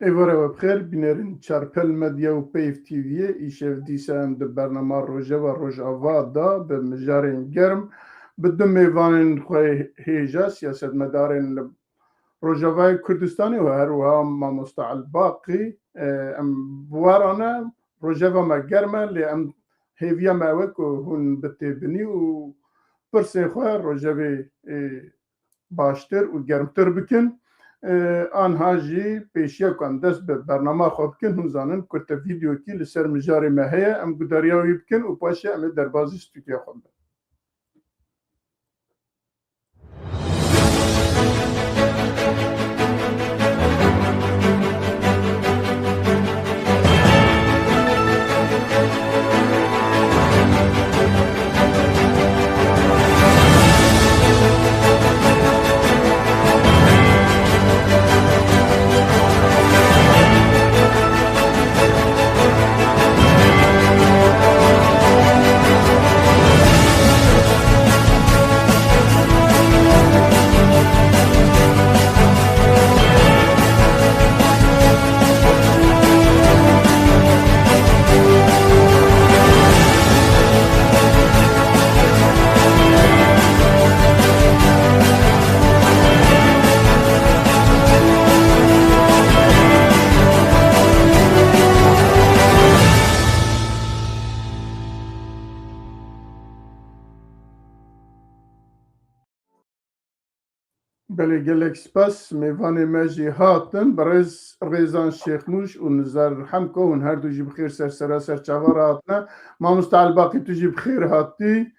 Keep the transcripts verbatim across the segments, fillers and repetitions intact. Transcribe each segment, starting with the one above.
Êvara we bi xêr, bînerên Çarpel Medya û Peyv T V'yê, îşev dîsa em di bernama Rojeva Rojava de bi mijarên germ, bi du mêvanên xwe hêja, siyasetmedarên li Rojavayê Kurdistanê û her wiha Mamosta Elbaqî, e, em bi we re ne, rojeva me germ e, lê em hêviya me ew e ku hûn bitêbinî û pirsên xwe rojevê, e, baştir û germtir bikin. E, anha jî pêşiya ku em dest bi bernama xwe bikin, hûn zanin kurte vîdeokî li ser mijarê me heye, em gudariya wî bikin û paşê em ê derbazî stûdyoya xwe bibin. Belê, gelek spas. Mêvanê me jî hatin. Birêz Rêzan Şêxmûş û Nizar Hemko, hûn her du jî bi xêr ser sera ser çava re hatine. Mamosta Elbaqî, tu jî bi xêr hatî.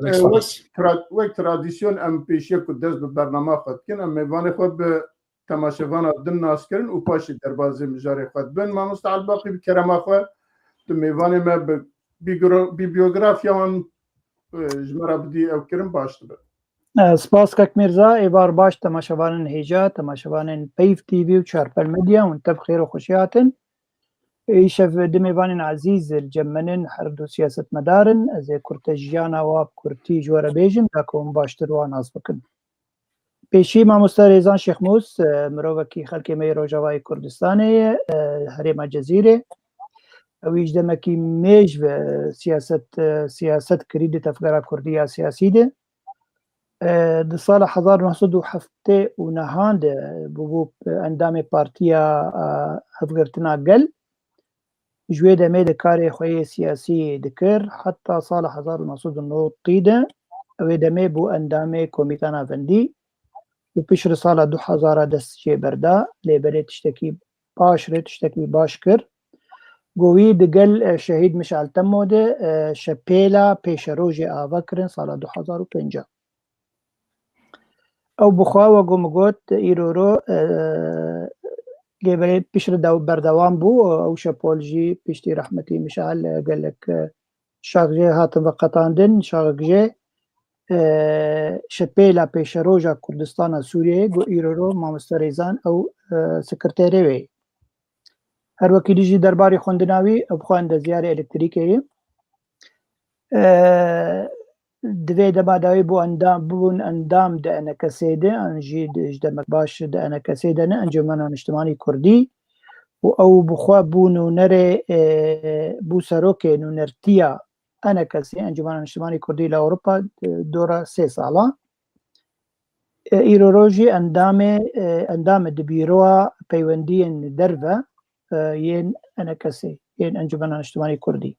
Gelek E, spas. Wek tra-, wek tradisyon em pêşiya ku dest bi bernama xwe dikin, em mêvanê xwe bi temaşevana din nas kirin û paşê derbazê mijarê xwe dibin. Mamosta Elbaqî, bi kerema xwe, tu mêvanê me bi bîgro-, bîbiyografiya wan, e, ji me re bidî, ew kirin baş dibe. E, spas kek Mîrza, êvar baş temaşevanên hêja, temaşevanên Peyv T V û Çarpel Medya, hûn tev xêr û xweşî hatin. Îşev du mêvanên ezîz li cem min in, her du siyasetmedar in. Ez ê kurte jiyana wa bi kurtî ji we re bêjim, da ku hûn baştir wan nas bikin. Pêşî mamoste Rêzan Şêxmûs, e, mirovekî xelkê me yê Rojavayê Kurdistanê ye, e, herêma Cezîrê. Ew î ji demekî mêj ve siyaset, e, siyaset kirî di tevgera kurdî ya siyasî de. E, di sala hezar neh sed û heftê û nehan de bûbû endamê Partiya, e, Hevgirtina Gel. Ji wê demê de karê xwe yê siyasî dikir, heta sala hezar û neh sed û newid de, ew ê demê bû endamê Komîta Navendî û piştre sala du hezar dest jê berda, lê belê tiştekî baş rê, tiştekî baş kir. Go wî digel, e, Şehîd Mişal Temo de, e, şepêla pêşerojê ava kirin sala du hezar û pênc. Ew bi xwe, wek ku min got, îro ro, e, lê belê piştre dew-, berdewam bû. Ew şepol jî piştî rehmetî Mişal, e, gelek, e, şax jê hatin veqetandin, şaxek jê, e, şepêla pêşeroja Kurdistana Sûriyeyê, ku îro ro mamoste Rêzan ew, e, sekreterê wê. Her wekî dî jî derbarê xwendina wî, ew bi xwe endezyarê elektrîkê ye. E, di vê dema de wê bû endam, bûn endam di E N K S'ê de, an jî di, ji demek baş di E N K S'ê de ne, Encûmena Niştimanî Kurdî, û ew bi xwe bû nûnerê, e, bû serokê nûnertiya E N K S'ê, Encûmena Niştimanî Kurdî li Ewropa, e, dora sê sala. E, îro rojî endamê, e, endamê di Bîroya Peywendiyên Derve, e, yên E N K S'ê, yên Encûmena Niştimanî Kurdî.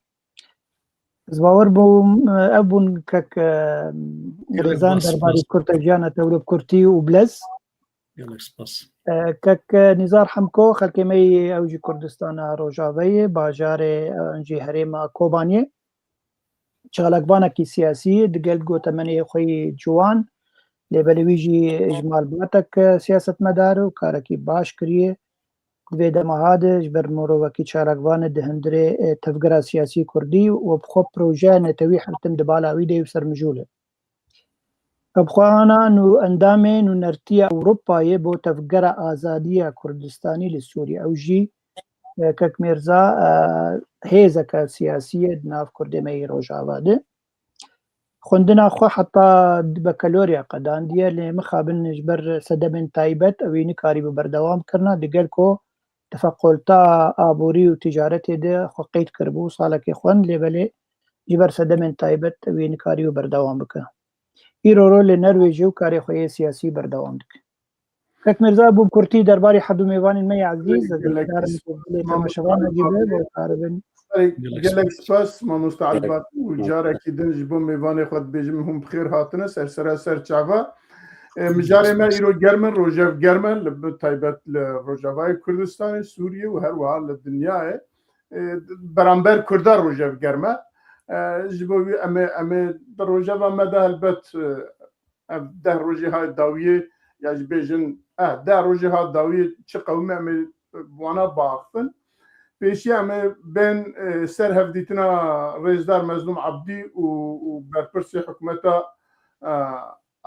Ez bawer bûm, e, ev bûn kek, e, Gelek Rêzan baş, derbarê baş. Kurte jiyana te wilo bi kurtî û bilez. Gelek spas. E, kek, e, Nîzar Hemko, xelkê me yê ew jî Kurdistana Rojavayê, bajarê, e, jî herêma Kobaniyê. Çalakvanekî siyasî ye, digel gotemenê xwe yê ciwan, lê belê wî jî ji malbatek siyasetmedar û karekî baş kiriye. Di vê dema ha de ji ber mirovekî çalakvan e di hundirê, e, tevgera siyasî kurdî û bi xwe projeya netewî her tim di bala wî de yê û sermijûl e. Bi xwe ana nû endamê nûnertiya Ewropayê bo tevgera azadiya Kurdistanî li Sûriyê. Ew jî, e, kek Mêrza, e, hêzeke siyasî ye di nav Kurdê me yê Rojava de. Xwendina xwe heta di bekaloriya qedandiye, lê mixabin ji ber sedemên taybet ew ê nikarîbû berdewam kirina, digel ku di fequlta aborî û ticaretê de xwe qeyd kiribû, salekê xwend, lê belê ji ber sedemên taybet wî nikarî û berdewam bike. Îro rolê Norwêcê û karê xwe yê siyasî berdewam dike. Kek Mirza, bû bi kurtî derbarê her du mêvanên me yê ezîz, ez Gelek dikarim ku dilê temaşevan spas. Ecîbe bo karibin. Gelek Gelek spas. Spas, mamoste Gelek Elbak, û spas. Carekî din ji bo mêvanê xwe dibêjim, hûn bi xêr hatine ser sera ser çava. E, mijarê me îro germ in, rojev germ e, li, bi taybet li Rojavayê Kurdistanê, Sûriyê û her wiha li dinyayê. E, beramber Kurda rojev germ e. E, ji bo wî em ê, em ê di rojeva me de helbet, e, ev deh rojê ha dawiyê, ya jî bêjin, eh, deh rojê ha dawiyê çi qewim e, em ê bi wana biaxifin. Pêşiya em ê bên, e, ser hevdîtina Rêzdar Mezlûm Ebdî û, û berpirsê hikûmeta, e,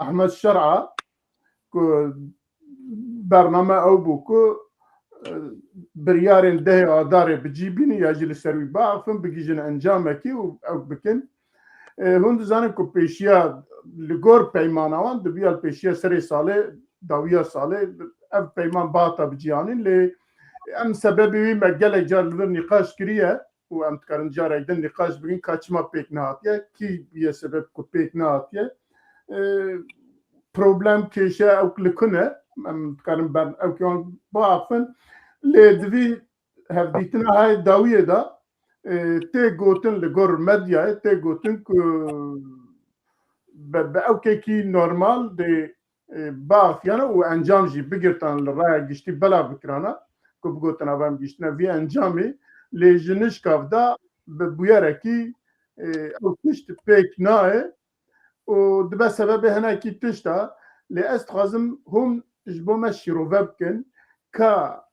Ehmed Şer'a, ku bername ew bû ku, e, biryarên dehê Adarê bi cî bînin ya jî li ser wî biaxifin, bigihîjin encamekî û ew bikin. E, hûn dizanin ku pêşiya li gor peymana wan dibiya li pêşiya serê salê, dawiya salê ev peyman bihata biciyanîn, lê em sebebê wî me gelek car li vir nîqaş kiriye û em dikarin carek din nîqaş bikin ka çima pêk nehatiye, kî bûye sebeb ku pêk nehatiye. E, problem, kêşe ew li ku ne, em dikarin ber ew kê wan biaxifin, lê di vî hevdîtina hay dawiyê de, e, tê gotin li gor medyayê, tê gotin ku bi, bi ewkekî normal dê, e, biaxifiyana û encam jî bigirtan li raya giştî belav bikirana, ku bigotina va em giştine vî encamê, lê ji nişkav de bi bûyerekî, e, ew tişt pêk nayê û dibe sebebê hinekî tişta, lê ez dixwazim hûn ji bo me şîrove bikin ka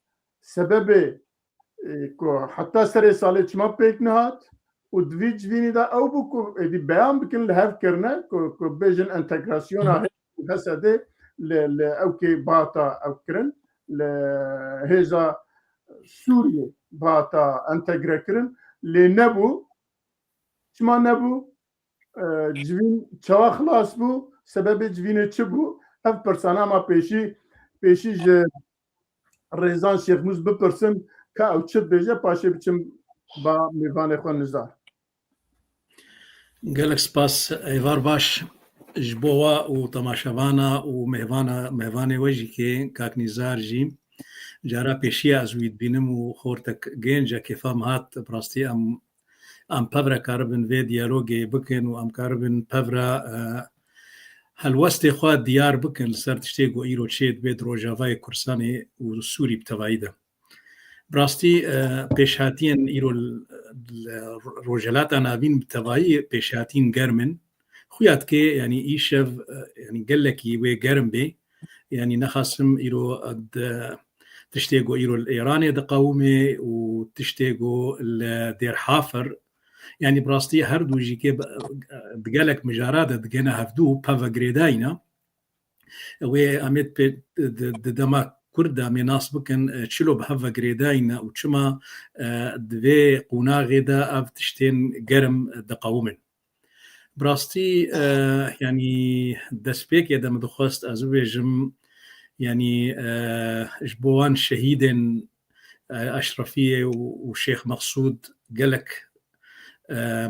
sebebê, e, ku heta serê salê çima pêk nehat û di vî civînî de ew bû ku êdî beyan bikin, li hev kirine ku, ku bêjin entegrasyona H S D li, li ewkê bihata ew kirin, li hêza Sûriyê bihata entegre kirin, lê nebû. Çima nebû? E, civîn çawa xilas bû? Sebebê civînê çi bû? Ev pirsana ma pêşî, pêşî ji Rêzan Şêxmûs bipirsim ka ew çi dibêje, paşê biçim ba mêvanê xwe nizar. Gelek spas, êvar baş ji bo we û temaşevana û mêvana, mêvanê we jî kê kak Nîzar jî cara pêşiya ez wî dibînim û xortek gênc e, kêfa min hat, bi rastî em, em pevre karibin vê diyalogê bikin û em karibin pevre, e, helwestê xwe diyar bikin li ser tiştê ku îro çê dibe di Rojavayê Kurdistanê û Sûrî bi tevayî de. Bi rastî, e, pêşhatiyên îro li, li Rojhilata Navîn bi tevayî pêşhatiyên germ in. Xuya dike, yanî îşev, e, yanî gelekî wê germ bê. Yanî nexasim îro, e, di, tiştê ku îro li Îranê diqewime û tiştê ku li Dêr Hafir, yanî bi rastî her du jî kê bi, di gelek mijara de digene hevdû peve girêdayî ne. Wê em ê pê, di, di dema kurt de em ê nas bikin, e, çilo bi hev ve girêdayî ne û çima, e, di vê qonaxê de ev tiştên germ diqewimin. Bi rastî, e, yanî destpêkê de min dixwest ez bibêjim, yanî, e, ji bo wan şehîdên, e, Eşrefiyê û, û Şêx Meqsûd gelek, e,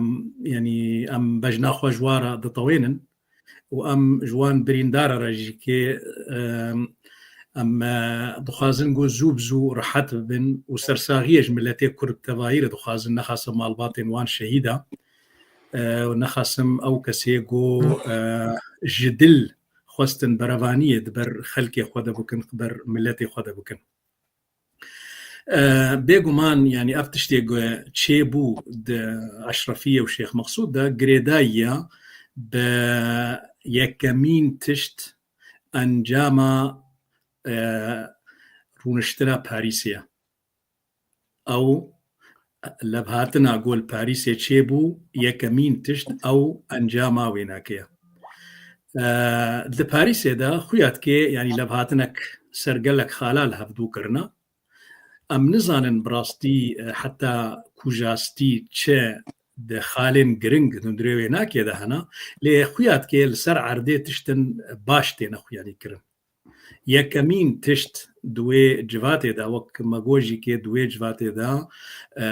yanî em bejna xwe ji wan re ditewênin û em ji wan birîndara re jî kê, e, em, e, dixwazin ku zû bi zû rehet bibin û sersaxiyê ji miletê Kurd bi tevayî re dixwazin, nexasim malbatên wan şehîda, e, û nexasim ew kesê ku, e, ji dil xwestin berevaniyê di ber xelkê xwe de bikin, di ber miletê xwe de bikin. E, bêguman, yanî ev tiştê ku çêbû di Eşrefiyê û Şêx Meqsûd de girêdayî ya bi yekemîn tişt encama, e, rûniştina Parîsê ye. Ew levhatina ku li Parîsê çêbû, yekemîn tişt ew encama wênakê ye. E, di Parîsê de xuya dike, yanî levhatinek ser gelek xala li hevdû kirine. Em nizanin bi rastî, e, heta kujastî çi di xalên giring hundirê wênakê de hene, lê xuya dike li ser erdê tiştin baş têne xuyanî kirin. Yekemîn tişt di wê civatê de, wek me got jî kê di wê civatê de, e,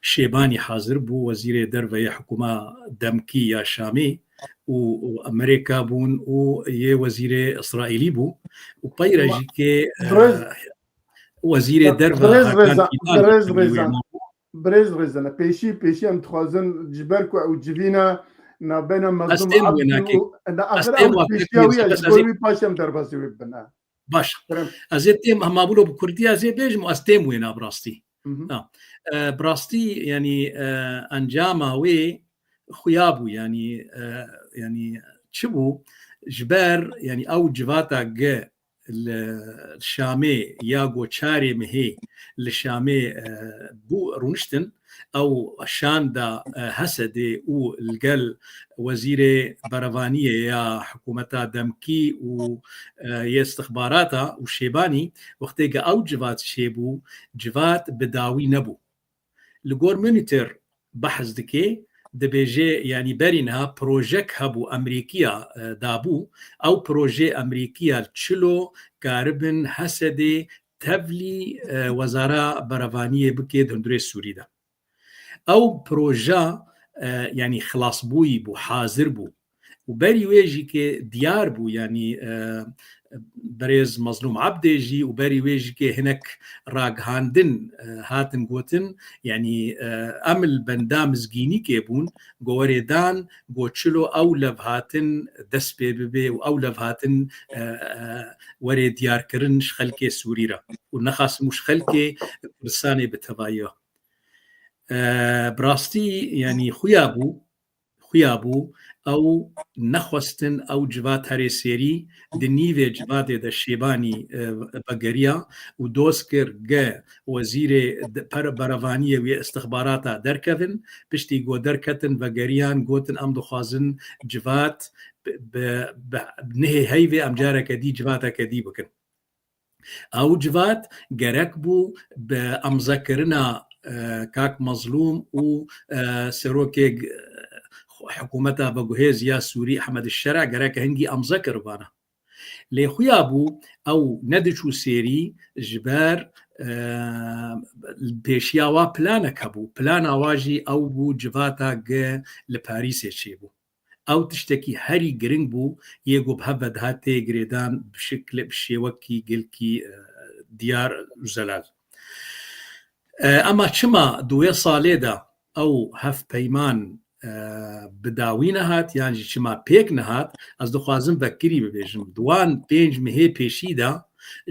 Şêbanî hazir bû, wezîrê derve yê hikûma demkî ya Şamê û, û Amerîka bûn û yê wezîrê Îsraîlî bû û peyre jî kê, e, wezîrê derve Hakan Fîdan. Birêz Rêzan, Birêz Rêzan, pêşî, pêşî em dixwazin ji ber ku ew civîne nabeyna Mezlûm Ebdî û ne axir ew pêşiya wî ye, ji bo wî paşê em derbasî wê bibin. Baş. Ez ê têm, hema bilo bi kurdî ez ê bêjim û ez têm wêna bi rastî. E, bi rastî, yanî, e, encama wê xuya bû, yanî, e, yanî çi bû? Ji ber, yanî ew civata ge li Şamê ya go çarê mehê li Şamê, e, bû rûniştin, ew şanda, e, Hesedê û li gel wezîrê berevaniyê ya hikûmeta demkî û, e, yê istixbarata û Şêbanî, wextê ge ew civat çêbû, civat bi dawî nebû. Li gor Monitor behs dike, dibêje, yanî berî niha projek hebû Amerîkiya, e, dabû. Ew proje Amerîkiya çilo karibin Hesedê tevlî, e, wezara berevaniyê bike di hundirê Sûrî de. Ew proja, e, yanî xilasbûyî bû, hazir bû. Û berî wê jî ke diyar bû, yanî, e, birêz Mezlûm Ebdê jî û berî wê jî ke hinek ragihandin, e, hatin gotin, yanî, e, em li benda mizgînîkê bûn, go werê dan, go çilo ew levhatin dest pê bibe û ew levhatin, e, e, werê diyarkirin ji xelkê Sûrî re û nexasim û ji xelkê Kurdistanê bi tevayî. E, bi rastî, yanî xuya bû, xuya bû, ew nexwestin ew civat herê sêrî di nîvê civatê de Şêbanî, e, vegeriya û doz kir ge wezîrê de-, per-, berevaniyê wê istixbarata derkevin, piştî go derketin vegeriyan gotin em dixwazin civat bi, bi, bi nihê heyvê em careke dî civateke dî bikin. Ew civat gerek bû bi emzekirina, e, kak Mezlûm û, e, serokê, e, hikûmeta veguhêz ya Sûrî Ehmed Şera gerek hingî emze kiribana. Lê xuya bû ew nediçû sêrî ji ber, e, pêşiya wa planek hebû. Plana wa jî ew bû civata ge li Parîsê çêbû. Ew tiştekî herî giring bû, yê ku bi hev ve dihat tê girêdan bi şekle, bi şêwekî gelkî, e, diyar û zelal. E, ema çima di wê salê de ew hevpeyman, e, bi dawî nehat, yan jî çima pêk nehat, ez dixwazim vekirî bibêjim. Di wan pênc mehê pêşî de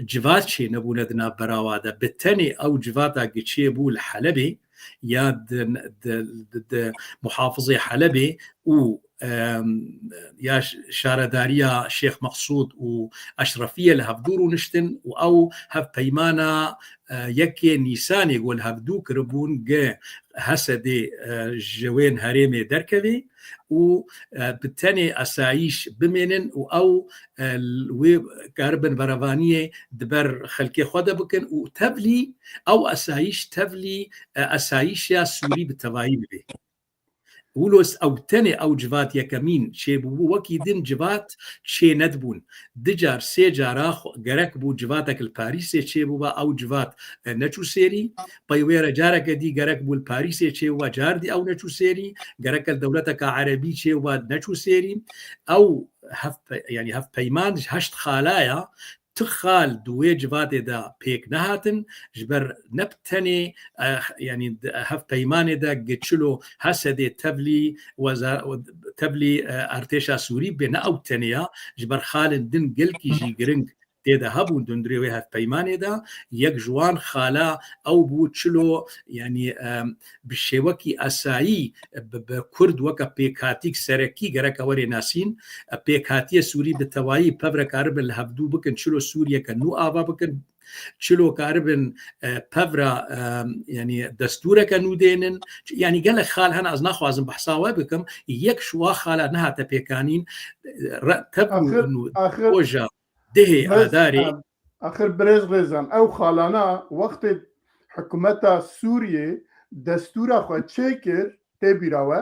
civat çênebûne di nav berawa de. Bi tenê ew civata giçê bû li Helebê, ya di, di, di, di muhafizê Helebê û, em, ya ş-, şaredariya Şêx Meqsûd û Eşrefiyê li hevdû rûniştin û ew hevpeymana, e, yekê Nîsanê ku li hevdû kiribûn ge Hesedê, e, ji wên herêmê derkevê û, e, bi tenê esayîş bimênin û ew, e, wê karibin berevaniyê di ber xelkê xwe de bikin û tevlî ew esayîş tevlî, e, esayîşa Sûrî bi tevayî bibe. Wilo ew tenê ew civat yekemîn çêbûbû, wekî din civat çê nedibûn. Di car, sê cara xwe-, gerek bû civatek li Parîsê çêbûba, ew civat, e, neçû sêrî. Pey wê re careke dî gerek bû li Parîsê çêbûba, car dî ew neçû sêrî. Gerek li dewleteka erebî çêbûba, neçû sêrî. Ew hevpe-, yanî hevpeyman ji heşt xalaya, tu xal di wê civatê de pêk nehatin, ji ber ne bi tenê, eh, yanî di hevpeymanê de gi çilo Hesedê tevlî weza-, tevlî, eh, artêşa Sûrî bê, ne ew tenê ya, ji ber xalên din gelkî jî giring tê de hebûn di hundirê wê hevpeymanê de. Yek ji wan xala ew bû çilo, yanî, em, bi şêwekî esayî, bi, bi Kurd weke pêkhatîk serekî gereke were nasîn. Pêkhatiye Sûrî bi tevayî pevre karibin li hevdû bikin, çilo Sûriyeke nû ava bikin, çilo karibin, e, pevra, e, yanî destûreke nû dênin. Yanî gelek xal hene, ez naxwazim behsa we bikim. Yek ji wa xala nehate pêkanîn, re-, tev û nû, roja dehê Adarê. Axir birêz Rêzan, ew xalana wextê hikûmeta Sûriyê destûra xwe çêkir, tê bîra we,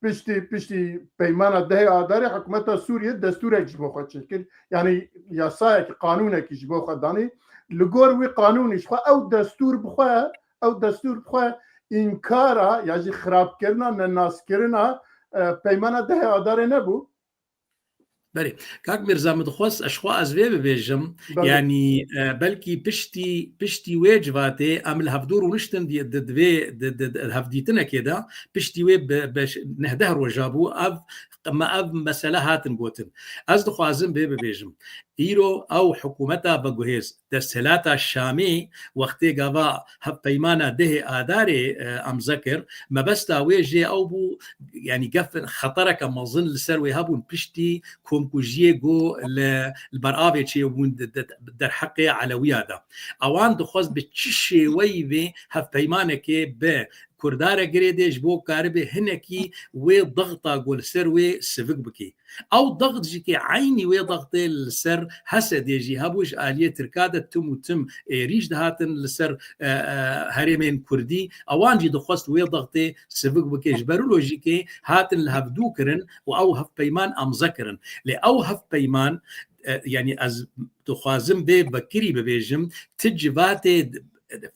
piştî, piştî peymana dehê Adarê hikûmeta Sûriyê destûrek ji bo xwe çêkir. Yanî yasayekî, qanûnekî ji bo xwe danî. Li gor wî qanûnî ji xwe ew destûr bi xwe, ew destûr bi xwe înkara ya jî xirabkirina, nenaskirina, e, peymana dehê Adarê nebû. Belê. Kak Mirza, min dixwest ez xwe ez vê bibêjim. Belê. Yanî, e, belkî piştî, piştî wê civatê em li hevdû rûniştin di, di, di vê, di, di, di hevdîtinekê de, piştî wê bi, bi ş-, neh deh roja bû, ev, me ev mesele hatin gotin. Ez dixwazim vê bibêjim. Îro ew hikûmeta veguhêz, desthilata Şamê, wextê gava hevpeymana dehê Adarê, e, emze kir, mebesta wê jê ew bû, yanî gef xetereke mezin li ser wê hebûn piştî komkujiyê ku li, li ber avê çêbûn di, di, derheqê Elewiya de. Ewan dixwest bi çi şêweyî vê hevpeymanekê bi Kurda re girêdê ji bo karibe hinekî wê dexta ku li ser wê sivik bikê. Ew dext jî kê eynî wê dextê li ser Hesedê jî hebû, ji aliyê Tirka de tim û tim êrîş dihatin li ser, e, e, herêmên Kurdî. Ewan jî dixwest wê dextê sivik bike. Ji ber wilo jî kê hatin li hevdû kirin û ew hevpeyman emze kirin. Lê ew hevpeyman, e, yanî ez dixwazim vê vekirî bibêjim, ti civatê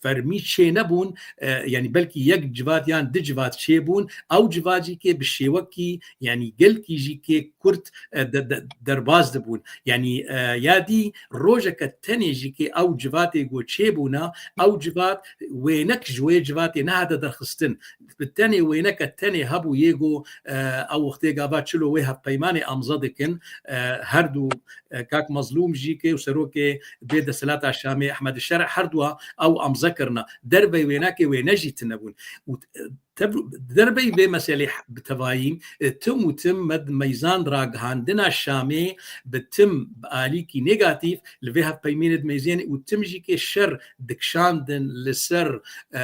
fermî çê nebûn, e, yanî belkî yek civat yan du civat çê bûn, ew civat jî kê bi şêwekî, yanî gelkî jî kê kurt, e, de, de, derbas dibûn. Yanî, e, ya dî rojeke tenê jî kê ew civatê ku çê bûna, ew civat wênek ji wê civatê nehate derxistin. Bi tenê wêneke tenê hebû yê ku, e, ew wextê gava çilo wê hevpeymanê amze dikin, e, her du, e, kak Mezlûm jî kê û serokê bê desthilata Şamê Ehmed Şerh her dua ew amze kirina. Dervey wênekê wêne jî tune bûn. Û, e, tev-, dervey vê meselê bi tevayî, e, tim û tim me di meyzan ragihandina Şamê bi tim bi alîkî negatîf li vê hevpeymênê dimeyzên û tim jî kê şer dikişandin li ser, e, e,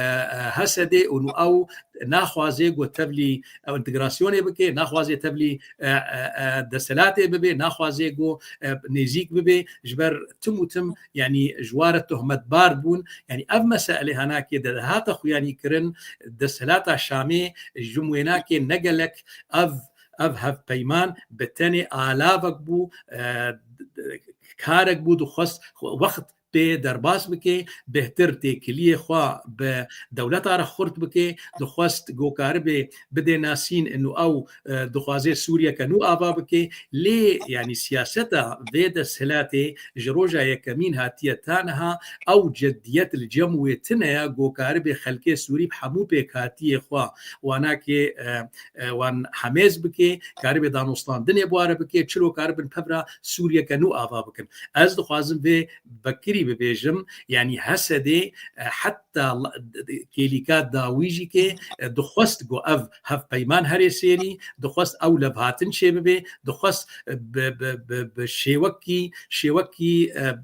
Hesedê û ew naxwaze ku tevlî, e, întegrasyonê bike, naxwaze tevlî, e, e, e, desthilatê bibe, naxwaze ku, e, nêzîk bibe, ji ber tim û tim, yanî ji wa re tohmetbar bûn. Yanî ev meselê henakê de hate xuyanî kirin, desthilata Şamê ji wênakê ne gelek ev, ev hevpeyman bi tenê alavek bû, e, karek bû, dixwest wext pê derbas bike, bêhtir têkiliyê xwe bi dewleta re xurt bike, dixwest ku karibe bidê nasîn û ew, e, dixwaze Sûriyeke nû ava bike, lê, yanî, siyaseta vê desthilatê ji roja yekemîn hatiye ta niha ew ceddiyet li cem wê tune ye ku karibe xelkê Sûrî bi hemû pêkhatiyê xwe, wanakê, e, e, wan hemêz bike, karibe danûstandinê bi wa re bike, çilo karibin pevra Sûriyeke nû ava bikin. Ez dixwazim vê vekirî bibêjim, yanî Hesedê, e, heta la-, kêlîka dawî jî kê, e, dixwest ku ev hevpeyman herê sêrî, dixwest ew levhatin çêbibe, dixwest, e, bi, bi, bi, bi şêwekî, şêwekî, e,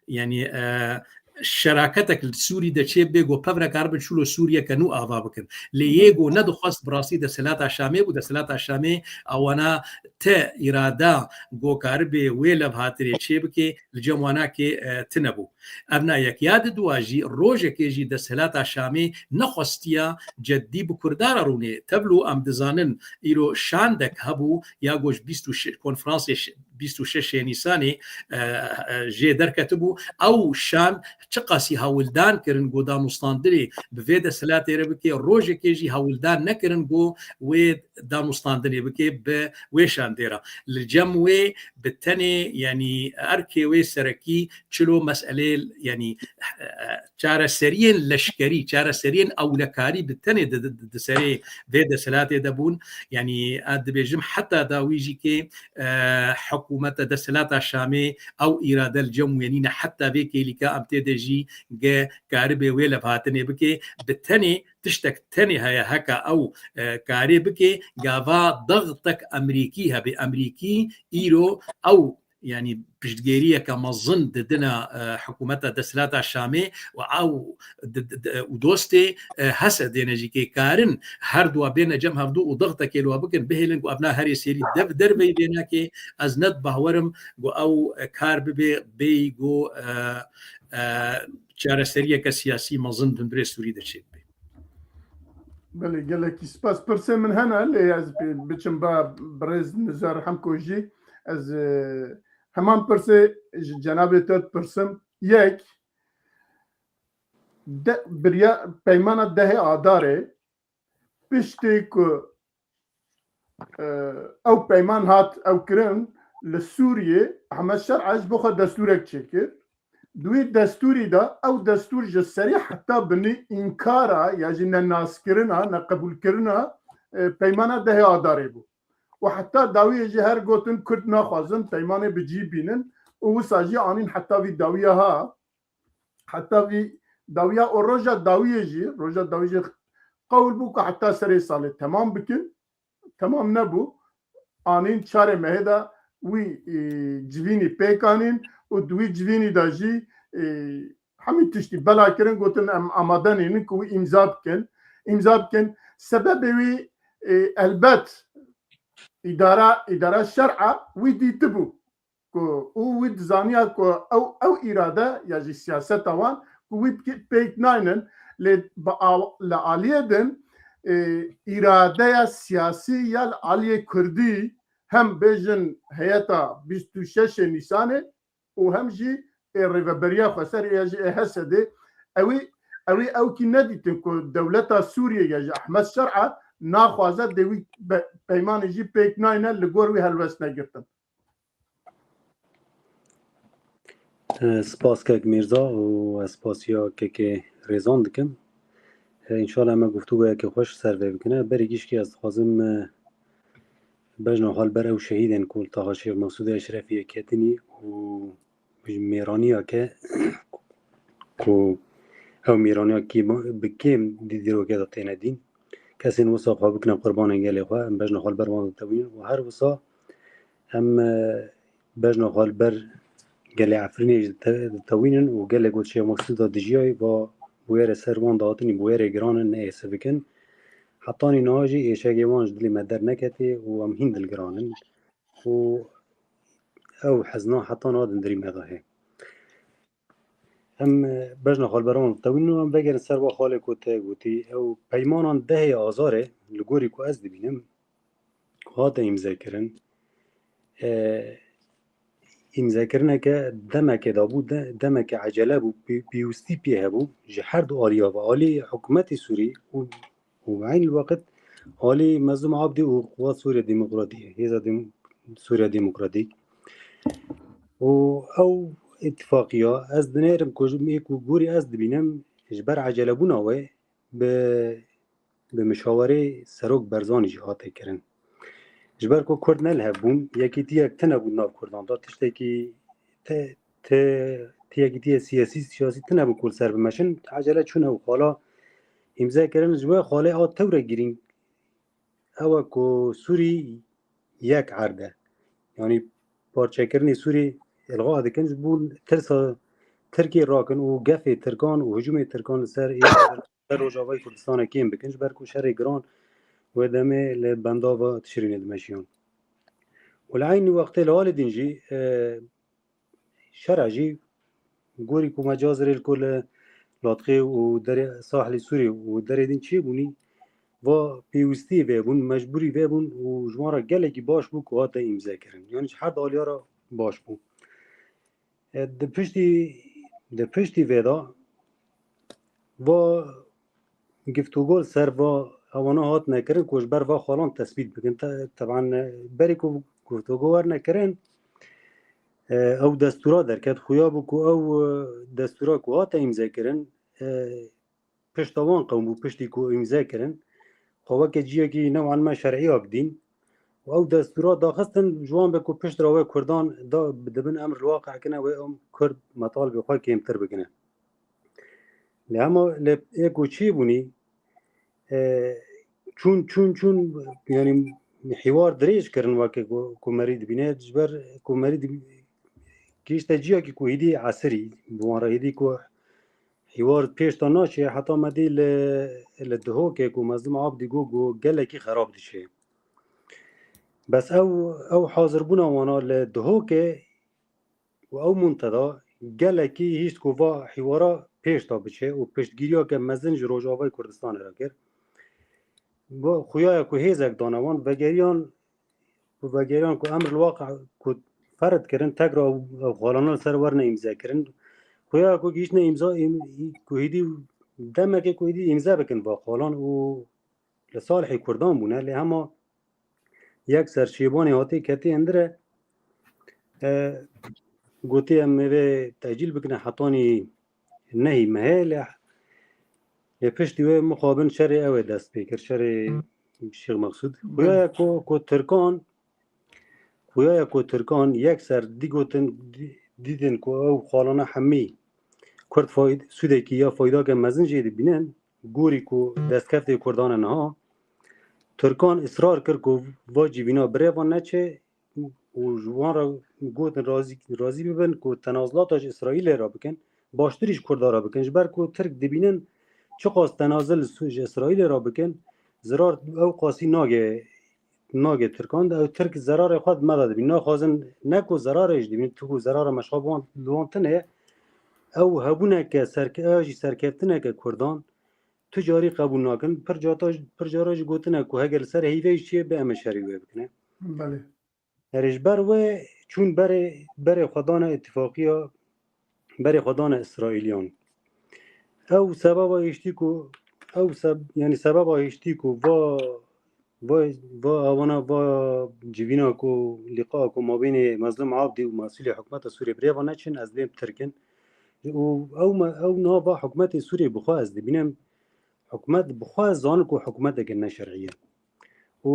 yanî, e, şeraketek li Sûrî de çêbibe, ku pevre karibin çilo Sûriyeke nû ava bikin. Lê yê ku nedixwest bi rastî desthilata Şamê bû, desthilata Şamê ewana te îrada ku karibe wê levhatirê çêbike, li cem wanakê, e, tune bû. Ev na yek. Ya di dua jî, rojekê jî desthilata Şamê nexwestiya ceddî bi Kurda re rûnê. Tevlû em dizanin, îro şandek hebû, ya ku ji bîst û şeş, konferansê ş-, bîst û şeş Nîsanê, e, e, jê derketibû. Ew şand çiqasî hewldan kirin ku danûstandinê bi vê desthilatê re bike, rojekê jî hewldan nekirin ku wê danûstandinê bike bi wê şandê re. Li cem wê bi tenê, yanî erkê wê serekî çilo meselê, yanî, e, çareseriyên leşkerî, çareseriyên ewlekarî bi tenê di, di, di, di serê vê desthilatê de bûn. Yanî, ez dibêjim heta dawî jî kê, e, hikûmeta desthilata Şamê ew îrade li cem wê nîne, heta vê kêlîka em tê de jî ge karibe wê levhatinê bike. Bi tenê tiştek tenê heye, heke ew, e, karê bike, gava dextek Emerîkî hebe. Emerîkî îro ew, yanî piştgêriyeke mezin didine, e, hikûmeta desthilata Şamê û ew di, di, di, û dostê, e, Hesedê ne jî kê karin her dua bêne cem hevdû û dextekê li wa bikin, bihêlin ku ev na herê sêrî dev derveyî vênakê, ez ne bawerim ku ew, e, kar bibe bêyî ku, e, e, çareseriyeke siyasî mezin di hundirê Sûrî de çêbibe. Belê, gelekî spas. Pirsê min hene, lê ez bi-, biçim ba birêz Nizar Hemko jî. Ez, e, heman pirsê ji cenabê te dipirsim. Yek, de, biriya peymana dehê Adarê, piştî ku, e, ew peyman hat ew kirin, li Sûriyê Ehmed Şer'a ji bo xwe destûrek çêkir. Di wî destûrî de, ew destûr ji serî heta binî înkara ya jî nenaskirina, neqebûlkirina, e, peymana dehê Adarê bû. Û heta dawiyê jî her gotin Kurd naxwazin peymanê bi cî bînin û wisa jî anîn heta vî dawiya ha. Heta vî dawiya û roja dawiyê jî, roja dawiyê jî qewl bû ku heta serê salê temam bikin. Temam nebû. Anîn çarê mehê de wî, e, civînî pêk anîn û di wî civînî de jî, e, hemî tiştî bela kirin, gotin em amade nînin ku wî îmza bikin. Îmza bikin. Sebebê wî, e, elbet îdara, îdara şer'a wî dîtibû ku û wî dizaniya ku ew, ew îrade ya jî siyaseta wan ku wî pê-, pêk naynin, lê bi a-, li aliyê din, e, îradeya siyasî ya li aliyê Kurdî hem bêjin heyeta bîst û şeşê Nîsanê û hem jî ê Rêveberiya Xweser ya jî ê H S D'ê, ewî, ewî ewkî nedîtin ku dewleta Sûriyê ya jî Ehmed Şer'a naxwaze dê wî be-, peymanê jî pêk nayne li gor wî helwest negirtin. Spas kek Mîrza û ez spasiya kekê Rêzan dikim. Înşallah em ê guftûgoyeke xweş ser vê bikine. Berî gişkî ez dixwazim, e, bejna xwe li ber ew şehîdên ku li taxa Şêx Mesûdê Eşrefiyê ketinî û ji mêraniya ke ku ew mêraniya kê bi kêm di dîrokê de têne dîn. Kesên wisa xwe bikine qurbanên gelê xwe, em bejna xwe li ber wan ditewînin û her wisa em, e, bejna xwe li ber gelê Efrînê jî dite-, ditewînin û gelê ku Şêx Mesûda dijiyayî va bûyerê ser wan dihatinî bûyerê giran in, ne êsê bikin. Hetanî niha jî êşegê wan ji dilê me derneketê û em hîn dilgiran in û ew hezna heta niha di ndirî me de heye. Em, e, bejna xwe li ber wan ditewînin û em vegerin ser wa xalê ku te gotî. Ew peymanan dehê Azarê li gorî ku ez dibînim, ku hate îmzekirin, e, îmzekirineke demekê de bû, de-, demeke ecele bû, pê-, pêwistî pê hebû ji her du aliya ve, alî hikûmetê Sûrî û û bi eynî weqt alî Mezlûm Abdî û Quwat Sûriye Demokratî, Hêza Dem-, Sûriya Demokratîk. Û ew îtifaqiya ez dinêrim ku ji ê ku gorî ez dibînim ji ber ecelebûna wê bi, bi mişawerê Serok Barzanî jî hate kirin. Ji ber ku Kurd ne li hev bûn, yekîtiyek tune bû di nav Kurdan de, tiştekî te-, te-, ti yekîtiye siyasî, siyasî tune bû ku li ser bimeşin, ecele çûn ew xala îmze kirin. Ji we xalê a tewre girîng ew e ku Sûrî yek erd e. Yanî parçekirinê Sûrî ilga dikin ji bo tirsa Tirkiyê rakin û gefê Tirkan û hicûmê Tirkan li ser ê ser Rojavayê Kurdistanê kêm bikin, ji ber ku şerê giran wê demê li bendava Tişrînê dimeşiyan. Û li eynî wextê li halê din jî, e, şera jî gorî ku me cazirê li ku li Latqê û derê sahilê Sûrê û derê din çêbûnî, va pêwistiyê vebûn, mecbûrî vebûn û ji wan re gelekî baş bû ku hate îmze kirin. Yanî ji her du aliya re baş bû. E, di piştî, di piştî vê de va giftûgo li ser va ewana hatine kirin ku ji ber va xalan tesbît bikin. Te-, teban, e, berî ku giftûgo werne kirin, e, ew destûra derket. Xuya bû ku ew, e, destûra ku hate îmze kirin, e, pişta wan qewm bû, piştî ku îmze kirin, xwe weke ciyekî new'an me şer'î ya bidîn û ew destûra daxistin, ji wan be ku pişt re wê Kurdan da dibin emr li waqe kine, wê em Kurd metalibê xwe kêmtir bikine. Lê hema lê ê ku çêbûnî, e, çûn, çûn, çûn, yanî hîwar dirêj kirin weke ku, ku merî dibîne, ji ber ku merî dibî-, gihişte ciyekî ku hîdî esirî, bi wan re hîdî ku hîwar pêş de naçe, heta me dî li, li Dihokê ku Mezlûm Abdî got, got gelekî xerab diçe. Bes ew, ew hazirbûna wana li Dihokê û ew muntada gelekî hişt ku va hîwara pêş de biçe û piştgiriyeke mezin ji Rojavayê Kurdistanê re kir. Xuya ye ku hêzek dane wan, vegeriyan ku vegeriyan ku emr li waqe ku ferd kirin, tekra ew xalana li ser werne îmze kirin. Xuya ye ku gihîştine îmza, êm-, ku hêdî demeke ku hêdî îmze bikin va xalan û li salihê Kurdan bûne, lê hema yek ser Şêbanê hatê ketê endire, e, gotê em ê vê tecîl bikine hetanî nehî mehê, lê, lê piştî wê mixabin şerê ew ê dest pê kir, şerê Şêx Mexsûd. Xuya ye ku, ku Tirkan, xuya ye ku Tirkan yek ser dî gotin, dî-, dîtin ku ew xalana hemî Kurd fay-, sûdekî ya faydake mezin jê dibînin, gorî ku destkeftê Kurdan e niha. Tirkan israr kir ku va civîna birêvan neçe û ji wan re gotin razî, razî bibin ku tenazilata ji Îsraîlê re bikin, baştirî ji Kurda re bikin. Ji ber ku Tirk dibînin çiqas tenazil ji Îsraîlê re bikin, zirar ew qasî nage, nage Tirkan de. Ew Tirk zerarê xwe di me de dibînin. Naxwazin ne ku zerarê jî dibînin, tu ku zerara me ji xwe bi wan, li wan tune ye. Ew hebûneke serke-, ew jî serkeftineke Kurdan tu carî qebûl nakin. Pir cata, pir cara jî gotine ku heger li ser heyveyê çi ye, bê em ê şerî wê bikine. Belê. Erê, ji ber wê çûn berê, berê xwe dane îtifaqiya, berê xwe dane Îsraîliyan. Ew sebeba hiştî ku, ew seb-, yanî sebeba hiştî ku va, va, va awana, va civîna ku, lîqa ku mabênê Mezlûm Abdî û mesûlê hikûmeta Sûriyê birêva neçin, ez lêm Tirk in. Û ew me, ew niha va hikûmetê Sûriyê bi xwe ez dibînim, hikûmet bi xwe ez zanim ku hikûmeteke neşerî ye. Û,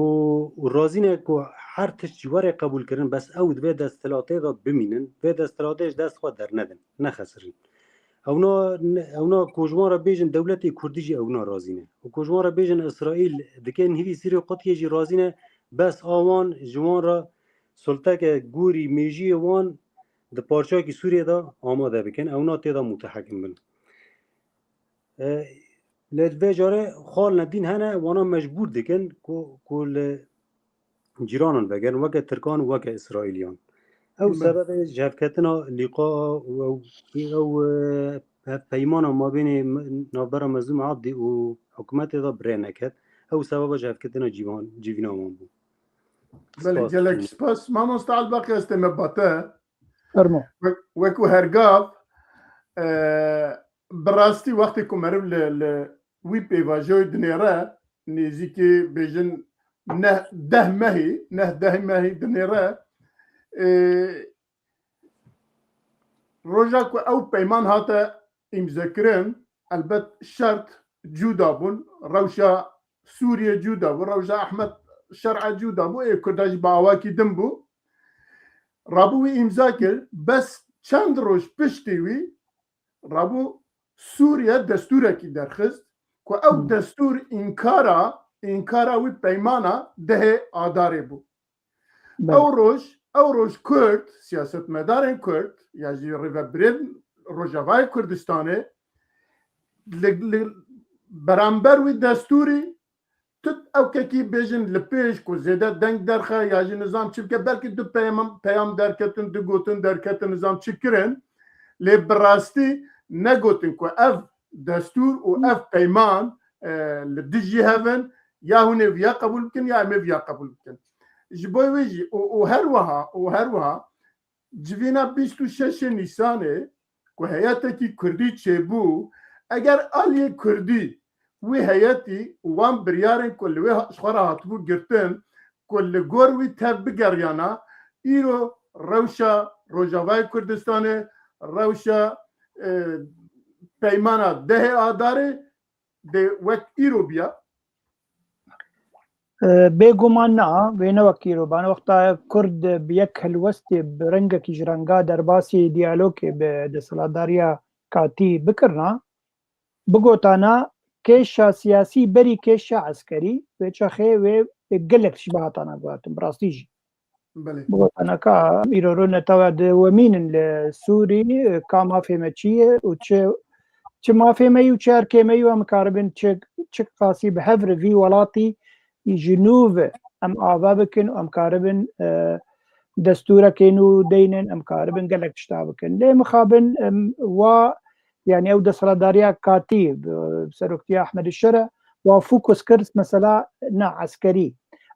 û razî ne ku her tişt jî were qebûlkirin, bes ew di vê desthilatê de bimînin, vê desthilatê ji dest xwe dernedin, nexesirin. Ewna, ewna ku ji wan re bêjin dewletê Kurdî jî ewna razî ne. Û ku ji wan re bêjin Îsraîl dike nihîvî Sîrê qutiyê jî razî ne, bes a wan ji wan re sulteke gorî mêjiyê wan di parçeyekî Sûriyê de amade bikin, ewna tê de mutehekim bin. E, lê vê carê xal nedîn hene, wana mecbûr dikin ku, ku li cîranan vegerin, weke Tirkan û weke Îsraîliyan. Ew sebebê ji hevketina lîqa û ew, ew, e, hevpeymana mabênê me-, navbera Mezlûm Abdî û hikûmetê de bi rê neket. Ew sebeba ji hevketina cîvan-, civîna wan bû. Belê, gelek spas. Mamosta Elbaqî, ez tême ba te. Fermo. Wek, wekû hergav, e, bi rastî wextê ku meriv li, li wî pêvajoyê dinêre, nêzîkî bêjin neh, deh mehî, neh deh mehî dinêre, e, roja ku ew peyman hate îmzekirin, elbet şert cuda bûn, rewşa Sûriye cuda bû, rewşa Ehmed Şer'a cuda bû, ê Kurda jî bi awakî din bû. Rabû wî îmza kir, bes çend roj piştî wî rabû Sûriye destûrekî derxist ku ew Hmm. destûr înkara, înkara wî peymana dehê Adarê bû. Belê. Ew roj, ew roj Kurd, siyasetmedarên Kurd ya jî rêvebirên Rojavayê Kurdistanê li, li beramber wî destûrî tu ew kekî bêjin li pêş ku zêde deng derxe ya jî nizam çi bike, belkî du peyam, peyam derketin, du gotin derketin, nizam çi kirin, lê bi rastî negotin ku ev destûr û ev peyman, e, li dijî hev in, ya hûn ê viya qebûl bikin ya em ê viya qebûl bikin. Ji bo wê jî û, û her wiha, û her wiha civîna bîst û şeşê Nîsanê ku heyetekî Kurdî çêbû, eger aliyê Kurdî wî heyetî û wan biryarên ku li wê ha-, ji xwe re hatibû girtin, ku li gor wî tev bigeriyana, îro rewşa Rojavayê Kurdistanê, rewşa, e, peymana dehê Adarê dê wek îro biya? E, bêguman na, wê ne wek îro ban. Wexta Kurd bi yek helwestê, bi rengekî ji renga derbasî diyalogê bi desthilatdariya katî bikirina, bigotana kêşa siyasî berî kêşa eskerî, wê çaxê wê gelek tişt bihatana guhatin, bi rastî jî. Belê. Bigotana ka îro rûne tawa di wemîn in li Sûrî, ka mafê me çi ye û çi, çi mafê me yî û çi erkê me yî û em karibin çi, çi qasî bi hev re vî welatî ji nû ve em ava bikin û em karibin, e, destûrekê nû deynin, em karibin gelek tişta bikin. Lê mixabin, em, wa, yanî ew desthilatdariya katî, bi seroktiya Ehmed Şere, Wa fokus kir mesela na eskerî.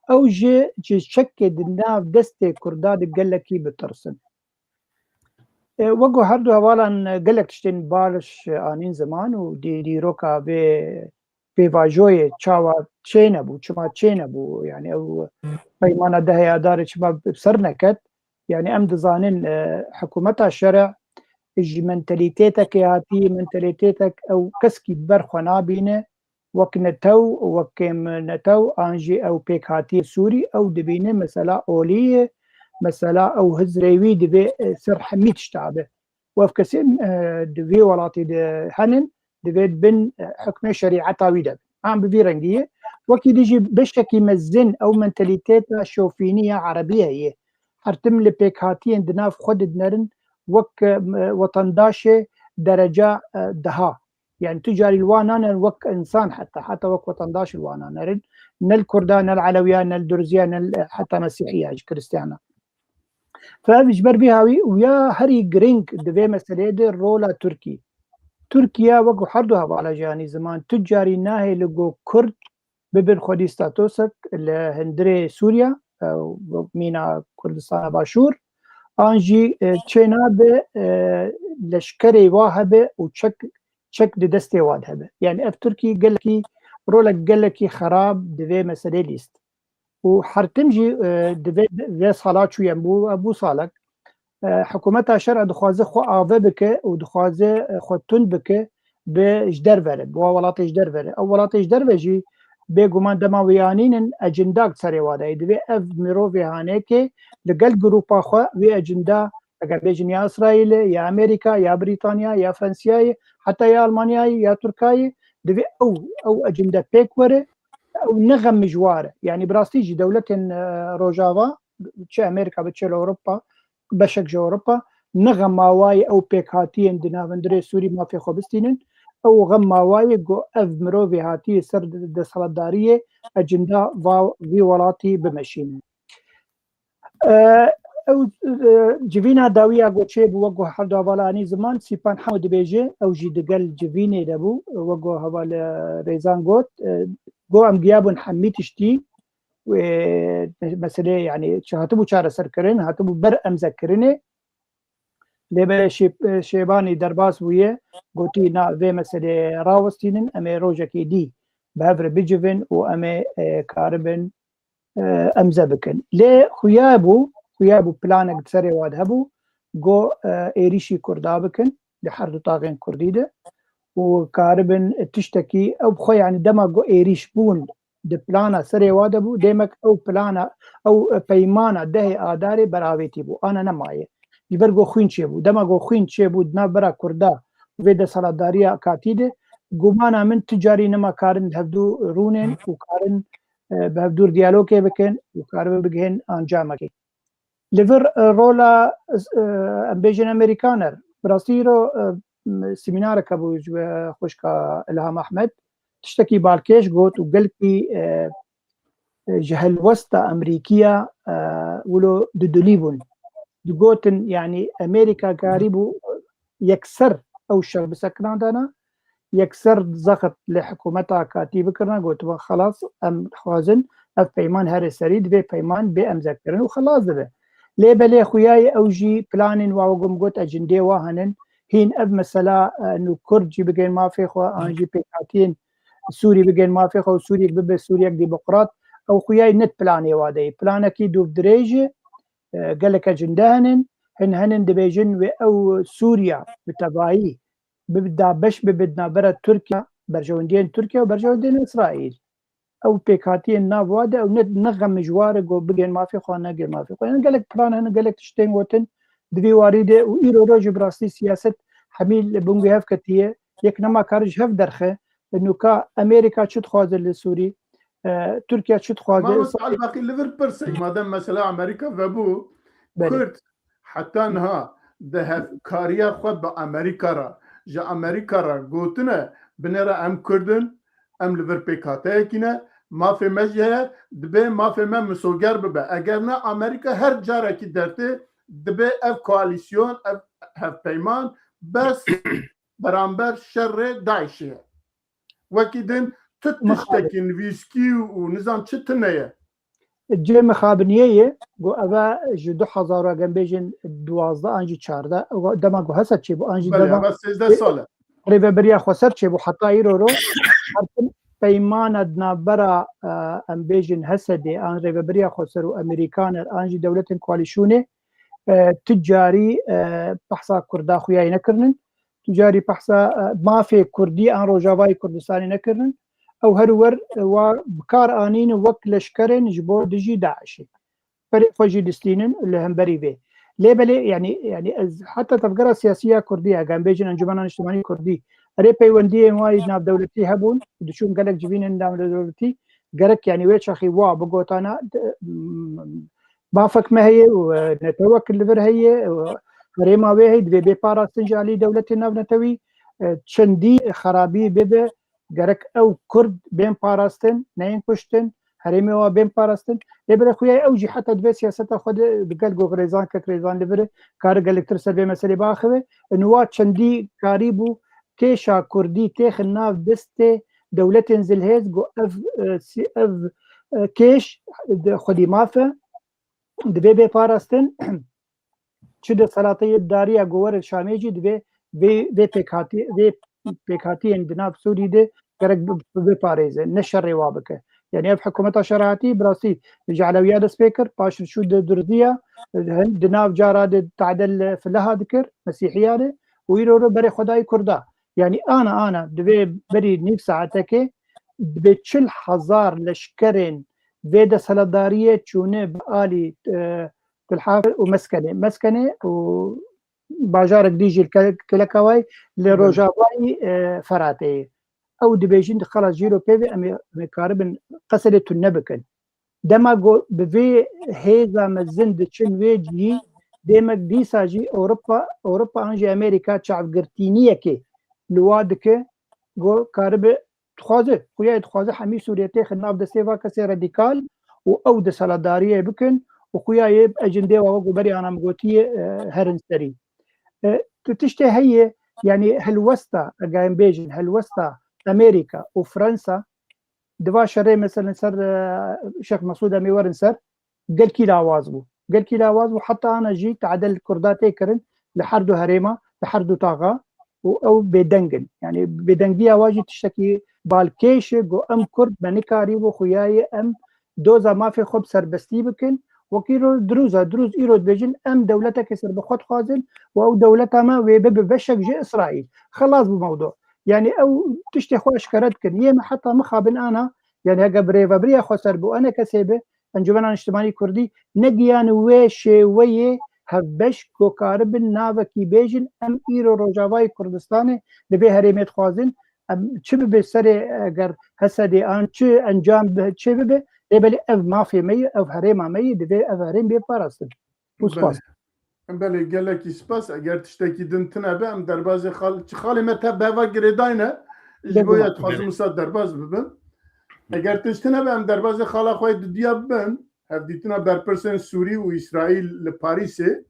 Ew ji, ji çekê di nav destê Kurda di gelekî bitirsin. E, wek ku her du hevalan gelek tiştên baş anîn ziman û dî-, dîroka vê pêvajoyê çawa çênebû, çima çênebû, yani ew peymana dehê Adarê çima bi ser neket, yani em dizanin, e, hikûmeta şerê ji mentalîtêtekê hatî, mentalîtêtek ew keskî ber xwe nabîne, wek netew, wek kêm netew, an jî ew pêkhatiyê Sûrî, ew dibîne mesela olî ye, mesela ew hizrê wî divê, e, ser hemî tişta be. Û ev kesên, e, di vê welatê de henin, divê di bin, e, hukmê şerîeta wî de bin. Em bi vî rengî ye. Wekî dî jî beşekî mezin ew mentalîteta şofînî ya erebî heye. Her tim li pêkhatiyên di nav xwe de dinerin wek, e, wetendaşê dereca, e, deha. Yani tu carî li wan nanerin wek insan heta, heta wek wetendaş li wan nanerin. Ne li Kurda, ne li Elewiya, ne li Durziya, ne li, e, heta Mesîhiya, ji Kristiyana. Fe ev ji ber vî hawî û ya herî girîng di vê meseleyê de rola Tirkî. Tirkiye wek her du hevala jî anî ziman, tu carî nahêle ku Kurd bibin xwedî statosek li hundirê Sûriya, e, mîna Kurdistana Başûr, an jî, e, çênabe, e, leşkerê wa hebe û çek, çek di destê wa de hebe. Yani ev Tirkî gelekî rolek gelekî xerab di vê meselê lîst. Û her tim jî, e, di vê, vê sala çûye bû, bû salek. E, hikûmeta şer'a dixwaze xwe ave bike û dixwaze, e, xwe tund bike bi ji derve re, bi wa welatê ji derve re. Ew welatê ji derve jî bêguman dema wê anînin ecindak serê wa de ye. Divê ev mirovê hanekê li gel grûpa xwe wê ecinda, eger bêjin ya Îsraîlê, ya Amerîka, ya Brîtanya, ya Fransiyayê, heta ya Almanyayê, ya Tirkayê, divê ew, ew ecinde pêk were, ew ne xem ji wa re. Yani bi rastî jî dewletên, e, Rojava, çi Amerîka be, çi li Ewropa, beşek ji Ewropa, ne xema wa ye ew pêkhatiyên di nav hundirê Sûrî mafê xwe bistînin. Ew xema wa ye ku ev mirovê hatiye ser desthilatdariyê ecinda va vî welatî bimeşînin. E, ew, e, civîna dawî ya ku çêbû, wek ku her du hevala anî ziman, Sîpan Hemo dibêje, ew jî digel civînê de bû, wek ku heval, e, Rêzan got, e, ku em giya bûn hemî tiştî, e, meselê, yani, çi hatibû çareserkirin, hatibû ber emzekirinê. Lê belê Şê-, Şêbanî derbas bûye, gotî, na, vê meselê rawestînin, em ê rojekê dî bi hev re bicivin û em ê, e, karibin, e, emze bikin. Lê xuya bû, xuya bû planek di serê wa de hebû, go, e, êrîşî Kurda bikin, di her du taxên Kurdî de û karibin tiştekî, ew bi xwe, yani, dema go êrîş bûn, di plana serê wa de bû, demek ew plana, ew peymana dehê Adarê beravêtî bû, ana nemaye. Ji ber ku xwîn çêbû. Dema ku xwîn çêbû di navbera Kurda û vê desthilatdariya katî de, gumana min tu carî nema karin li hevdû rûnên û karin, e, bi hevdûr diyalogê bikin û karibin bigihên ancamekê. Li vir, e, rola, e, em bêjin Amerîkaner. Bi rastî îro, e, m-, semînareke bû ji we xwişka Ilham Ahmed. Tiştekî balkêş got û gelkî, e, e, ji helwesta Amerîkiya, e, wilo dudilî bûn. Digotin, yanî Amerîka karîbû yekser ew şer bisekinandana, yekser zexit li hikûmeta katî bikirina, gotiba, xelas, em dixwazin ev peyman here serî, divê peyman bê emzekirin û xelas dibe. Lê belê xuyayê ew jî planên wa, wek min got, ecindê wa henin. Hîn ev mesela, e, nû Kurd jî bigên mafê xwe, an jî pêkhatiyên Sûrî bigên mafê xwe û Sûriyek bibe Sûriyek demokrat. Ew xuyayê net planê wa de ye. Planekî dûvdirêj e, e, gelek ecinde henin. Hin henin dibêjin wê ew Sûriya bi tevayî bi dabeş bibe di navbera Tirkiye, berjewendiyên Tirkiye û berjewendiyên Îsraîl. Ew pêkhatiyên nav wa de ew ne, ne xem ji wa re ku bigên mafê xwe, negên mafê xwe. Yani gelek plan hene, gelek tiştên gotin di vî warî de û îro rojê bi rastî siyaset hemî li bin wê hev ketiye. Yek nema kare ji hev derxe. Nûka Amerîka çi dixwaze li Sûrî? E, Tirkiye çi dixwaze? Mamoste Elbaqî, li vir pirsek, madem mesela Amerîka vebû, Belê. Kurd heta niha di hevkariya xwe bi Amerîka re, ji Amerîka re gotine, binêre em Kurd in, em li vir pêkhateyekî ne, mafê me jî heye, dibê mafê me misoger bibe. Eger ne, Amerîka her carekî dertê, dibê ev koalîsyon, ev hevpeyman bes beramber şerê DAIŞê ye. Wekî din tu tiştekî nivîskî û nizam çi tune ye. Cê mixabiniyê ye, ku eve ji du hezar û, eger bêjin, duwazdeh an jî çardeh, dema ku Hesed çêbû, an jî Belê, dema eve sêzdeh sal e. Rêveberiya Xweser çêbû, heta îro ro her tim peymana di navbera, e, em bêjin Hesedê, an Rêveberiya Xweser û Amerîkan e, an jî dewletên koalîsyonê, e, tu carî, e, behsa Kurda xuyayî nekirinin, tu carî behsa, e, mafê Kurdî an Rojavayê Kurdistanê nekirinin. Ew her wer, e, wa bi kar anîn wek leşkerên ji bo dijî DAIŞê. Berê xwe jî distînin li hemberî vê. Lê belê, yanî, yanî ez heta tevgera siyasî ya Kurdî, eger em bêjin Encûmena Niştimanî Kurdî, erê peywendiyên wa yî navdewletî hebûn, diçûn gelek civînên navdewletî, gerek, yanî, wê çaxî wa bigotana, d-, m-, mafek me heye û, e, netewek li vir heye û herêma wê heye, divê bê parastin ji alî dewletên navnetewî, e, çendî xerabî bibe, gerek ew Kurd bên parastin, neyên kuştin, herêmê wa bên parastin. Lê belê xuya ew jî heta divê siyaseta xwe di, di gel Gogrêzan, Kekrêzan li vir e, kare gelektir ser vê meselê biaxive. Û wa çendî karî bû kêşa Kurdî têxin nav destê dewletên zilhêz, ku ev, e, sî-, ev, e, kêş di xwedî maf e, divê bê parastin. Çi desthilatê dariya ku were Şamê jî divê vê, vê pêkhatî-, vê pêkhatiyên di nav Sûrî de gerek bi, bi, biparêze, ne şerê wa bike. Yanî ev hikûmeta şerhatî bi rastî ji Elewiya dest pê kir, paş çû di Durziya, di nav cara de tadel Fileha dikir, Mesîhiya de, û îro ro berê xwe dayî Kurda. Yanî ana, ana, divê berî nîv saetekê, divê çil hezar leşkerên vê desthilatdariyê çûne bi alî, e, Til Hafir û Meskenê. Meskenê û bajarek dî jî li ke-, Kelekawayê li Belê. rojavayî, e, Feratê ye. Ew dibêjin di xelas jîro pê ve em ê, em ê karibin qesedê tune bikin. Dema ku bi vê hêza mezin diçin wê cihî, demek dîsa jî Ewropa, Ewropa an jî Amerîka çavgirtîniyekê li wa dike, ku karibe dixwaze, xuya dixwaze hemî Sûriye têxe nav destê va kesê radîkal û ew desthilatdariyê bikin û xuya yê ecindê wa wek berî ana min gotiye, e, herin serî. E, tu tiştê heye, yanî helwesta, eger em bêjin, helwesta Amerîka û Fransa, di va şerê, meselen, ser, e, Şêx Mesûd em ê werin ser, gelkî lawaz bû. Gelkî lawaz bû, heta ana jî tadel Kurda tê kirin li her du herêma, li her du taxa û ew bêdeng in. Yanî bêdengiya wa jî tiştekî balkêş e, ku em Kurd me nikarîbû xuyayê em doza mafê xwe bi serbestî bikin. Wekî ro dirûza, dirûz îro dibêjin, em dewletekê serbixwe dixwazin û ew dewleta me wê bibe beşek ji Îsraîl. Xelas bû mewdu. Yanî ew tiştê xwe eşkere dikin. Yê me heta mixabin ana, yanî heke bi rêvebiriya xweser bû, enekesê bi, Encûmena Niştimanî Kurdî, negiyan wê şêweyê hevbeş ku karibin navekî bêjin, em îro Rojavayê Kurdistanê li vê herêmê dixwazin, em çi bibe serê, eger Hesedê an çi encam bi-, çê bibe, lê belê ev mafê me ye, ev herêma me ye, divê ev herêm bê parastin. Û spas. Belê. Belê, gelekî spas. Eger tiştekî din tune be, em derbazê xal-, çi xalê me te bi heva girêdayne, ji bo Belê. ya dixwazim wisa derbaz bibim. Eger tişt tune be, em derbazê xala xwe yê diduya bibin, hevdîtina berpirsên Sûrî û Îsraîl li Parîsê.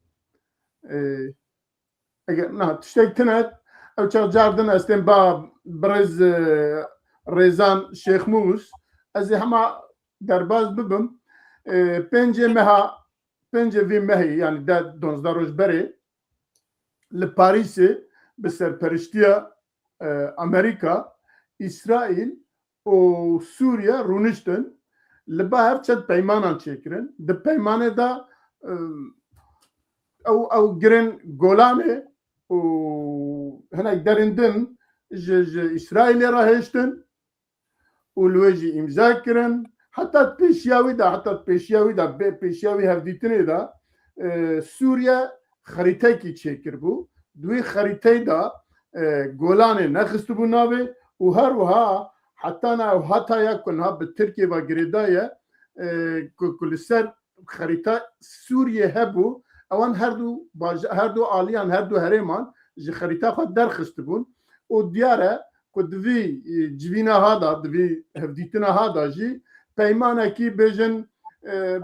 Ê, eger, na, tiştek tune, ew çax car din ez tên ba birêz, e, Rêzan Şêxmûs, ez ê hema derbaz bibim. E, pêncê meha, pêncê vî mehê, yanî deh, duwazdeh roj berê, li Parîsê bi serperiştiya, e, Amerîka, Îsraîl û Sûriye rûniştin, li ba hev çend peymanan çêkirin. Di peymanê de, e, ew, ew girin Golanê û hinek derên din ji, ji Îsraîlê re hêştin û li wê jî îmza kirin. Heta pêşiya wî de, heta pêşiya wî de, bê pêşiya wî hevdîtinê de, e, Sûriye xerîtekî çêkiribû. Di wî xerîteyê de, e, Golanê nexistibû navê û her wiha heta niha ew Hataya ku niha bi Tirkiyê ve girêdaye, e, ku, ku li ser xerîta Sûriyê hebû, ewan her du baja-, her du aliyan, her du herêman ji xerîta xwe derxistibûn û diyar e ku di vî, e, civîna ha da, di vî hevdîtina ha da jî peymanekî bêjin, e,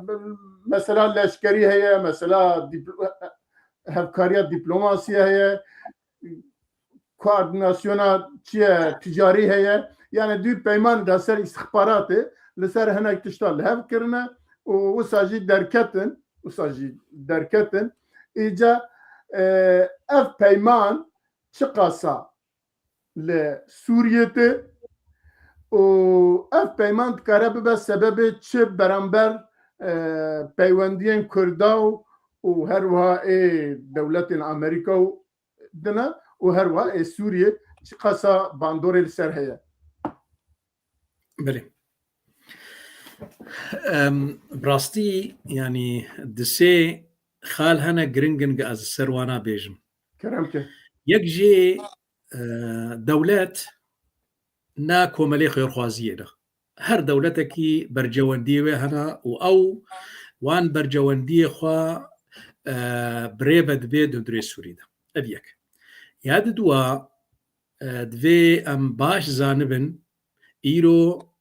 mesela leşkerî heye, mesela dîpl-, hevkariya dîplomasiyê heye, koordînasyona çi ye, ticarî heye. Yani dû peyman de ser îstixbaratê li ser hinek tişta li hev kirine û wisa jî derketin, wisa jî derketin. Îca, e, ev peyman çiqasa li Sûriyê tê û ev peyman dikare bibe sebebê çi beramber, e, peywendiyên Kurda û, û her wiha ê dewletên Amerîka û dine û her wiha ê Sûriyê çiqasa bandorê li ser heye? Belê. Em, bi rastî, yanî di sê xal hene giring in, ez li ser wana bêjim. Kerem ke. Yek jê, e, dewlet ne komelê xêrxwaziyê ne. Her dewletekî bercewendiyê wê hene û ew wan bercewendiyê xwe, e, bi rê ve dibê di hundirê Sûrî de. Ev yek. Ya di dua, e, divê em baş zanibin, îro,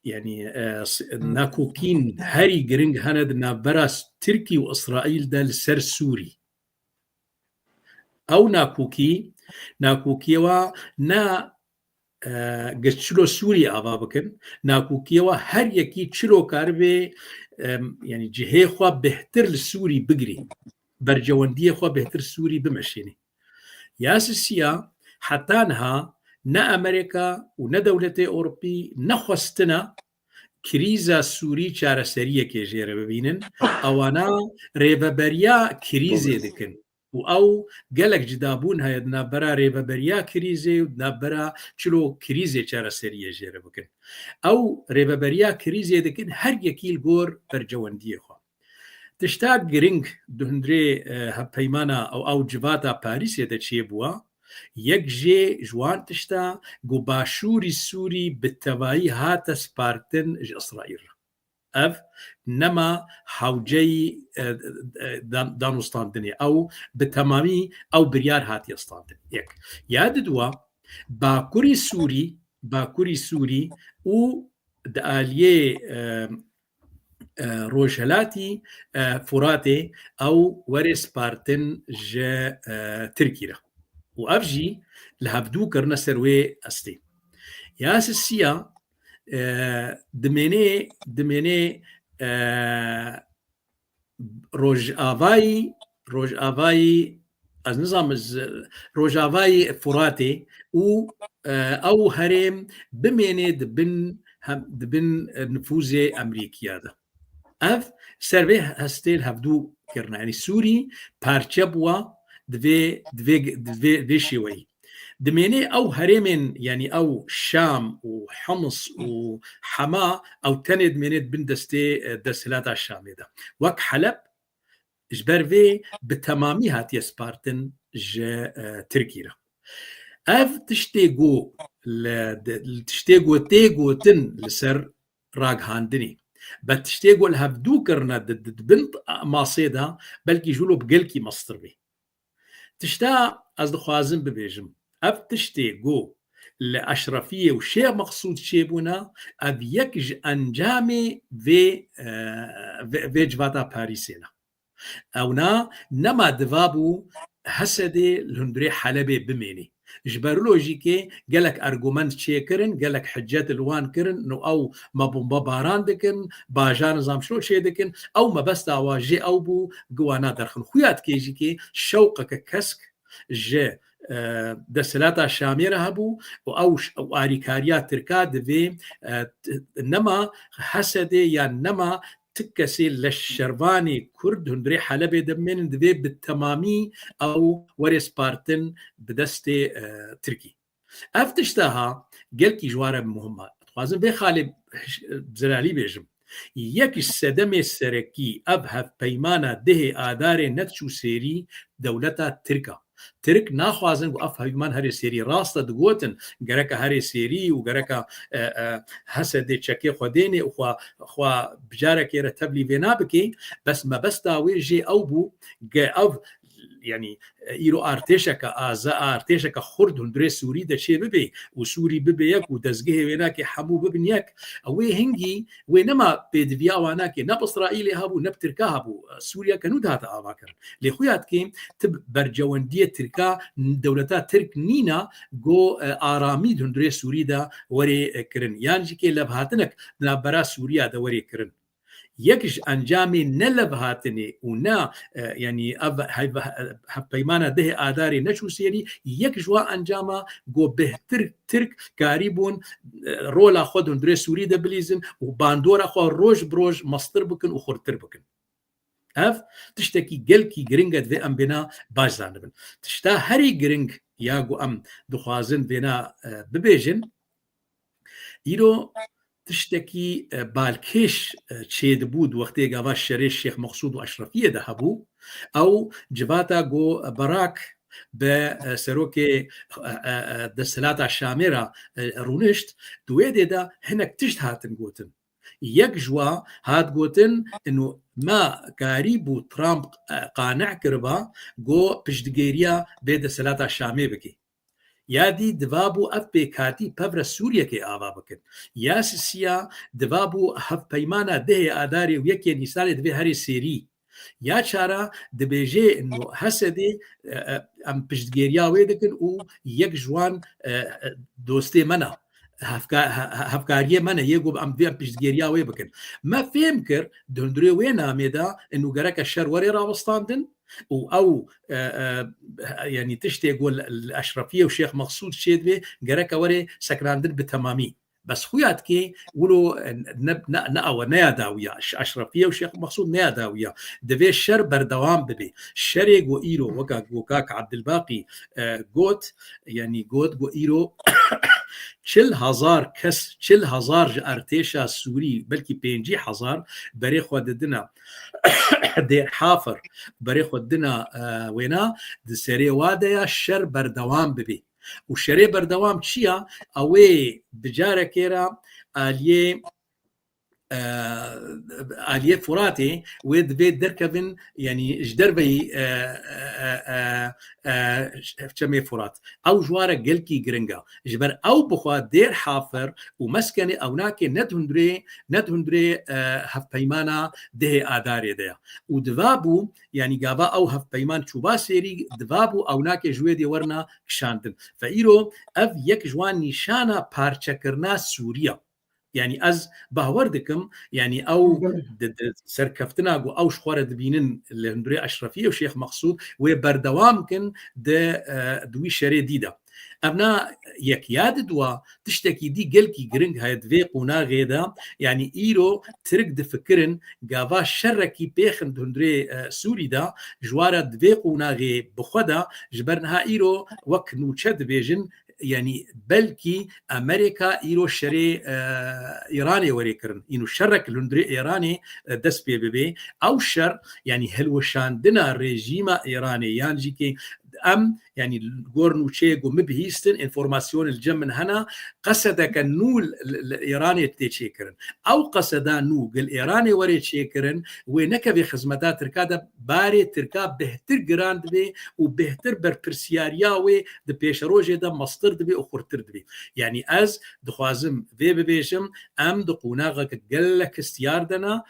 yanî, e, s-, nakokîn herî giring hene di navbera s-, Tirkî û Îsraîl de li ser Sûrî. Ew nakokî, nakokiyê wa ne, e, giş çilo Sûrî ava bikin, nakokiyê wa her yekî çilo karibê, em, yanî cihê xwe bêhtir li Sûrî bigirî, bercewendiyê xwe bêhtir Sûrî bimeşînî. Ya sisiya heta niha ne Amerîka û ne dewletê Ewropî nexwestine krîza Sûrî çareseriyekê jê re bibînin. Ewana rêveberiya krîzê dikin û ew gelek cidabûn heye di navbera rêveberiya krîzê û di navbera çilo krîzê çareseriyê jê re bikin. Ew rêveberiya krîzê dikin her yekî li gor bercewendiyê xwe. Tişta giring di hundirê, e, hevpeymana ew, ew civata Parîsê de çêbûwa, yek jê ji wan tişta ku Başûrî Sûrî bi tevayî hate spartin ji Îsraîl re. Ev nema hewceyî, e, e, dan-, danûstandinê. Ew bi temamî ew biryar hatiye standin. Yek. Ya di dua, Bakurî Sûrî, Bakurî Sûrî û di aliyê, e, e, rojhelatî, e, Furatê ew werê spartin ji, e, Tirkî re. Û ev jî li hevdû kirine ser wê hestê. Ya sisiya, e, dimênê, dimênê, e, Rojavayî, Rojavayî, ez nizam, ez, Rojavayî Furatê û, e, ew herêm bimênê di bin hem, di bin, e, nifûzê Amerîkiya de. Ev ser vê hestê li hevdû kirine. Yanî Sûrî parçe bûwa di vê, di vê, di vê, vê şêweyî. Dimênê ew herêmên, yanî ew Şam û Hims û Hema, ew tenê dimênê di bin destê, e, desthilata Şamê de. Wek Heleb, ji ber vê bi temamî hatiye spartin ji, e, Tirkî re. Ev tiştê ku li, di, tiştê ku tê gotin li ser ragihandinê. Be tiştê ku li hevdû kirine di, di, di bin masê de, belkî ji wilo bi gelkî mestir bê. Tişta ez dixwazim bibêjim, ev tiştê ku li Eşrefiyê û Şêx Meqsûd çêbûne, ev yek ji encamê vê, e, vê, vê civata Parîsê ne. Ewna nema diva bû Hesedê li hundirê Helebê bimênê. Ji ber lojîkê gelek argument çêkirin, gelek hicet li wan kirin, no ew me bombe baran dikin, bajar nizam şo çê dikin, ew mebesta wa jê ew bû, giwana derxin. Xuya dikê jî kê şewqeke kesk ji, e, desthilata Şamê re hebû û ew ş-, ew arîkariya Tirka divê, e, t-, nema Hesedê yan nema ti kesê leşşervanê Kurd hundirê Helebê de bimênin, divê bi temamî ew werê spartin bi destê, e, Tirkî. Ev tişta ha gelkî ji wan re muhim e. Dixwazim vê xalê hiş-, zelalî bêjim. Yek ji sedemê serekî ev hevpeymana dehê Adarê nediçû sêrî dewleta Tirk a. Tirk naxwazin ku ev hevpeyman herê sêrî. Rast e, digotin gereka herê sêrî û gereka, e, e, Hesedê çekê xwe dênê û xwe, xwe bi carekê re tevlî vê nabikê. Bes mebesta wê jê ew bû, ge ev yanî, e, îro artêşeke aza-, artêşeke xurt hundirê Sûrî de çê bibe û Sûrî bibe yek û dezgehê wênakê hemû bibin yek. Ew wê hingî, wê nema pêdiviya wanakê, ne bi Îsraîlê hebû, ne bi Tirka hebû. Sûriya ke nû dihate avakirin. Lê xuya dikê, ti bercewendiyê Tirka, dewleta Tirk nîna, go, e, aramî di hundirê Sûrî de werê, e, kirin. Yan jî kê levhatinek di navbera Sûriya de werê kirin. Yek ji encamê ne levhatinê û ne, e, yanî ev hev-, hevpeymana dehê Adarê neçû sêrî, yek ji wan encama go bêhtir Tirk karîbûn, e, rola xwe di hundirê Sûrî de bilîzin û bandora xwe roj bi roj mestir bikin û xurtir bikin. Ev tiştekî gelkî giring e, divê em bêna baş zanibin. Tişta herî giring ya ku em dixwazin vêna, e, bibêjin, îro tiştekî, e, balkêş, e, çêdibû di wextê gava şerê Şêx Meqsûd û Eşrefiyê de hebû. Ew civata ku Barak bi, e, serokê, e, e, e, desthilata Şamê re, e, rûnişt, di wê dê de hinek tişt hatin gotin. Yek ji wa hat gotin, inu me karîbû Trump, e, qane kiriba, go piştgiriya bê desthilata Şamê bike. Ya dî divabû ev pêkhatî pevre Sûriyekê ava bikin. Ya sisiya divabû hevpeymana dehê Adarê û yekê Nîsanê divê herê sêrî. Ya çara dibêjê inu Hesedê, e, e, em piştgiriya wê dikin û yek ji wan, e, e, dostê me ne. Hevka-, he-, he-, hevkariyê me ne, yê ku em vê em piştgiriya wê bikin. Me fêm kir, di hundirê wê namê de, inu gereke şer were rawestandin û ew, e, e, yanî tiştê ku li, li Eşrefiye û Şêx Meqsûd çêdibê, gereke were sekinandin bi temamî. Bes xuya dikê, wilo, e, ne, ne, ne ew e, ne ya dawiya. Ş-, Eşrefiye û Şêx Meqsûd ne ya dawiya. Divê şer berdewam bibe. Şerê ku îro, weka ku kak Abdilbaqî, e, got, yanî got ku îro çil hezar kes, çil hezar ji artêşa Sûrî, belkî pêncî hezar berê xwe didina Dêr Hafir, berê xwe didina, e, wêna, di serê wa de ya şer berdewam bibe. Û şerê berdewam çi ya? Ew ê bi carekê re aliyê, e, aliyê Furatê wê divê derkevin, yanî ji derveyî, e, e, e, e, e, çemê Furat. Ew ji wa re gelkî giring e. Ji ber ew bi xwe Dêr Hafir û Meskenê ew nake ne di hundirê, ne di hundirê, e, hevpeymana dehê Adarê de ye. Û diva bû, yanî gava ew hevpeyman çûba sêrî, diva bû ew nake ji wê dê werna kişandin. Fe îro ev yek ji wan nîşana parçekirina Sûriya. Yanî ez bawer dikim, yanî ew di, di serkeftina ku ew ji xwe re dibînin li hundirê Eşrefiyê û Şêx Meqsûd wê berdewam kin di, e, di wî şerê dî de. Ev na yek ya di dua tiştekî dî gelkî giring heye di vê qonaxê de, yanî îro Tirk difikirin gava şerekî pêxin di hundirê, e, Sûrî de, ji wa re di vê qonaxê bi xwe de, ji ber niha îro wek nûçe dibêjin, yanî belkî Amerîka îro şerê, e, Îranê werê kirin. Îno şerek li hundirê Îranê, e, dest pê bibe. Ew şer, yanî hilweşandina rejîma Îranê, yan jî kê em, yanî gor nûçeyê ku min bihîstin, înformasyon li cem min hene, qesedeke nû li, li, li Îranê tê çêkirin. Ew qeseda nû gil Îranê were çêkirin, wê nekevê xizmeta Tirka de, barê Tirka bêhtir giran dibe û bêhtir berpirsiyariya wê di pêşerojê de mestir dibe û xurtir dibe. Yanî ez dixwazim vê bibêjim, em di qonaxeke gelek hestiyar de ne,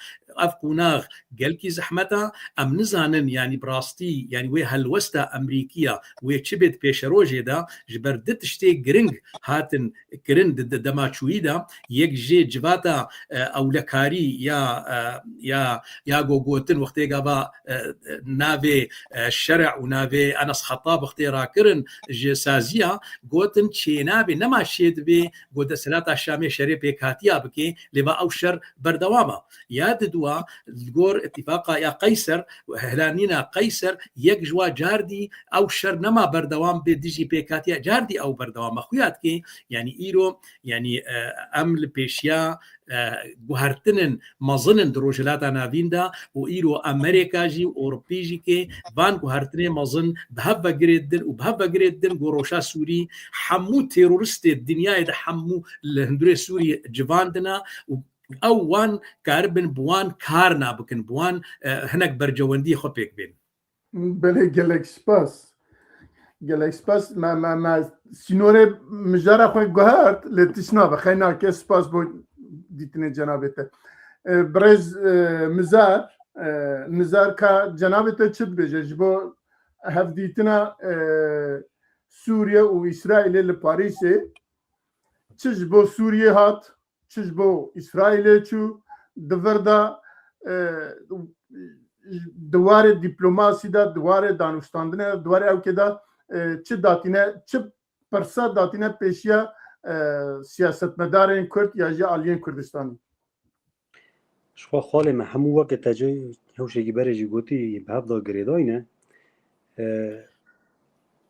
ev qonax gelkî zehmet e, em nizanin, yanî bi rastî, yanî wê helwesta Amerîkiya wê çi bê di pêşerojê de, ji ber du tiştê giring hatin kirin di, di dema çûyî de, yek jê civata, e, ewlekarî ya, e, ya, ya go gotin wextê gava, e, e, navê, e, şere û navê Enes Xetab wextê rakirin ji saziya, gotin çênabê, nema çêdibê go desthilata Şamê şerê pêkhatiya bike, lê va ew şer berdewam e. Ya di dua, li gor îtifaqa ya Qeyser, hilanîna Qeyser, yek ji wa cardî ew şer nema berdewam bê dijî pêkhatiya, cardî ew berdewam e. Xuya dikê, yanî îro, yanî, e, em li pêşiya, e, guhertinin mezin in di Rojhilata Navîn de û îro Amerîka jî û Ewropî jî kê van guhertinê mezin bi hev ve girê didin û bi hev ve girê didin ku rewşa Sûrî hemû teroristê dinyayê de hemû li hundirê Sûrî civandine û ew wan karibin bi wan kar nabikin, bi wan, e, hinek bercewendiyê xwe pêk bên. Belê, gelek spas. Gelek spas. Me, me, me sînorê mijara xwe guhert, lê tişt nabe. Xeyr nake, spas bo dîtinê cenabê te. E, birêz, e, Mizar, e, Mizar ka cenabê te çi dibêje ji bo hevdîtina, e, Sûriye û Îsraîlê li Parîsê? Çi ji bo Sûriyê hat, çi ji bo Îsraîlê çû, di vir de, e, di warê dîplomasî de, di warê danûstandinê de, di warê ewkê de, e, çi datîne, çi pirsa datîne pêşiya, e, siyasetmedarên Kurd ya jî aliyên Kurdistanê? Ji xwe xalê me hemû weke te cê hewşekî berê jî gotî, bi hev de girêdayî ne. E,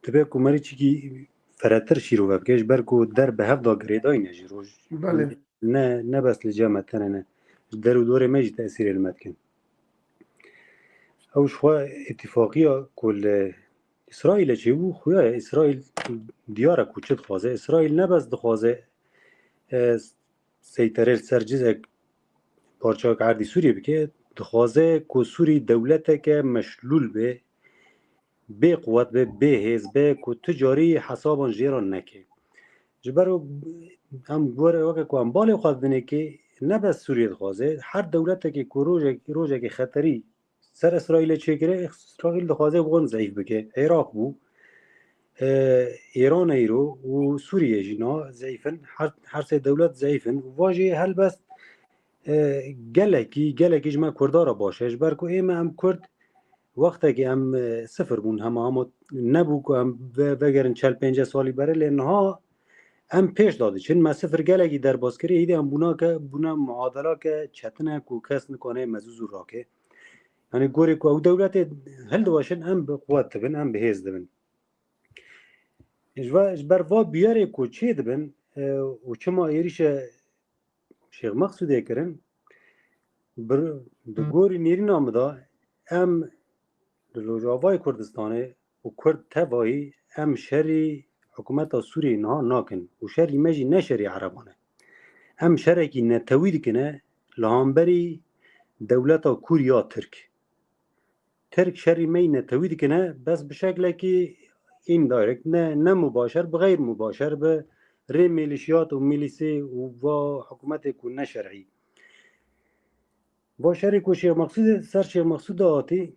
dibe ku merî çikî feretir şîrove bike, ji ber ku der bi hev de girêdayî ne jî roj. Belê. Ne, ne bes li cem me tenê ne. Ji der û dorê me jî tesîrê li me dikin. Ew ji xwe îtîfaqiya ku li Îsraîlê çêbû, xuya ye. Îsraîl diyar e ku çi dixwaze. Îsraîl ne bes dixwaze, e, seyterê li ser cizek parçeyek erdî Sûriyê bike, dixwaze ku Sûrî dewleteke meşlûl be, bê quwet be, bê hêz be, ku tu carî hesaban jê re neke. Ji ber em were weke ku em balê xwe didinê kê, ne bes Sûriyê dixwaze, her dewletekê ku rojek-, rojekê xeterî ser Îsraîlê çêkire, Îsraîl dixwaze wan zeîf bike. Iraq bû, e, Îran e îro û Sûriye jî na zeîf in. Her, her sê dewlet zeîf in. Û va jî helbest, e, gelekî, gelekî ji me Kurda re baş e. Ji ber ku ê me em Kurd wextekî em, e, sifir bûn, hema hema nebû ku em ve-, vegerin çel pênceh salî berê, lê niha em pêş de diçin. Me sifir gelekî derbas kiriye, îdî em bûnake, bûne muadelake çetin e ku kes nikane me zû zû rake. Yanî gorê ku ew dewletê hildiweşin, em bi quwet dibin, em bi hêz dibin. Ji va-, ji ber va biyarê ku çê dibin, e, û çima êrîşe Şêx Meqsûdê kirin, bir, di gorî nêrîna min de em li Rojavayê Kurdistanê û Kurd tevayî em şerî hikûmeta Sûriyeyê niha nakin û şerî me jî ne şerî Ereban e. Em şerekî netewî dikine li hemberî dewleta Kûr ya Tirk. Tirk şerî me yî netewî dikine, bes bi şeklekî indirect, ne, ne mubaşer, bi xeyr mubaşer, bi rê milîşiyat û milîsê û va hikûmetê ku ne şerî. Va şerê ku Şêx Meqsûd, ser Şêx Meqsûd de hatî,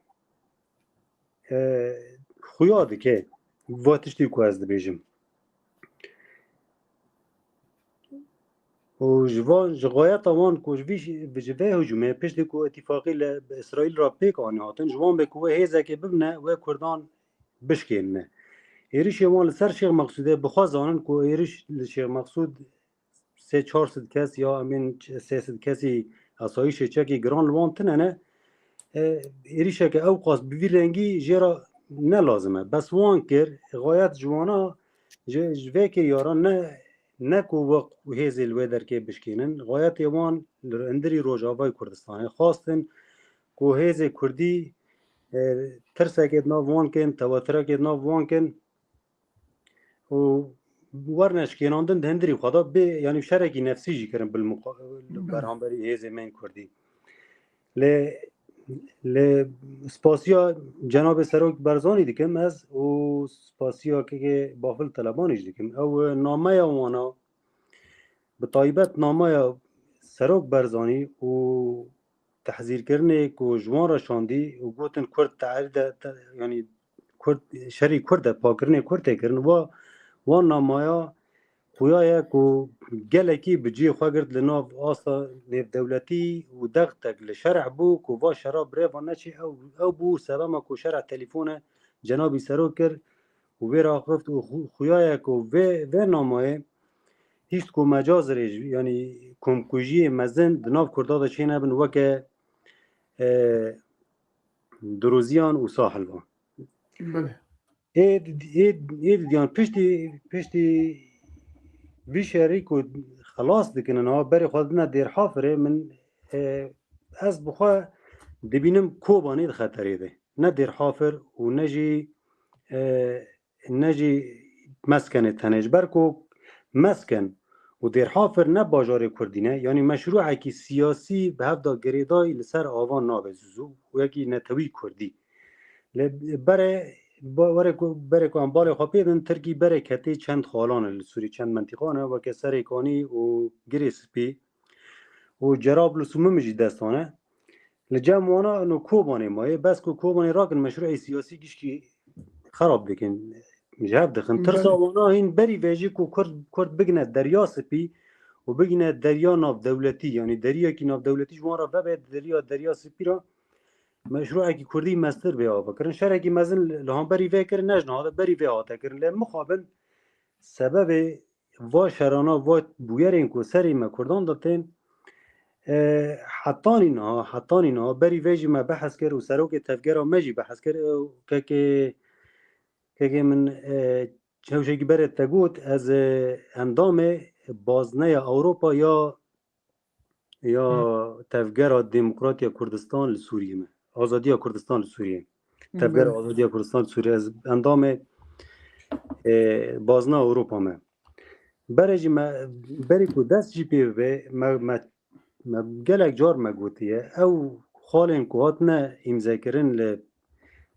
e, xuya dike va tiştî ku ez dibêjim. Û ji van, ji xayeta wan ku ji vî, ji vê hicûmê piştî ku îtîfaqî li Îsraîl re pêk anî hatin, ji wan be ku wê hêzekê bibine, wê Kurdan bişkênine. Êrişê wan li ser Şêx Meqsûdê bi xwe zanin ku êriş li Şêx Meqsûd sê çar sed kes ya em ên sê sed kesî asayîşê çekî giran li wan tine ne. E, êrişeke ew qas bi vî rengî jê re ne lazim e. Bes wan kir, xayet ji wana, ji, ji vê kiriya re ne, ne ku wek hêzê li wê derkê bişkênin, xayetê wan li hundirî Rojavayê Kurdistanê xwestin ku hêzê Kurdî, e, tirsekê di nav wan kin, teweturekê di nav wan kin û werne şikênandin di hundirî xwe de bê, yanî şerekî nefsî jî kirin bil muqa-, li beramberî hêzê me yên Kurdî. Lê, lê spasiya Cenabê Serok Barzanî dikim ez û spasiya kekê Bafil Telebanî jî dikim. Ew nameya wana, bi taybet nameya Serok Barzanî û tehzîrkirinê ku ji wan re şandî û gotin Kurd te'rîde, te-, yanî Kurd, şerî Kurd e, pakirinê Kurd tê kirin. Wa, wan namaya xuya ye ku gelekî bi cihê xwe girt li nav asta nêvdewletî û dextek li şerh bû ku va şera birêva neçê ew, ew bû sebema ku şerh telefone cenabî Serok kir û vê re axift û xu-, xuya ye ku vê, vê namayê hîst ku mecazirê ji, yanî komkujiyê mezin di nav Kurda de çênebin weke, e, Duruziyan û Sahilvan. Belê. Ê, ê, ê didiyan piştî, piştî vî şerî ku xelas dikin, ha berê xwe didine Dêrhafirê, min, e, ez bi xwe dibînim Kobanê di xeterê de. Ne Dêrhafir û ne jî, e, ne jî Meskenê tenê. Ji ber ku Mesken û Dêrhafir ne bajarê Kurdî ne, yanî meşrûekî siyasî bi hev de girêdayî li ser avan nabe zû zû û yekî netewî Kurdî. Lê berê, ba-, were ku, berê ku em balê xwe pê din, Tirkî berê ketê çend xalan e li Sûrî, çend mentîqan e, weke Serê Kanî û Girê Spî û Cerablus û Mimij jî destan e. Li cem wana ino Kobanê maye, bes ku Kobanê rakin meşrûê siyasî gişkî xerab dikin, ji hev dixin. Tirsa Belê. wana hîn berî vê jî ku Kurd, Kurd bigine Derya Spî û bigine derya navdewletî, yanî deriyekî navdewletî ji wan re vebe deriya Derya Spî re meşrûekî Kurdî mestir bê avakirin. Şerekî mezin li, li hemberî vê kirin, ne ji niha de berî vê hate kirin. Lê mixabin sebebê va şerana, va bûyerên ku serê me Kurdan de tên, e, hetanî niha, hetanî niha, berî vê jî me behs kir û serokê tevgera me jî behs kir, e, kekê, kekê min, e, çewşekî berê te got, ez, e, endamê Bazneya Ewropa ya, ya Hı. Tevgera Demokratiya Kurdistan li Sûriyê me. Azadiya Kurdistan li Sûriyê. Tevgera Belê. Azadiya Kurdistan li Sûriyê. Ez endamê, e, Bazna Ewropa me. Berê jî me, berî ku dest jî pê bibe, me, me, me gelek car me gotiye, ew xalên ku hatine îmzekirin li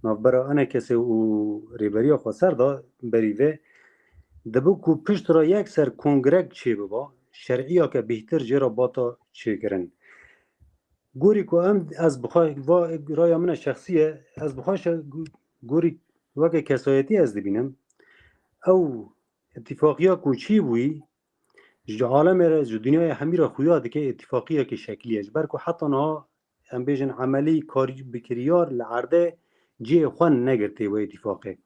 navbera ENKSê û Rêberiya Xweser de berî vê, dibe ku pişt re yek ser kongrek çêbiba, şer'iyeke bêhtir jê re bata çêkirin. Gorî ku em, ez bixwe, va raya min e şexsî ye, ez bixwe şe-, gorî weke kesayetî ez dibînim, ew îtifaqiya ku çêbûyî, ji alemê re, ji dinyaya hemî re xuya dike îtifaqiyekê şeklî ye. Ji ber ku heta niha, em bêjin, emelî karî-, bikiryar li erdê cihê xwe negirtê wê îtifaqê.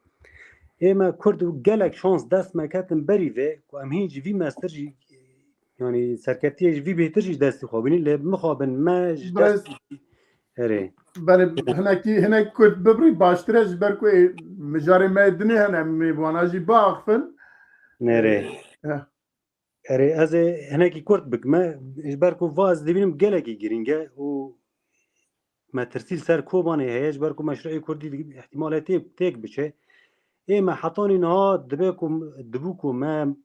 Ê me Kurd û gelek şans dest me ketin berî vê ku em hîn ji vî mestir jî, yanî serkeftiyê ji vî bêhtir jî ji destî xwe bînin, lê mixabin me ji Birêz. destî Erê. Belê, hinekî, hinek Kurd bibirî baştir e, ji ber ku ê mijarê me yê dinê hene, em ê bi wana jî biaxifin. Nerê. Eh. Erê, ez ê hinekî kurt bikime, ji ber ku va ez dibînim gelekî girîng e û metirsî li ser Kobanê heye, ji ber ku meşrûê Kurdî di-, ihtimal e tê-, têk biçe. Ê me hetanî niha dibe ku, dibû ku me,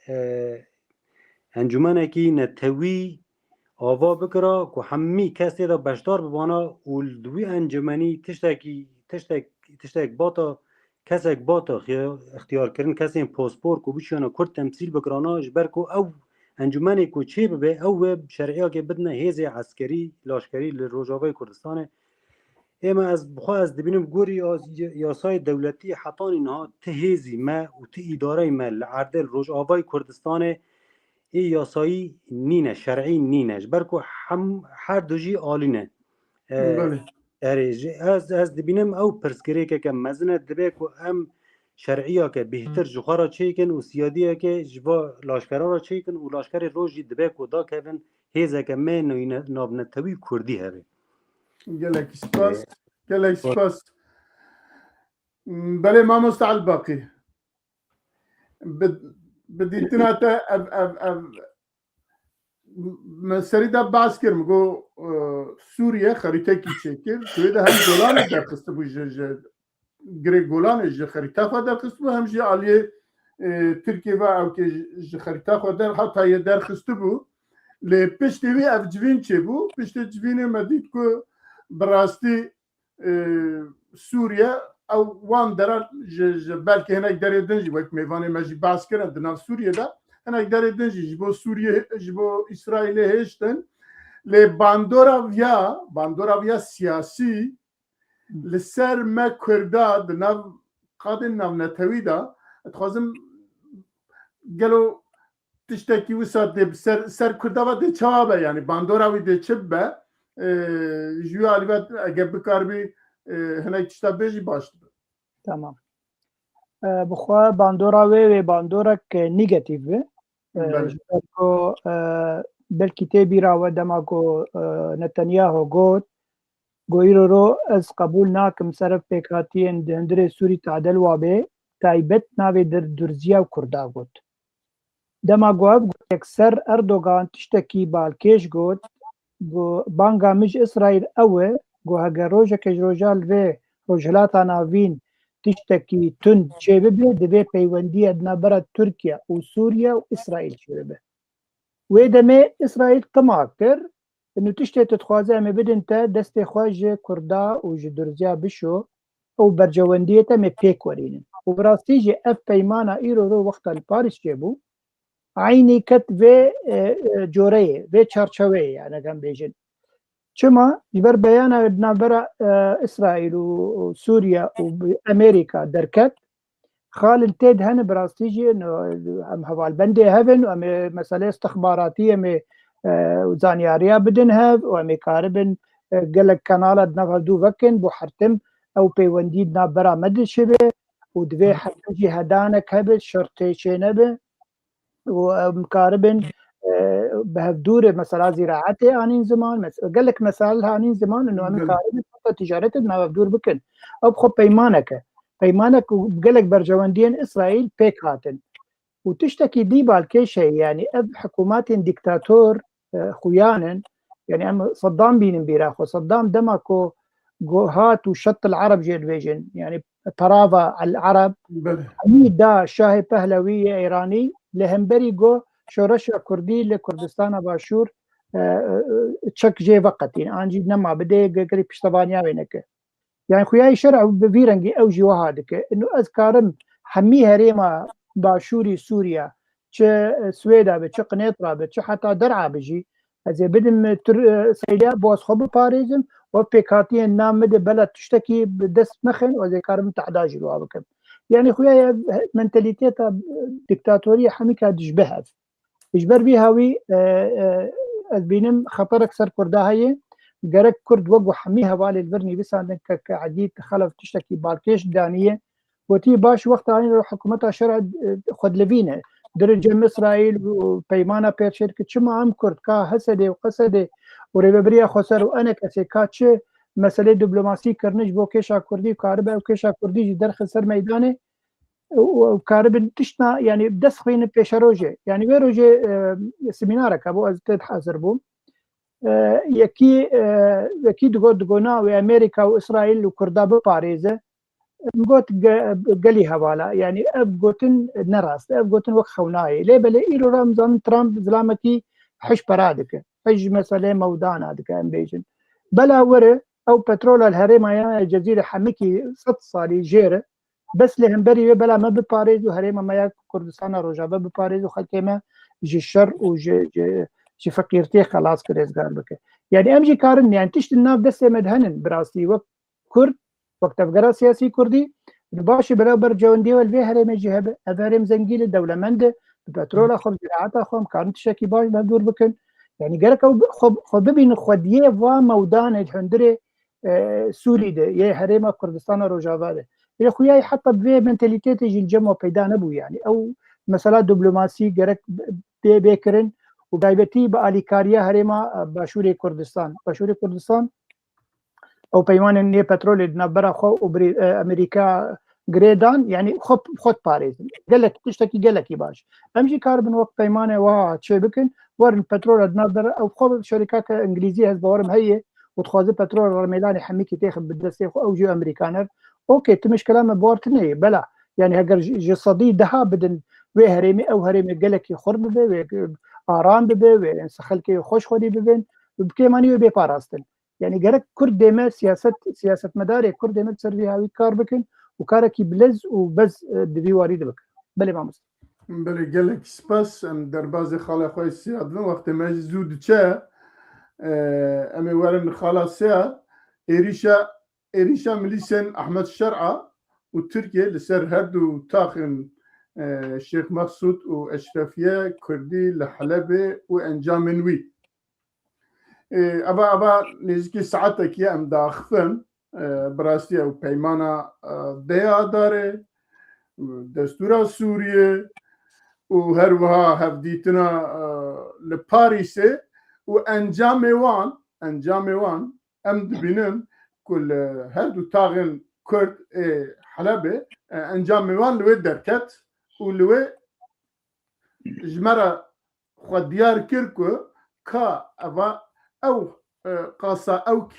e, encûmenekî netewî ava bikira ku hemî kes tê de beşdar bibana û li wî encûmenî tiştekî, tiştek, tiştek bata, kesek bata xi-, ixtiyar kirin, kesên paspor ku biçiyana Kurd temsîl bikirana, ji ber ku ew encûmenê ku çê bibe, ew wê şer'iyakê bidine hêzê eskerî, laşkerî li Rojavayê Kurdistanê. Ê me, ez bi xwe ez dibînim gorî yas-, yasayê dewletî hetanî niha ti hêzî me û ti îdareyê me li erdê li Rojavayê Kurdistanê ê yasayî nîne, şer'î nîne. Ji ber ku hem, her du jî alî ne. E, Belê. Erê, ji, ez, ez dibînim ew pirsgirêkeke mezin e, dibe ku em şer'iyeke bêhtir ji xwe re çêkin û siyadiyeke ji va laşkera re çêkin û laşkerê roj jî dibe ku dakevin hêzeke me navne-, navnetewî Kurdî hebe. Gelek spas. Ee, Gelek spas. Belê mamoste Elbaqî. Bi, bi dîtina te ev, ev, ev, me serî de behs kir, min got, e, Sûriye xerîtekî çêkir. Tu yê de hem Golanê derxistibû ji, ji Girê Golanê ji xerîta xwe derxistibû, hem jî aliyê, e, Tirkiyê ve ewkê ji, ji xerîta xwe der, Hatayê derxistibû. Lê piştî wî ev civîn çêbû. Piştî civînê me dît ku bi rastî, e, Sûriye ew wan dera ji, ji belkî hinek derê din jî wek mêvanê me jî behs kirin di nav Sûriye de hinek derê din jî ji bo Sûriye, ji bo Îsraîlê hêştin. Lê bandora viya, bandora viya siyasî li ser me Kurda di nav qadên navnetewî de, dixwazim gelo tiştekî wisa dê bi ser, ser Kurda ve dê çawa be, yanî bandora wî dê çi bibe? Ee, ji wî alî ve eger bikaribî, e, hinek tişta bêjî baş dibe. Tamam. E, bi xwe bandora wê, wê bandorek, e, negatîf be. E, Belê. Ji ber ku, e, belkî tê bîra we dema ku, e, Netanyahu got, Go îro ro ez qebûl nakim ser ev pêkhatiyên di hundirê Sûrî tadel wa bê, taybet navê dir-, Durziya û Kurda got. Dema ku ev got, yekser Erdogan tiştekî balkêş got, ku banga min ji Îsraîl ew e, ku heger rojeke ji roja li vê Rojhilata Navîn tiştekî tund çêbibe, divê peywendiye di navbera Tirkiye û Sûriye û Îsraîl çêbibe. Wê demê Îsraîl tima kir, Û tiştê tu dixwaze em ê bidin te, destê xwe ji Kurda û ji Durziya bişo. ew bercewendiyê te em ê pêk werînin. Û bi rastî jî ev peymana îro ro wexta li Parîs çêbû, eynî ket vê, e, e, coreyê, vê çarçeweyê, yani, em bêjin. Çima? Ji ber beyana di navbera, e, Îsraîl û, û Sûriye û bi Amerîka derket, xalên tê de hene, bi rastî jî, no, em hevalbendê hev in û em ê meseleyê istixbaratî em ê, e, zanyariya bidin hev û em ê karibin, e, gelek kanala di nav hevdû vekin, bo hertim ew peywendî di navbera me de çêbe û divê hertim jî hedanek hebe, şer tê çênebe. û em karibin, e, bi hevdû re mesela zîraetê anîn ziman, mes-, gelek mesail anîn ziman û em Belê. karibin heta ticaretê di nav hevdûr bikin. Ew bi xwe peymanek e. Peymanek û gelek berjewendiyên Îsraîl pêk hatin. Û tiştekî dî balkêş heye, yani ev hikûmetên dîktator, e, xuyan in. Yani em Saddam bînin bîra xwe. Saddam dema ku go-, hat û şet el Ereb jê dibêjin. Yani Perava el Ereb, Belê. hemî da Şahê Pehlewî yê Îranî li hemberî got şoreşa Kurdî li Kurdistana Başûr, e, e, çek jê veqetîn. An jî nema bidê, ge-, gelî piştevaniya wê neke. Yani xuyayê şer'a bi vî rengî ew jî wiha dike. Ino ez karim hemî herêma Başûrî Sûriya, çi Swêda be, çi Qinêtra be, çi heta der'a be jî, ez ê bidim Tur-, e, Îsraîliya, bo ez xwe biparêzim, û ev pêkhatiyên nav min de bela tiştekî bi dest nexin û ez ê karim tehda jî li wa bikim. Yani xuya ye, mentalîteta, e, dîktatoriyê hemîka dijbe hev. Ji ber vî hawî, e, e, ez bînim xeterek ser Kurda heye. Gerek Kurd wek ku hemî hevalê li vir nivîsandin ke, ke Edî Xelef tiştekî balkêş daniye. Gotî baş wexta anî ro hikûmeta şer'a, e, xwe dilivîne. Dirin cem Îsraîl û peymana pêşêr ki çima em Kurd ka Hesedê û Qesedê û rêvebiriya Xweser û enekesê ka çi meselê diplomasî kirine ji bo kêşa Kurdî û karibe ew kêşa Kurdî jî derxe ser meydanê û, û karibin tiştna, yani dest xwînin pêşerojê. Yani wê rojê, e, semînareke bû, ez tê de hazir bûm. E, yekî, e, yekî digot, digot na wê Amerîka û Îsraîl û Kurda biparêze. Min got ge-, gelî hevala, yani ev gotin ne rast e, ev gotin wek xewnayê. Lê belê îro re em zanin Trump zilamekî hij pera dike. Hij meselê mewdana dike, em bêjin. Bela were, ew petrola li herêma ya Cezîrê hemikî sed salî jêr e. Bes li hemberî wê bela me biparêz û herêma me ya Kurdistana Rojava biparêz û xelkê me ji şer û ji, ji, ji feqîrtiyê xelas bi rêzgar bike. Yani em jî karin, yani tişt di nav destê me de henin, bi rastî wek Kurd, wek tevgera siyasî Kurdî, di başê bela bercewendiyê we li vê herêmê jî hebe. Ev herêm zengîn e, dewlemend e, bi petrola xwe, bi ziraeta xwe em karin tiştekî baş bi hevdûr bikin. Yani gerek ew bi-, xwe, xwe bibînin xwediyê va mewdanê di hundirê, e, Sûrî de, yê herêma Kurdistana Rojava de. Lê xuyayî heta bi vê mentalîtetê jî li cem we peyda nebû yani. Ew mesela diplomasî gerek bê, bê kirin û taybetî bi alîkariya herêma, e, Başûrê Kurdistan. Başûrê Kurdistan ew peymanên nê petrolê di navbera xwe û birî-, e, Amerîka girê dan, yani xwe, xwe diparêzin. Gelek, tiştekî gelekî baş. Em jî karibin wek peymanê wiha çê bikin, werin petrola di navbera, ew xwe şerîkake Îngilîzî ez bawerim heye û dixwaze petrol remêlanê hemîkî têxin bi destê xwe, ew jî Amerîkaner. Okey, tu mişkila me bawer tune ye, bela. Yani heger ji, ji sedî deha bidin wê herêmê, ew herêmê gelekî xurt bibe, wê aram bibe, wê xelkê xweş xwedî bibin, bi kêmanî wê bê parastin. Yani gerek Kurd dê me siyaset, siyasetmedarê Kurd dê me ser vî hawî kar bikin û karekî bilez û bez, e, di vî warî de bikin. Belê mamoste. Belê, gelek spas. Em derbazê xala xwe sêya dibin. Wextê me jî zû diçe. E, em ê werin xala sêya. Êrîşa, êrîşa milîsên Ehmed Şer'a û Tirkiye li ser her du taxên, e, Şêx Mexsûd û Eşrefiye Kurdî li Helebê û encamên wî. Ê, eva, eva nêzîkî saetekî ye em diaxifin. Ê, bi rastî ew peymana, e, deya Adarê, destûra Sûriyê û her wiha hevdîtina, e, li Parîsê û encamê wan, encamê wan em dibînin ku li her du taxên Kurd ê Helebê, e, encamê wan li wê derket û li wê ji me re xwe diyar kir ku ka eva ew, e, qasa ewk,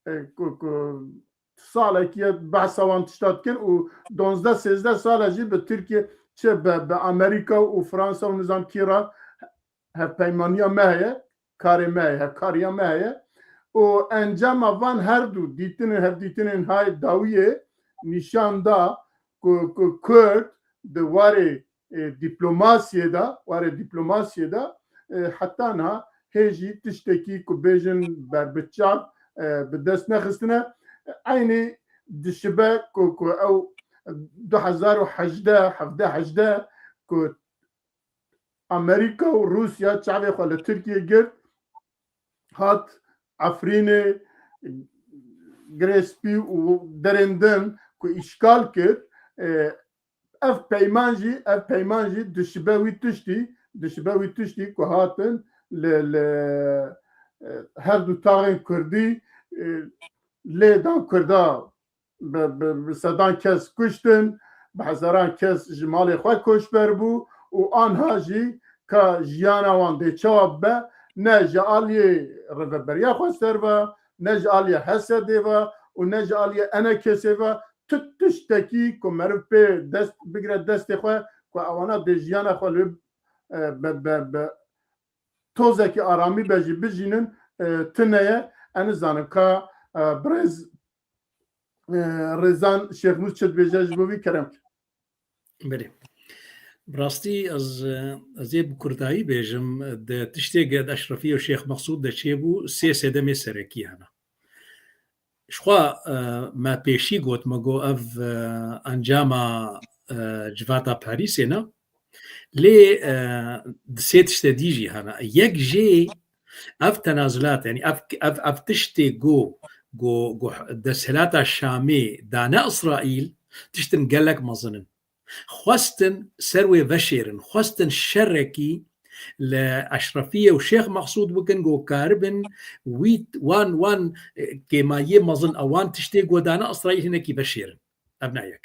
e, ku, ku salekî ye behsa wan tişta dikin û duwazdeh sêzdeh sal e jî bi Tirkiye çi bi, bi Amerîka û Fransa û nizam kî re hevpeymaniya me heye, karê me heye, hevkariya me heye û encama van her du dîtinên, hevdîtinên hay dawiyê nîşan da ku, ku Kurd di warê, e, diplomasiyê de, warê diplomasiyê de, e, heta niha hê jî tiştekî ku bêjin berbiçav, e, bi dest nexistine. Eynî dişibe ku, ku ew du hezar û hejdeh, hevdeh hejdeh ku Amerîka û Rûsya çavê xwe li Tirkiyê girt, hat Efrînê, Girê Spî û derên din ku îşgal kir, e, ev peyman jî, ev peyman jî dişibe wî tiştî, dişibe wî tiştî ku hatin li, li, e, her du taxên Kurdî, e, lê dan Kurda bi, bi, bi sedan kes kuştin, bi hezaran kes ji malê xwe koçber bû û anha jî ka jiyana wan dê çawa bibe, ne ji aliyê rêveberiya xweser ve, ne ji aliyê H S D'ê ve û ne ji aliyê E N K'ê ve, tu tiştekî ku meriv pê dest bigire destê xwe, ku ewana dê jiyana xwe li, e, bi, bi, bi tozekî aramî be jî bijînin, e, tune ye. Ez nizanim ka, e, birêz, e, Rêzan Şêxnûr çi dibêje ji bo vî, kerem kir. Belê. Bi rastî ez, ez ê bi kurdayî bêjim, di tiştê ge-, di Eşrefî û Şêx Meqsûd de çêbû, sê sedemê serekî hene. Jixwe, e, me pêşî got, me got ev, e, encama, e, civata Parîsê ne. Lê, e, di sê tiştê dî jî hene. Yek jê ev tenazulat, yanî ev, ev, ev tiştê go, go, go desthilata Şamê dane Îsraîl, tiştin gelek mezin in. Xwestin ser wê veşêrin, xwestin şerekî li Eşrefiyê û Şêx Meqsûd bikin, ku karibin wî wan, wan, e, kêmayiyê mezin a wan tiştê ku dane Îsraîl hinekî veşêrin. Ev ne yek.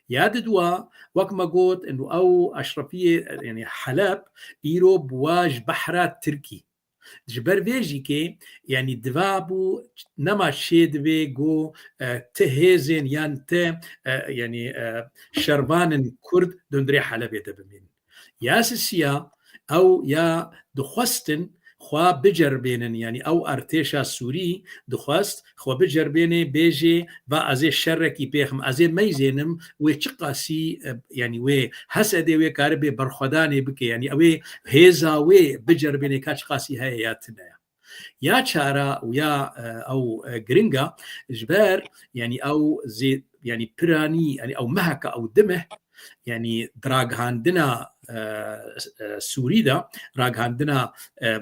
Ya didwa, wek me got, û ew Eşrefiyê, e, yanî Heleb, îro bi wa ji behra Tirkî. Ji ber vê jî kê, yanî diva bû, nema çê divê ku, e, ti hêzên yan ti, e, yanî, e, şervanên Kurd di hundirê Helebê de bimînin. Ya sisiya, ew ya dixwestin xwe biceribênin, yanî ew artêşa Sûrî dixwest xwe biceribênê, bêjê, va ez ê şerekî pêxim, ez ê meyzênim, wê çiqasî, e, yanî wê H S D'ê wê karibê berxwedanê bike, yanî ew ê hêza wê biceribênê ka çiqasî heye ya tune ye. Ya çara û ya, e, ew, e, giringa, ji ber, yanî ew zê-, yanî piranî, yanî ew meheka ew dimeh, yanî di ragihandina, e, e, Sûrî de, ragihandina, e,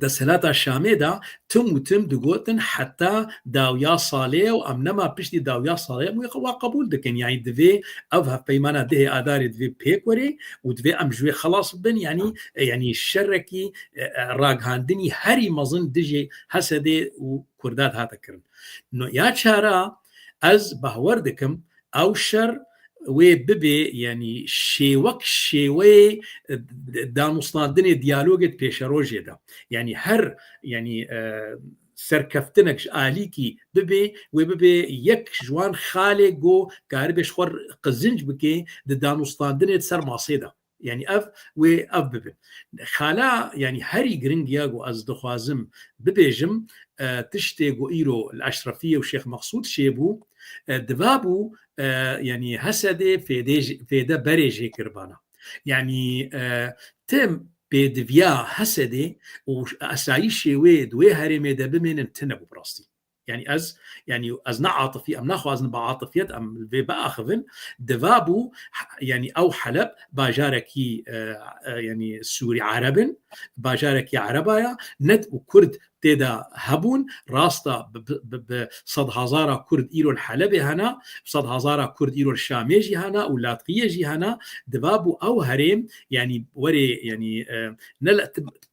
desthilata Şamê de tim û tim digotin heta dawiya salê û em nema piştî dawiya salê em wê xwe qebûl dikin. Yanî divê ev hevpeymana dehê Adarê divê pêk werê û divê em ji wê xelas bibin. Yanî, e, yanî şerekî, e, e, ragihandinî herî mezin dijî H S D'ê û Kurda dihate kirin. No, ya çara ez bawer dikim, ew şer wê bibê, yanî şêwek şêweyê, e, danûstandinê diyalogê di pêşerojê de. Yanî her, yanî, e, serkeftinek ji alîkî bibê, wê bibê yek ji wan xalê ku karibê ji xwe qizinc bike di danûstandinê di ser masê de. Yanî ev, wê ev bibe. Xala, yanî herî giring ya ku ez dixwazim bibêjim, e, tiştê ku îro li Eşrefiyê û Şêx Meqsûd çêbû, e, diva bû, e, yanî H S D'ê fêdê jê-, fêde berê jê kiribana. Yanî, e, tim pêdiviya H S D'ê û asayîşê wê di wê herêmê de bimênin tune bû bi rastî. Yanî ez, yanî ez ne atifî, em naxwazin bi atifiyet em li vê biaxivin. Diva bû, yanî ew Heleb bajarekî, e, e, yanî Sûrî Ereb in, bajarekî Ereba ya, net û Kurd tê de hebûn, rasta bi, bi, bi, bi sedhezara Kurd îro li Helebê hene, sedhezara Kurd îro li Şamê jî hene û Latqiyê jî hene. Diva bû ew herêm, yanî werê, yanî, e, ne li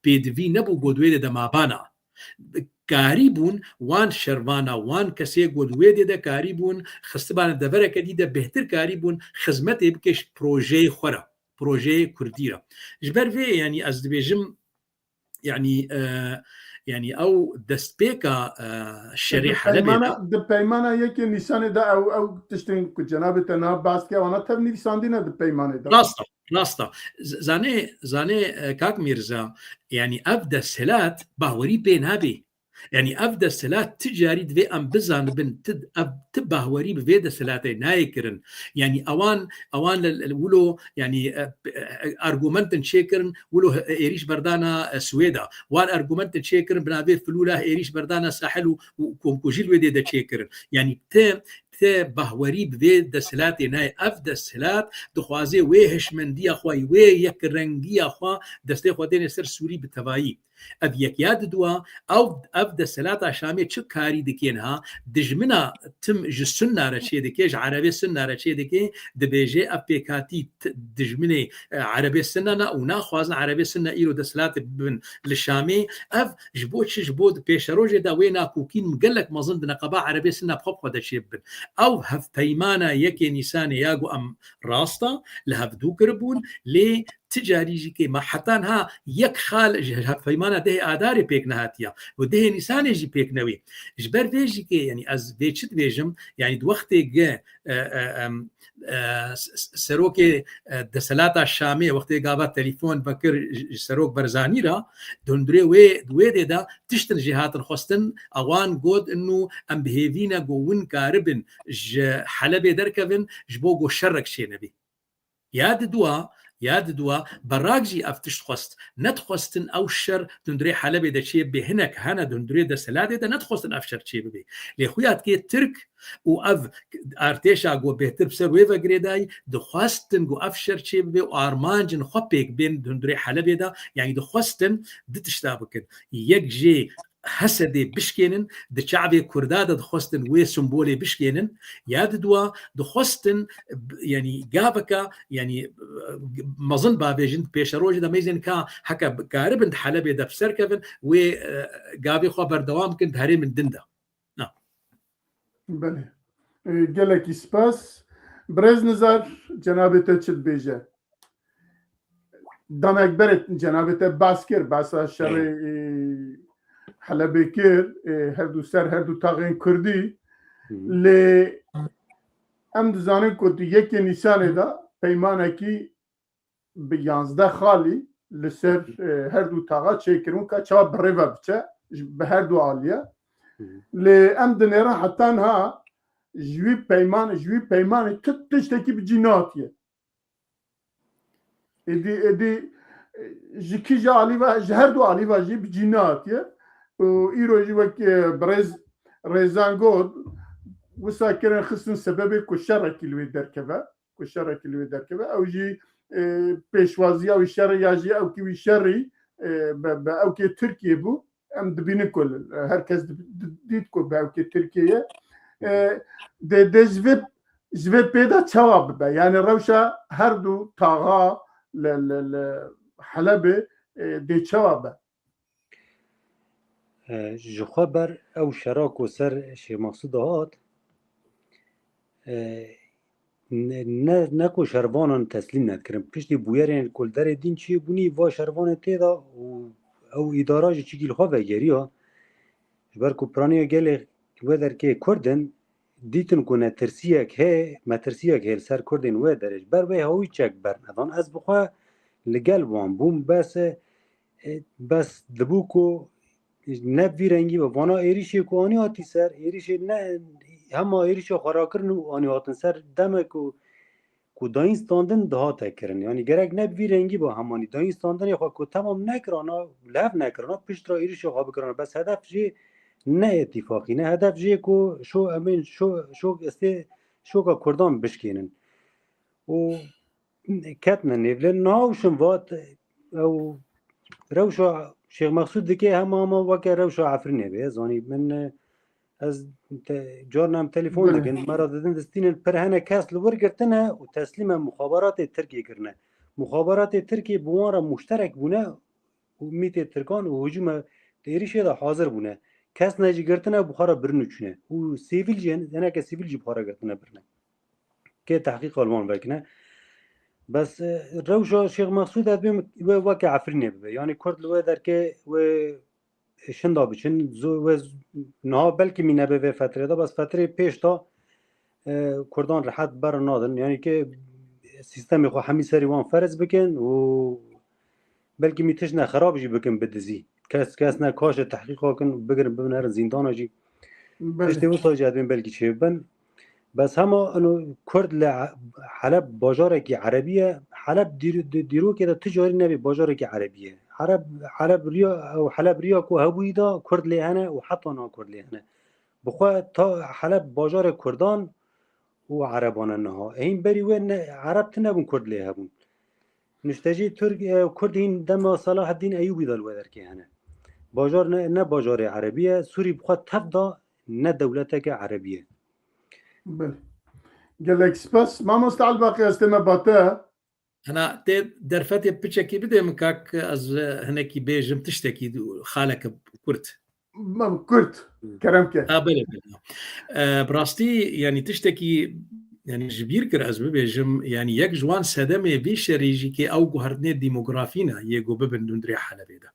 pêdivî nebû, got wê de demabana. Karîbûn wan şervana, wan kesê ku di wê dê de karîbûn, xistibane devereke dî de bêhtir karîbûn xizmetê bike ji projeyê xwe re, projeyê Kurdî re. Ji ber vê, yanî ez dibêjim, yanî, e, yanî ew destpêka, e, şerê Helebê de. Di peymana yekê Nîsanê de ew, ew tiştên ku cenabê te niha behs dike, wana tev nivîsandîne di peymanê de. Rast e, rast e. Z-, zanê, zanê, e, kak Mîrza, yanî ev desthilat bawerî pê nabê. Yanî ev desthilat ti carî divê em bizanibin, ti, ev, ti bahwerî bi vê desthilatê nayê kirin. Yanî ewan, ewan li, li, wilo, yanî, e, e, argumentin çêkirin, wilo êrîş berdana, e, Swêda. Wan argumentin çêkirin, bi navê Filûla êrîş berdana Sahel û, û komkujî li wê dê de çêkirin. Yanî ti, ti bahwerî bi vê desthilatê nayê. Ev desthilat dixwaze wê hişmendiya xwe, wê yekrengiya xwe destê xwe dêne ser Sûrî bi tevayî. Ev yek ya diduwa, ew, ev desthilata Şamê çi karî dike niha? Dijmina tim ji Sunna re çê dike, ji Erebê Sunna re çê dike, dibêje ev pêkhatî t-, dijminê, e, Erebê Sunna ne û naxwazin Erebê Sunna îro desthilatê bibin li Şamê. Ev ji bo çi? Ji bo di pêşerojê de wê nakokîn gelek mezin di neqeba Erebê Sunna bi xwe bi xwe de çê bibin. Ew hevpeymana yekê Nîsanê ya ku em rast e, li hevdû kiribûn, lê ti carî jî kê me heta niha yek xal ji hevpeymana dehê Adarê pêk nehatiya û dehê Nîsanê jî pêk newê. Ji ber vê jî kê, yanî ez vê çi dibêjim, yanî di wextê ge, e, e, em, e, s-, s-, serokê, e, desthilata Şamê wextê gava telefon vekir ji, ji serok Berzanî re, di hundirê wê, di wê dê de tiştin jê hatin xwestin, ewan got, inu em bi hêvî ne ku win karibin ji Helebê derkevin, ji bo ku şerek çênebê. Ya diduwa, ya diduwa, Berak jî ev tişt xwest. Nedixwestin ew şer di hundirê Helebê de çê bê. Hinek hene di hundirê desthilatê de nedixwestin ev şer çê bibê. Lê xuya dikê Tirk û ev artêşa ku bêhtir bi ser wê ve girêdayî, dixwestin ku ev şer çê bibê û armancin xwe pêk bên di hundirê Helebê de. Yanî dixwestin du tişta bikin. Yek jê Hesedê bişkênin, di çavê Kurda de dixwestin wê simbolê bişkênin. Ya diduwa dixwestin, b-, yanî gaveka, yanî, e, mezin bavêjin, pêşerojê de mêzên ka heke karibin di Helebê de bi ser kevin, wê, e, gavê xwe berdewam bikin di herêmin din de. Na. Belê. E, gelekî spas. Birêz Nizar, cenabê te çi dibêje? Damek berê cenabê te bas kir, basa şerê, Hı. e, Helebê kir, e, her du ser, her du taxên Kurdî. Hı. Lê em dizanin ku di yekê Nîsanê de peymanekî bi yanzdeh xalî li ser, e, her du taxa çêkirin, ka çawa bi rê ve biçe, ji, bi her du aliye. Hı. Lê em dinêrin heta niha ji wî peyman, ji wî peymanê tu tiştekî bi cî natiye. Êdî, êdî, e, ji kîja alî ve, ji her du alî ve jî bi cî nehatiye. Û îro jî wek, e, birêz Rêzan got, wisa kirin xistin sebebê ku şerekî li wê derkeve, ku şerekî li wê derkeve. Ew jî, e, pêşwaziya wî şerê ya jî ewkî wî şerî, e, be, be ewkê Tirkiyê bû. Em dibînin ku li, her kes dib-, di-, dît ku bi ewkê Tirkiyê ye. E, dê, dê ji vê, ji vê pê de çawa bibe? Yani rewşa her du taxa li, li, li Helebê, e, dê çawa be? E, ji xwe ber ew şera ku ser Şêx Mexsûd de hat, e, ne, ne, ne ku şervanan teslîm nedikirin. Piştî bûyerên ku li derê din çêbûnî, va şervanê tê de û ew îdara jî çikî li xwe vegeriya. Ji ber ku piraniya gelê wê derkê Kurd in, dîtin ku netirsiyek heye, metirsiyek heye li ser Kurdên wê derê. Ji ber wê hawî çek bernedan. Ez bi xwe li gel wan bûm, bes, e, bes dibû ku ne vî rengî be. Vana êrîşê ku anî hatî ser, êrîşê ne, hema êrîşa xwe rakirin û anî hatin ser, demek ku, ku dayîn standin dihate kirin. Yani gerek ne bi vî rengî be hemanî. Dayîn standinê xwe ku temam nekirana, li hev nekirana, pişt re êrîşa xwe bikirana. Bes hedef jê ne îtîfaqî ne. Hedef jê ku şo, em ên şo, şo, estê şoka Kurdan bişkênin. Û ketine nêv. Lê niha û şin vat, ew rewşa Şêx Mexsûd dike hema hema weke rewşa Efrînê be. Zanî min, e, ez te, carna em telefon Belê. dikin, me re didin distînin, pir hene kes li wir girtine û teslîme muxabaratê Tirkiyê kirine. Muxabaratê Tirkiyê bi wan re muşterek bûne û mîtê Tirkan û hicûme di êrîşê de hazir bûne. Kes ne jî girtine bi xwe re birin û çûne. Û sivîl jî, hineke sivîl jî bi xwe re girtine birine. Kê tehqîqa li wan vekine. Bes, e, rewşa Şêx Mexsûd ez bêm wê weke Efrînê bibe. Yanî Kurd li wê derkê wê şinda biçin. Zo-, wê z-, niha belkî mî nebe vê fetrê de, bes fetrê pêş de, e, Kurdan rehet ber nadin. Yanî ke sîstemê xwe hemî serî wan ferz bikin û belkî mî tiştine xerab jî bikin bi dizî. kes kes ne kaşe tehqîqa kin, bigirin bibin herin zîndana jî. Belê. Tiştê wisa jî ez bên belkî çêbibin. Bes hema ino Kurd li Heleb bajarekî Erebî ye. Heleb dîr-, di-, dîrokê de tu carî nebê bajarekî Erebî ye. Heleb, Heleb riya, ew Heleb riya ku hebûyî de Kurd lê hene û heta niha Kurd lê hene. Bi xwe ta Heleb bajarê Kurdan û Ereban e niha. Hîn berî wê ne, Ereb tune bûn, Kurd lê hebûn. Niştecî Tirk, e, Kurd hîn dema Selaheddîn Eyûbî de li wê derkê hene. Bajar ne, ne bajarê Erebî ye. Sûrî bi xwe tev da ne dewleteke Erebî ye. Belê. Gelek spas. Mamoste Elbaqî, ez tême ba te. Hena tê derfetê piçekî bidê min kak, ez hinekî bêjim tiştekî xaleke kurt. Mam kurt. Kerem ke. Ha, belê, belê. E, bi rastî, yanî tiştekî, yanî ji bîr kir ez bibêjim, yanî yek ji wan sedemê vî şerî jî kê ew guhertinê demografî ne, yê ku bibin nûndrê Helebê de.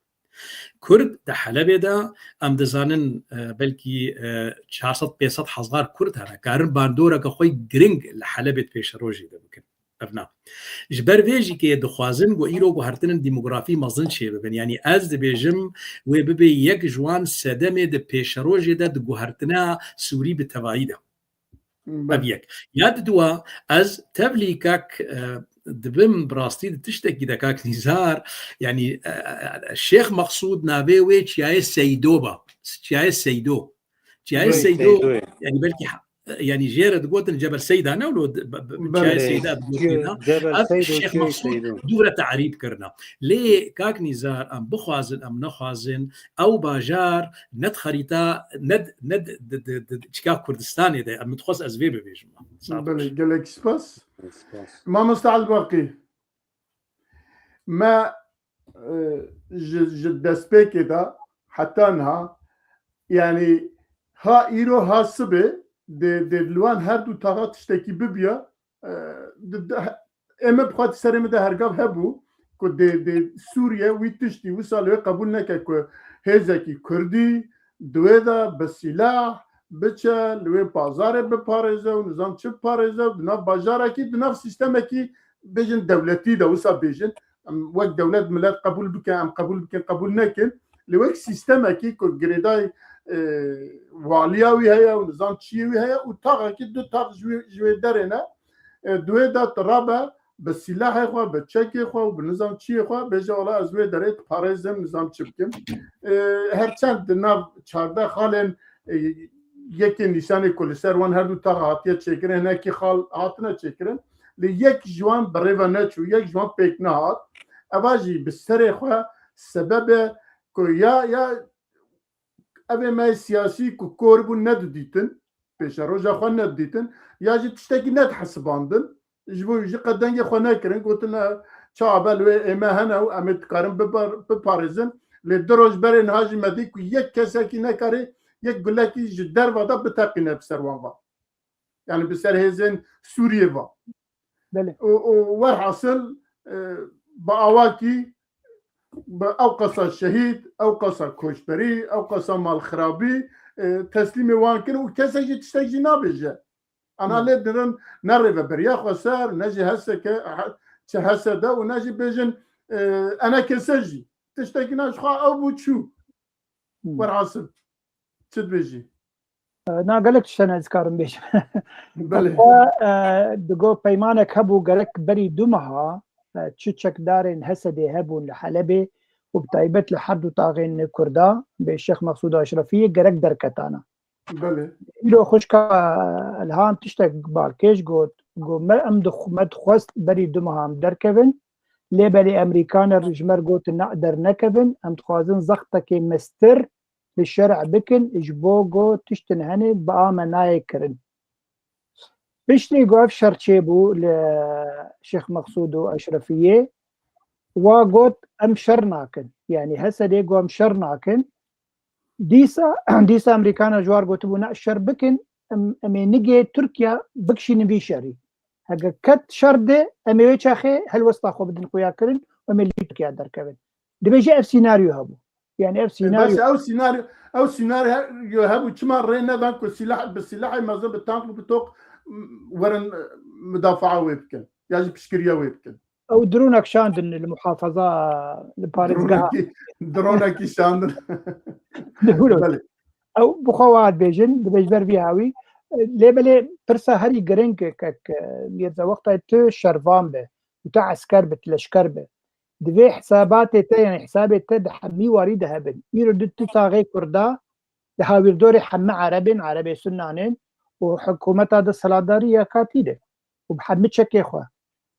Kurd di Helebê de, em dizanin, e, belkî, e, çar sed pênc sed hezar Kurd hene, karin bandoreke xwe giring li Helebê di pêşerojê de bikin. Ev na. Ji ber vê jî kê dixwazin ku îro guhertinên demografî mezin çêbibin. Yanî ez dibêjim wê bibe yek ji wan sedemê di pêşerojê de di guhertina Sûrî bi tevayî de. Belê. Ev yek. Ya diduwa, ez tevlî kak, e, dibim bi rastî di tiştekî de kak Nîzar, yanî, e, e, Şêx Meqsûd navê wê Çiyayê Seydo ba. Çiyayê Seydo. Çiyayê Belê. Seydo, Seydo ye. Yanî belkî ha-, yanî jê re digotin Cebel Seyda, ne wilo di-, be-, be-, Belê. Çiyayê Seyda digotin Çiyo, ha. Cebel Ev Seydo, Şêx Çiyayê Meqsûd Seydo. Dû re tarîf kirina. Lê kak Nîzar, em bixwazin, em nexwazin, ew bajar ne di xerîta, ne di, ne di, di, di, di, çika Kurdistanê de, em dixwaz ez vê bibêjim. Sağ ol. Belê, gelek spas. Spas. Mamoste Elbaqî, me, e, ji, ji destpêkê de heta niha, yanî ha îro ha sibê dê, dê li wan her du taxa tiştekî bibiya, e, di, di, ê min bi xwe di serê min de hergav hebû ku dê, dê Sûriye wî tiştî wisa li wê qebûl neke ku hêzekî Kurdî di wê de bi sîlah biçe, li wê bazarê biparêze û nizam çi biparêze û di nav bajarekî, di nav sîstemekî bêjin dewletî de wisa bêjin. Em wek dewlet milet qebûl bikin, em qebûl bikin, qebûl nekin. Lê wek sîstemekî ku girêdayî, e, waliya wî heye û nizam çiyê wî heye û taxekî du tax ji wê, ji wê derê ne, e, di wê de tu rabe bi sîlahê xwe, bi çekê xwe û bi nizam çiyê xwe bêje, wala ez wê derê diparêzim, nizam çi bikim. E, her çend di nav çardeh xalên, e, yekê nîşanê ku li ser wan her du taxa hatiye çêkirin, hinekî xal hatine çêkirin. Lê yek ji wan bi rê ve neçû, yek ji wan pêk nehat. Eva jî bi serê xwe sebebe ku ya, ya evê me siyasî ku kor bûn nedidîtin, pêşeroja xwe nedidîtin, ya jî tiştekî nedihesibandin. Ji bo jî qet dengê xwe nekirin, gotin, "E, çawa be li wê ê me hene û em ê dikarin bipar-, biparêzin." Lê du roj berê niha jî me dî ku yek kesekî nekarê yek gulekî ji derva de biteqîne bi ser wan va. Yani bi ser hêzên Sûriyê va. Belê. Û, û werhasil, e, bi awakî, bi ew qasa şehîd, ew qasa koçberî, ew qasa malxirabî, e, teslîmê wan kir û kesek jî tiştek jî nabêje. Ana Hmm. lê dirin ne rêveberiya xweser, ne jî heseke, he-, çi hesede û ne jî bêjin, e, enekese jî. Tiştekî ne ji xwe ew bû çû. Hmm. Werhasil. Çi dibêjî? E, na gelek tiştene ez karim bêjim. Belê. Xwe, e, digo peymanek hebû gerek berî du meha, e, çi çekdarên Hesedê hebûn li Helebê û bi taybet li her du taxên Kurda, bê Şêx Meqsûd Aşrefiyê gerek derketana. Belê. Îro xwişka Elhan tiştek balkêş got, got, me em dix-, me dixwest berî du meha em derkevin, lê belê Amerîkaner ji me re gotin, na, dernekevin, em dixwazin zextekê mestir li şerh bikin, ji bo ku tiştin hene bi a me nayê kirin. Piştî ku ev şer çêbû li Şêx Meqsûd û Eşrefiyê, wa got, em şer nakin. Yanî Hesedê got, em şer nakin. Dîsa, dîsa Amerîkana ji war gotibû, ne, şer bikin, em, em ê nigê Tirkiye bikişînin vî şerî. Heke ket şer de, em ê wê çaxê helwesta xwe bidin xuyakirin, em ê li Tirkiye derkevin. Dibêje ev sînaryo hebû. Yani ev E, sînaryo bes ew sînaryo, ew sînaryo hebû, çima rê nedan ku sîlah, bi sîlahê mezin, bi tank û bi top, m, werin, e, mudafaa wê bikin? Ya jî piştgiriya wê bikin? Ew dronek şandin li muhafaza, li parêzgeha. Dronekî, dronekî şandin. Dibûro. Ew bi xwe wa dibêjin, dibê ji ber vî hawî. Lê belê pirsa herî giring e kek, e, Mîrza, wexta tu şervan be û tu esker be, tu leşker be. Divê hesabatê te, yani hesabê te di hemî warî de hebin. Îro du, du taxê Kurda di hawîrdorê hemî Erebên, Erebê Sunnan ên û hikûmeta desthilatdarî ya katî de û bi hemî çekê xwe.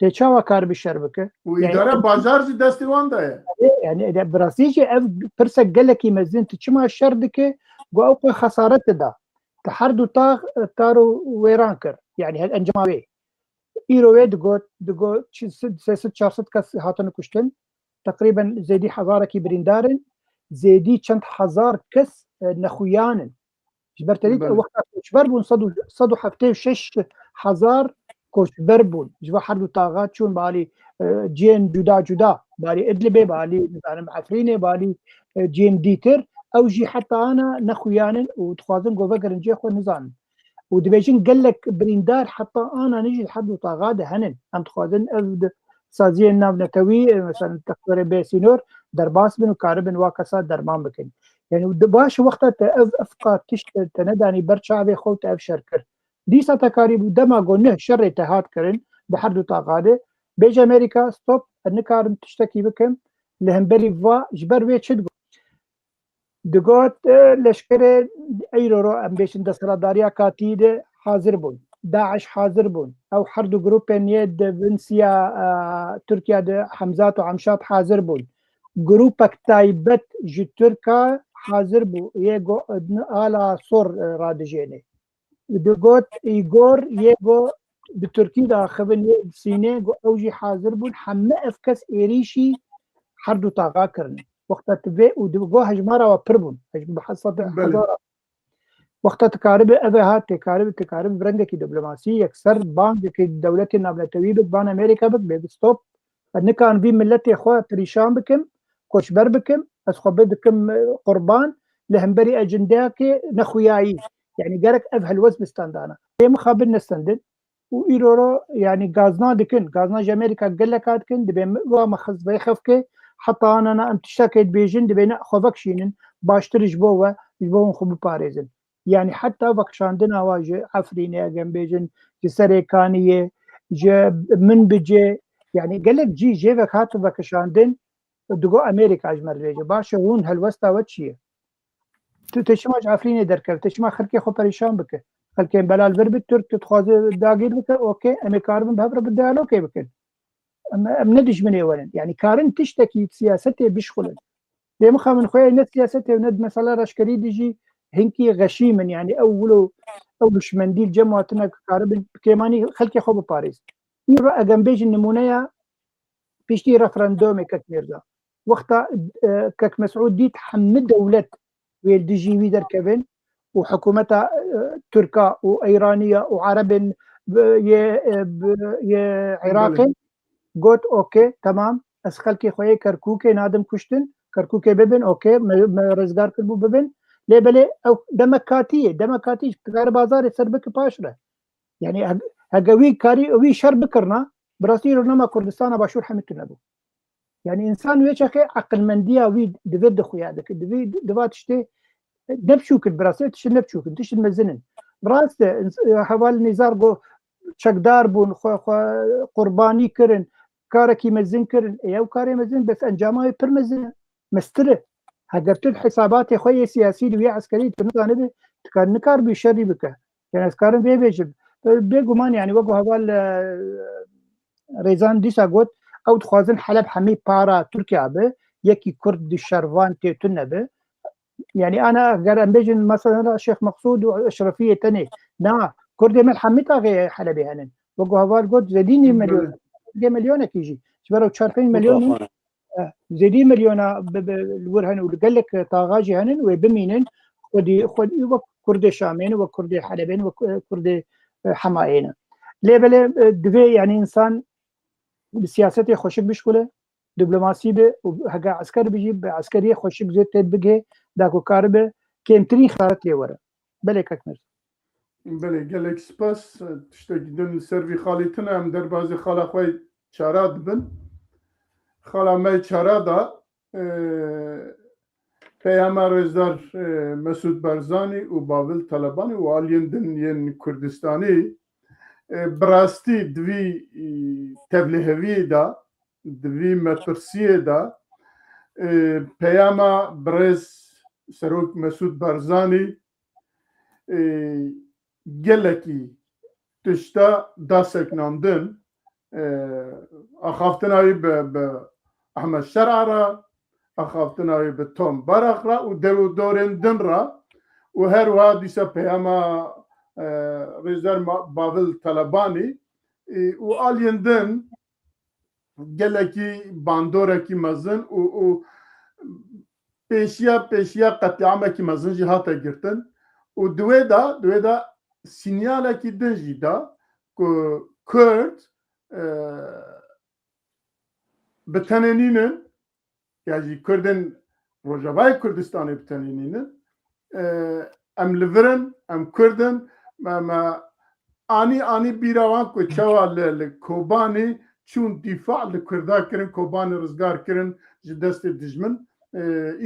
Tê çawa karibî şer bike? Û îdare bajar jî destê wan de ye. Yani, e, bi rastî jî ev pirsek gelekî mezin, tu çima şer dike, ku ew xwe xesaret dida. Ti her du tax, e, tar û wêran kir. Yani, her encama wê. Îro wê digot, digot, çi-, sê sed çar sed kes hatine kuştin. Teqrîben zêdî hezarekî birîndar in. Zêdî çend hezar kes, e, nexuyan in. Ji ber te dît, Belê. Wexta koçber bûn, sed û, sed û heftê û şeş hezar koçber bûn. Ji va her du taxa çûn balî, e, cihên cuda cuda. Balî Idlibê, balî, nizanim, Efrînê, balî, e, cihên dîtir. Ew jî heta ana nexuyanin û dixwazin ku vegerin cihê xwe nizanin. Û dibêjin gelek birîndar heta ana jî her du taxa de henin. Em dixwazin ev di saziyên navnetewî, e, mesela Dextorê Bê Sînor derbas bin û karibin wa kesa derman bikin. Yani di baş wexta te ev efqa tişt te, te nedanî ber çavê xwe û te ev şer kir. Dîsa te karîbû dema ku neh şerê te hat kirin di her du taxa de, bêje Amerîka, stop, ez nikarim tiştekî bikim, li hemberî va, ji ber wê çi digot? Digot, e, leşkerê Îro ro, em bêjin desthilatdariya katî de hazir bûn. DAIŞ hazir bûn. Ew her du grûpên yê di bin siya, e, Tirkiye de Hemzat û Emşat hazir bûn. Grûpek taybet ji Tirka hazir bû. Yê go, ala sor, e, radijênê. Digot Îgor, yê go bi Tirkî de axivin, yê Sînê, go ew jî hazir bûn. Hemî ev kes êrîşî her du taxa kirin. Wexta tu vê û di go hejmara we pir bûn. Hej-, bi hesab Belê. hezara. Wexta tu karibi ev e ha, tê karibi, tu karibi bi rengekî diplomasî, yekser bangekî dewletê navnetewî bik, ban Amerîka bik, bê bi stop. Ez nikarim vî miletê xwe perîşan bikim, koçber bikim, ez xwe bidikim, e, qurban, li hemberî ecindeyekê nexuyayî. Yani gerek ev helwest bistendana. Ê mixabin nestendin. Û îro ro, yani gazna dikin, gazna ji Amerîka geleka dikin, dibê mi-, wa me xiz vê xefkê, heta anana em tiştekê dibêjin, dibê ne xwe vekişînin, baştir ji bo we, ji bo hûn xwe biparêzin. Yani heta vekişandina wa ji Efrînê, eger em bêjin, ji Serêkaniyê, ji Minbicê, yani gelek cî jê vek hat vekişandin, digo Amerîka ji me re dibêje. Baş e, hûn helwesta we çi ye? Tu tê çima ji Efrînê derkeve, tê çima xelkê xwe perîşan bike? Xelkên belal vir bi Tirk, tu dixwaze dagîr bike, okey, em ê karibin bi hev re bi diyalogê bikin. Em, em ne dijminê we ne. Yani karin tiştekî siyasetê bişxulin. Dê mixabin xwe ne siyasetê û ne di mesela reşkerî de jî hinkî xeşîm in. Yani ew wilo, ew hişmendî li cem hatine ku karibin bi kêmanî xelkê xwe biparêzin. Îro eger em bêjin nimûneya piştî referandumê Kek Mîrza. Wexta, e, Kek Mesûd dît hemî dewlet wê li dijî wî derkevin û hikûmeta, e, Tirka û Eyraniya û Erebên, e, yê, e, bi-, yê Iraqê Belê. Got, okey, temam, ez xelkê xwe yê Kerkûkê nadim kuştin, Kerkûkê bibin, okey, me, me rizgar kiribû bibin. Lê belê ew demek katî ye, demek katî ji kare bazarê ser bike paş re. Yani heg-, hege wî karî, wî şer bikirna, bi rastî îro nema Kurdistana Başûr hemî tune bû. Yani însan wê çaxê eqilmendiya wî di vê de xuya dike, di vê, di va tiştê ne biçûk in, bi rastî tiştin ne biçûk in, tiştin mezin in. Rast e, ins-, e, heval Nîzar got çekdar bûn, xwe, xwe qurbanî kirin, karekî mezin kirin. Ê ew karê mezin, bes encama wê pir mezin e. Mestir e. Heger tu di hesabatê xwe yê siyasî li wê eskerî tu nizanibe, tu kar, nikar bî şerî bike. Yani ez karim vê bêjim. Bêguman yani wek heval, e, Rêzan dîsa got, ew dixwazin Heleb hemî para Tirkiye be, yekî Kurd di şervan tê tune be. Yani ana ger em bêjin mesela Şêx Meqsûd û Eşrefiyê tenê. Na, Kurdê me hemî taxê Helebê henin. Wek heval got, zêdî nîv milyon. Belê. Zêdî milyonekî jî. Ji ber ew çar pênc milyon in. Mutlaka. Eh, zêdî milyona bi, bi, li wir hene û li gelek taxa jî henin wê bimînin, xwedî, xwedî wek Kurdê Şamê ne, wek Kurdê Helebê ne, wek, eh, Kurdê, eh, Hemayê ne. Lê belê, eh, divê yani însan bi siyasetê xweşik bişkule, diplomasî be û heke esker be jî bi eskeriyê xweşik zêde tê bigihê, da ku karibe kêmtirîn xesaret lê were. Belê Kek Mîrza. Belê, gelek spas. Tiştekî din li ser vî xalî tune, em derbazê xala xwe çara dibin. Xala me çara da, e, peyama rêzdar, e, Mesûd Barzanî û Bavil Talebanî û aliyên din yên Kurdistanî, e, bi rastî di vî, e, tevliheviyê de, di vî metirsiyê de, e, peyama birêz Serok Mesûd Barzanî, e, gelekî tişta da seknandin, e, axaftina wî bi, bi Ahmet Şer'a re, axaftina wî bi Tom Barak re û dew û dorên din re û her wiha dîsa peyama, e, rêzdar Ma-, Bavil Talebanî, e, û aliyên din gelekî bandorekî mezin û, û pêşiya, pêşiya qetliamekî mezin jî hate girtin û di wê de, di wê de sinyalekî din jî da ku Kurd, e, bi tenê nînin, ya jî Kurdên Rojavayê Kurdistanê bi tenê nînin. E, em li vir in, em Kurd in, me, me anî, anî bîra wan ku çawa li, li Kobanê çûn dîfa li Kurda kirin, Kobanê rizgar kirin ji destê dijmin. E,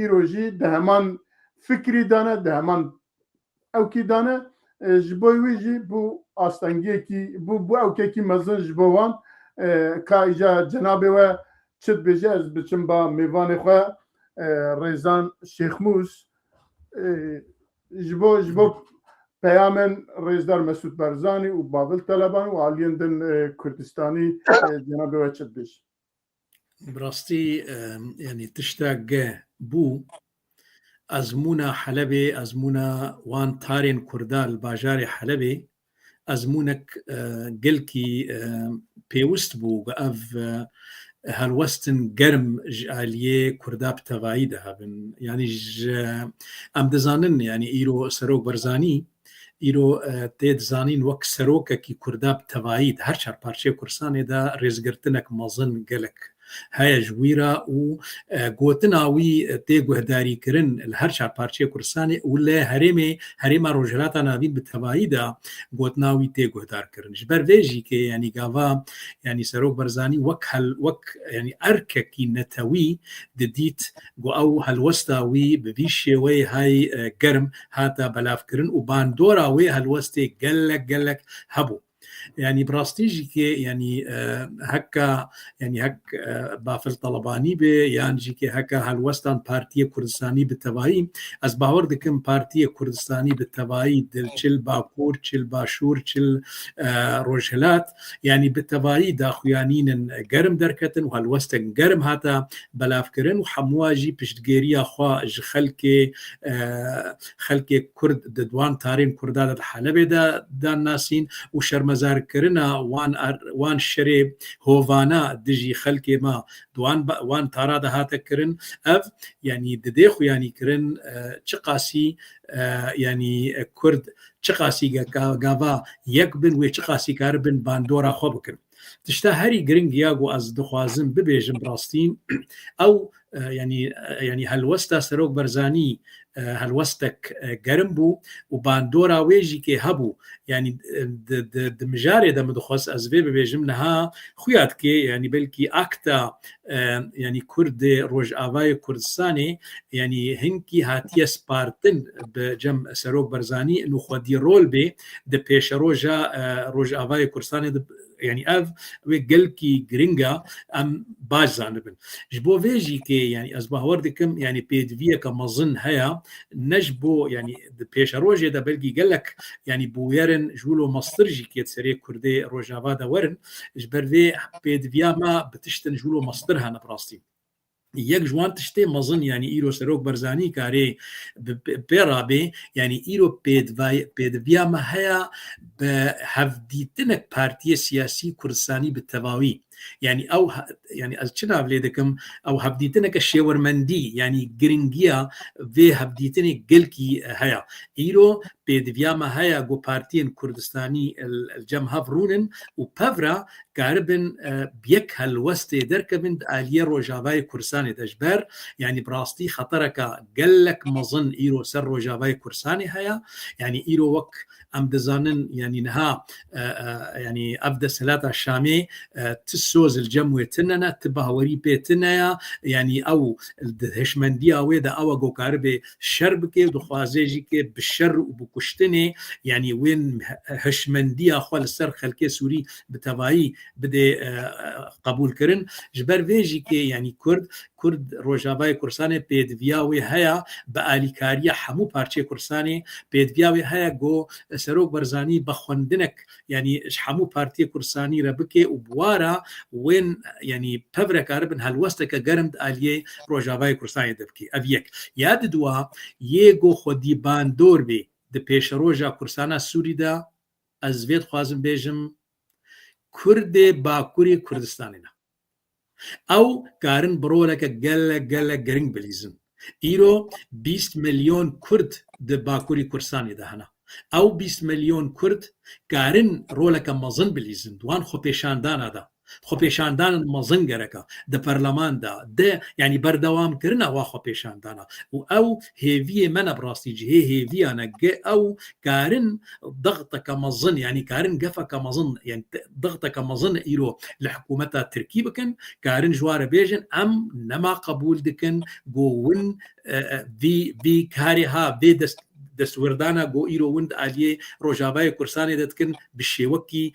îro jî di heman fikrî de ne, di heman ewkî de ne. E, ji bo wî jî bû astengiyekî, bû, bû ewkekî mezin ji bo wan. E, ka îca cenabê we çi dibêje, ez biçim ba mêvanê xwe, e, Rêzan Şêxmûs, e, ji bo, ji bo peyamên Rêzdar Mesûd Barzanî û Bavil Taleban û aliyên din, e, Kurdistanî, e, cenabê we çi dibêje? Bi rastî, e, yanî tişta ge bû, ezmûna Helebê, ezmûna wan tarên Kurda li bajarê Helebê, ezmûnek, e, gelkî, e, pêwist bû ku ev, e, helwestin germ ji aliyê Kurda bi tevayî de hebin. Yanî ji, em dizanin, yanî îro Serok Barzanî, îro, e, tê dizanîn wek serokekî Kurda bi tevayî di her çar parçeyê Kurdistanê de rêzgirtinek mezin gelek heye ji wî re û, e, gotina wî, e, tê guhdarîkirin li her çar parçeyê Kurdistanê û li herêmê, herêma Rojhilata Navîn bi tevayî de gotina wî tê guhdarkirin. Ji ber vê jî ke, yanî gava, yanî Serok Barzanî wek hel-, wek, yanî erkekî netewî didît ku ew helwesta wî bi vî şêweyê hay, e, germ hata belavkirin û bandora wê helwestê gelek, gelek hebû. Yanî bi rastî jî ke, yanî, e, heka, yanî hek, e, Bafil Talebanî be, yan jî ke heka helwestan Partiyê Kurdistanî bi tevayî, ez bawer dikim Partiyê Kurdistanî bi tevayî di çil Bakur, çil Başûr, çil, e, Rojhilat, yanî bi tevayî daxuyanînin germ derketin û helwestek germ hata belavkirin û hemûa jî piştgêriya xwe ji xelkê, e, xelkê Kurd di wan tarên Kurda de di Helebê de dan nasîn û şermezarkirina wan ar-, wan şerê hovana dijî xelkê me di wan ba-, wan tara de hate kirin. Ev, yanî didê xuyanîkirin, e, çiqasî, e, yanî Kurd çiqasî ge-, ga-, gava yek bin, wê çiqasî karibin bandora xwe bikin. Tişta herî giring ya ku ez dixwazim bibêjim rastî, ew, e, yanî, e, yanî helwesta Serok Barzanî, e, helwestek, e, germ bû û bandora wê jî kê hebû. Yanî, e, di, di, di mijarê de min dixwest ez vê bibêjim, niha xuya dike, yanî belkî akta, e, yanî Kurdê Rojavayê Kurdistanê, yanî hinkî hatiye spartin bi cem Serok Barzanî, û xwedî rol bê di pêşeroja, e, Rojavayê Kurdistanê de, yanî ev wê gelkî giring e, em baş zanibin. Ji bo vê jî kê, yanî ez bawer dikim, yanî pêdiviyeke mezin heye, ne ji bo, yanî di pêşerojê de belkî gelek, yanî bûyerin ji wilo mestir jî kê di serê Kurdê Rojava de werin, ji ber vê pêdiviya me bi tiştin ji wilo mestir hene bi rastî. Yek ji wan tiştê mezin, yanî îro Serok Barzanî karê bi, bi, pê rabê, yanî îro pêdivay-, pêdiviya me heye bi hevdîtinek partiyê siyasî Kurdistanî bi tevawî. Yanî ew he-, yanî ez çi nav lê dikim, ew hevdîtineke şêwirmendî, yanî giringiya vê hevdîtinê gelkî heye. Îro pêdiviya me heye ku partiyên Kurdistanî li, li cem hev rûnin û pevra karibin, e, bi yek helwestê derkevin di aliyê Rojavayê Kurdistanê de. Ji ber, yanî bi rastî xetereke gelek mezin îro ser Rojavayê Kurdistanê heye. Yanî îro wek em dizanin, yanî niha, e, e, yanî ev desthilata Şamê, e, ti soz li cem wê tune ne, ti bawerî pê tune ya, yanî ew di hişmendiya wê de ew e ku karibe şer bike û dixwaze jî ke bi şer û bi kuştinê, yanî wên hişmendiya xwe li ser xelkê Sûrî bi tevayî bide, e, qebûlkirin. Ji ber vê jî ke, yanî Kurd, Kurd Rojavayê Kurdistanê pêdiviya wê heye bi alîkariya hemû parçeyê Kurdistanê, pêdiviya wê heye ku Serok Barzanî bi xwendinek, yanî ji hemû partiyê Kurdistanî re bike û bi wa re wên, yanî pev re karibin helwesteke germ di aliyê Rojavayê Kurdistanê de bike. Ev yek. Ya di dua, yê ku xwedî bandor bê di pêşeroja Kursana Sûrî de, ez vê dixwazim bêjim, Kurdê Bakurê Kurdistanê ne. Ew karin bi roleke gelek, gelek giring bilîzin. Îro bîst milyon Kurd di Bakurî Kurdistanê de hene. Ew bîst milyon Kurd karin roleke mezin bilîzin di wan xwepêşandana de. Xwepêşandanên mezin gereka di perleman de, de, yanî berdewamkirina wa xwepêşandana. Û ew hêviyê me ne bi rastî cihê hêviyan e, ge ew karin dixteke mezin, yanî karin gefeke mezin, yanî te-, dixteke mezin îro li hikûmeta Tirkî bikin, karin ji wa re bêjin, em nema qebûl dikin ku win, e, e, vî, vî karê ha, vê dest, destwerdana ku îro win di aliyê Rojavayê Kurdistanê de dikin, bi şêwekî,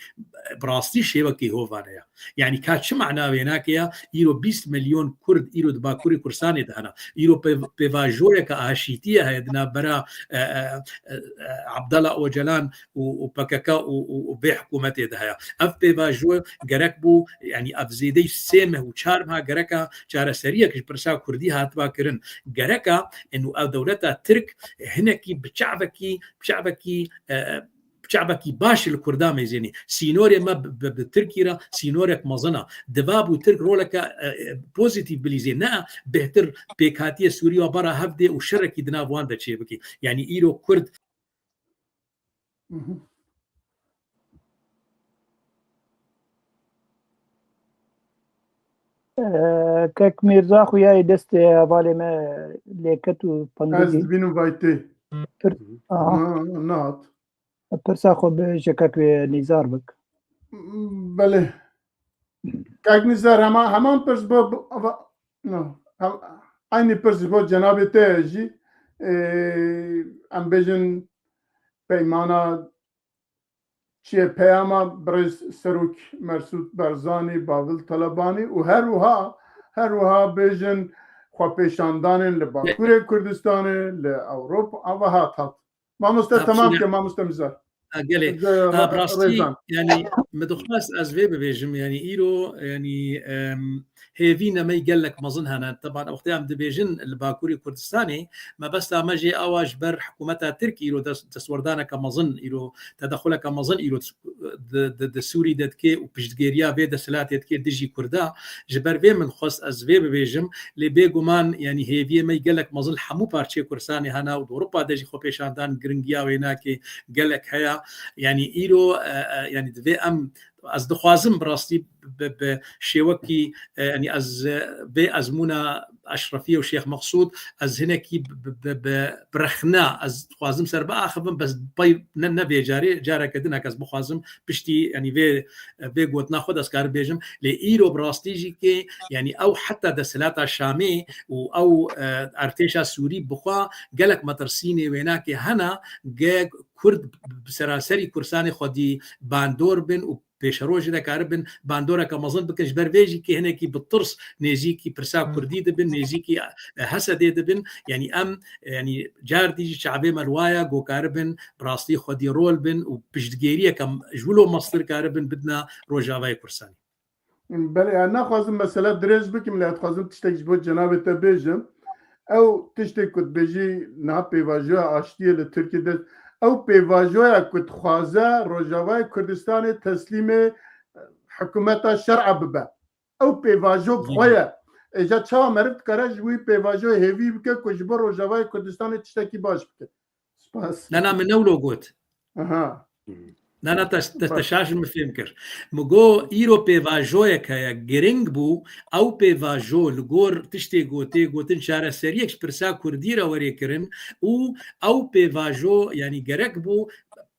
bi rastî şêwekî hovane ya. Yanî ka çi mana wê nake ya, îro bîst milyon Kurd îro di Bakurê Kurdistanê de hene. Îro pê-, pêvajoyeke aşîtî ye heye di navbera, e, e, e, e, Abdullah Ocalan û, û P K K û, û, û vê hikûmetê de heye. Ev pêvajo gerek bû, yanî ev zêdeyî sê meh û çar meha gereka çareseriyek ji pirsa Kurdî hatiba kirin. Gereka û ew dewleta Tirk hinekî bi çavekî, bi çavekî, e, çavekî baş li Kurda mêzênî. Sînorê me bi, bi, bi Tirkî re sînorek mezin e. Diva bû Tirk roleke, e, e, pozîtîf bilîzê, ne bêhtir pêkhatiye Sûriya bara hev dê û şerekî di nav wan de çêbikî. Yanî îro Kurd Mhm. Ee, Kek Mîrza xuyayê destê hevalê me lêket û pengû. Ez dibînim vay tê. Pir-, aha. Na, nehat. Pirsa xwe bi ji Kek wê Nîzar bik. Belê. Kek Nîzar, hema, heman pirs bo, bo, ava-, no, hem, aynî pirs bo cenabê te jî, e, em bêjin peymana çi ye, peyama birêz Serok Mesûd Barzanî, Bavil Telebanî û her wiha, her wiha bêjin xwepêşandanên li Bakurê Kurdistanê, li Ewropa, ava hat hat. Mamoste, ha, temam ke, mamoste Mizar. Ha, gelê. Ha, bi rastî, yanî, min dixwest ez vê bibêjim, yanî, îro, yanî, em, hêvî nemey gelek mezin hene. Teban, wextê em dibêjin li Bakurê Kurdistanê, mebesta me jê awa ji ber hikûmeta Tirk îro dest-, destwerdaneke mezin, îro tedexuleke mezin îro di, di, di Sûrî de dike û piştgêriya vê desthilatê dike dijî Kurda. Ji ber vê min xwest ez vê bibêjim, lê bêguman, yanî hêviyê me gelek mezin li hemû parçeyê Kurdistanê hene û di Ewropa de jî xwepêşandan giringiya wê nake gelek heye. Yanî îro, e, e, yanî divê em, ez dixwazim bi rastî bi, bi şêwekî, e, yanî ez, e, vê ezmûna Eşrefiyê û Şêx Meqsûd, ez hinekî bi, bi, bi, bi rexne, ez dixwazim ser biaxivim, bes pey ne, ne vê carê, careke din ez bixwazim piştî, yanî vê, vê gotina xwe de ez karim bêjim. Lê îro bi rastî jî ke, yanî ew heta desthilata Şamê û ew, e, artêşa Sûrî bi xwe gelek metirsînê wênakê hene, ge Kurd bi seraserî Kurdistanê xwedî bandor bin û pêşerojê de karibin bandoreke mezin bikin. Ji ber vê jî kê hinekî bi tirs nêzîkî pirsa Hmm. Kurdî dibin, nêzîkî, e, Hesedê dibin. Yanî em, e, yanî cardî jî çavê me li wa ye, ku karibin bi rastî xwedî rol bin û piştgêriyeke ji wilo mestir karibin bidina Rojavayê Kurdistanê. Belê, ez naxwazim mesele dirêj bikim, lê ez dixwazim tiştek ji bo cenabê te bêjim. Ew tiştê ku dibêjî niha pêvajoya aştiyê li Tirkiyê de, ew pêvajoya ku dixwaze Rojavayê Kurdistanê teslîmê hikûmeta şer'a bibe. Ew pêvajo bi xwe ye. Êca çawa meriv dikare ji wî pêvajoyê hêvî bike ku ji bo Rojavayê Kurdistanê tiştekî baş bike? Spas. Na, na, min ne wilo got. Aha. Na, na, te, te, te şaş min fêm kir. Min got, îro pêvajoyek heye, giring bû, ew pêvajo li gor tiştê gotê, gotin çareseriyek ji pirsa Kurdî re werê kirin û ew pêvajo, yanî gerek bû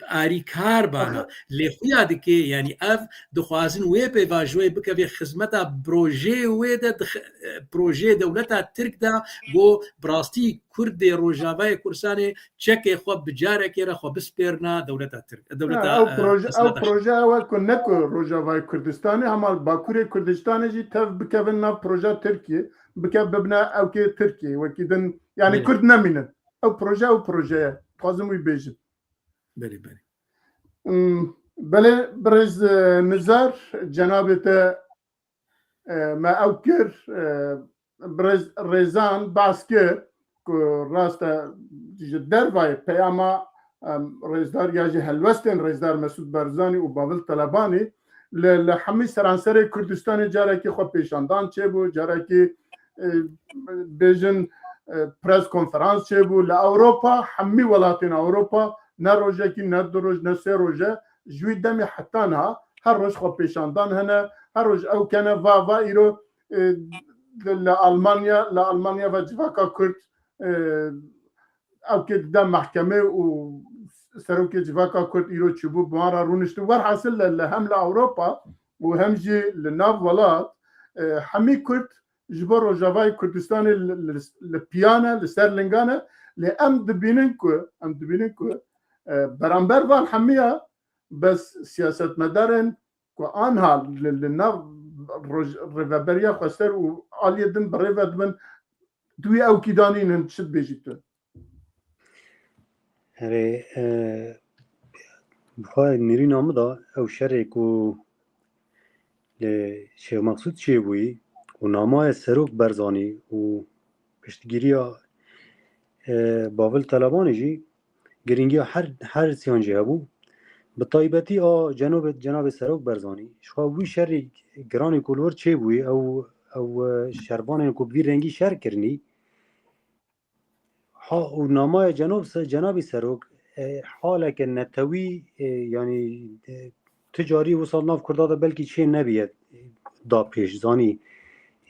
alîkar bana. Lê xuya dike, yanî ev dixwazin wê pêvajoyê bikeve xizmeta projeyê wê de, dix-, projeyê dewleta Tirk de, go bi rastî Kurdê Rojavayê Kurdistanê çekê xwe bi carekê re xwe bispêrna dewleta Tirk. Dewleta, Ha, ew e, proje, ew xizmeta proje ew e ku ne ku Rojavayê Kurdistanê, hema li Bakurê Kurdistanê jî tev bikevin nav proja Tirkiyê, bikev bibine ewkê Tirkiyê, wekî din, yanî Belê. Kurd nemînin. Ew proje, ew proje ye. Dixwazim wî bêjim. Belê, belê. Hmm, belê, birêz, e, Nizar, cenabê te, e, me ew kir, e, birêz Rêzan behs kir ku rast e ji dervayê peyama, em, rêzdar ya jî helwestên rêzdar Mesûd Barzanî û Bavil Telebanî li, li hemî seranserê Kurdistanê carekî xwe pêşandan çêbû, carekî, e, bêjin, e, pres konferans çêbû. Li Ewropa, hemî welatên Ewropa, ne rojekî, ne du roj, ne sê roj e, ji wî demê heta niha her roj xwe pêşandan hene, her roj ew kene, va, va îro, e, li Almanya, li Almanya ve civaka Kurd, e, ew kê dide mehkemê û serokê civaka Kurd îro çûbû, bi wan re rûniştibû. Werhasil li, li hem li Ewropa û hem jî li nav welat, e, hemî Kurd ji bo Rojavayê Kurdistanê li, li, li piya ne, li ser linga ne. Lê em dibînin ku, em dibînin ku, e, beramber van hemiya bes siyasetmedarên ku anha li, li nav roj-, rêveberiya xwesler û aliyê din bi rê ve dibin, di wî ewkî danînin, çi dibêjî tu? Erê, e, bi xwe nêrîna min de ew şerê ku li Şêx Meqsûd çêbûyî û namaya Serok Barzanî û piştgiriya, e, Bavil Telebanî jî girîngiya her, her siyan jî hebû. Bi taybetî a cenabê, cenabê Serok Barzanî, ji xwe wî şerî giranî ku li wir çêbûyî, ew, ew, e, şervanên ku bi vî rengî şer kirinî, ha, û namaya cenob se-, cenabî Serok, e, haleke netewî, e, yanî, e, tu carî wisa nav Kurda de belkî çê nebiye, e, da pêş, zanî.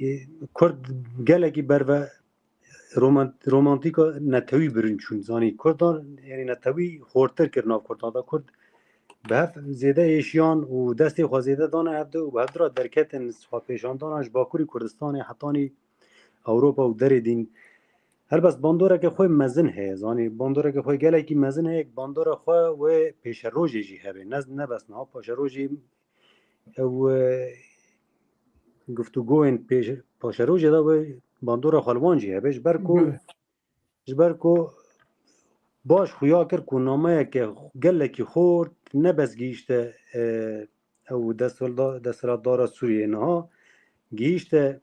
E, Kurd gelekî berve romant-, romantîka netewî birin çûn, zanî. Kurdan, yanî netewî xortir kir nav Kurdan de. Kurd bi hev zêde êşiyan û destê xwe zêde dane hevdu û bi hevdu re derketin xwe pêşandana ji Bakurî Kurdistanê hetanî Ewropa û derê dîn. Helbest bandoreke xwe mezin heye, zanî, bandoreke xwe gelekî mezin heye, bandora xwe wê pêşerojê jî hebe. Ne, ne bes niha paşerojê ew, e, guftûgoyên pêş-, paşerojê de wê bandora xwe li wan jî hebe. Ji ber ku, Belê. ji ber ku baş xuya kir ku nameyeke gelekî xort ne bes gihîşte, e, ew destwelda-, desthilatdara Sûriyeyê niha, gihîşte,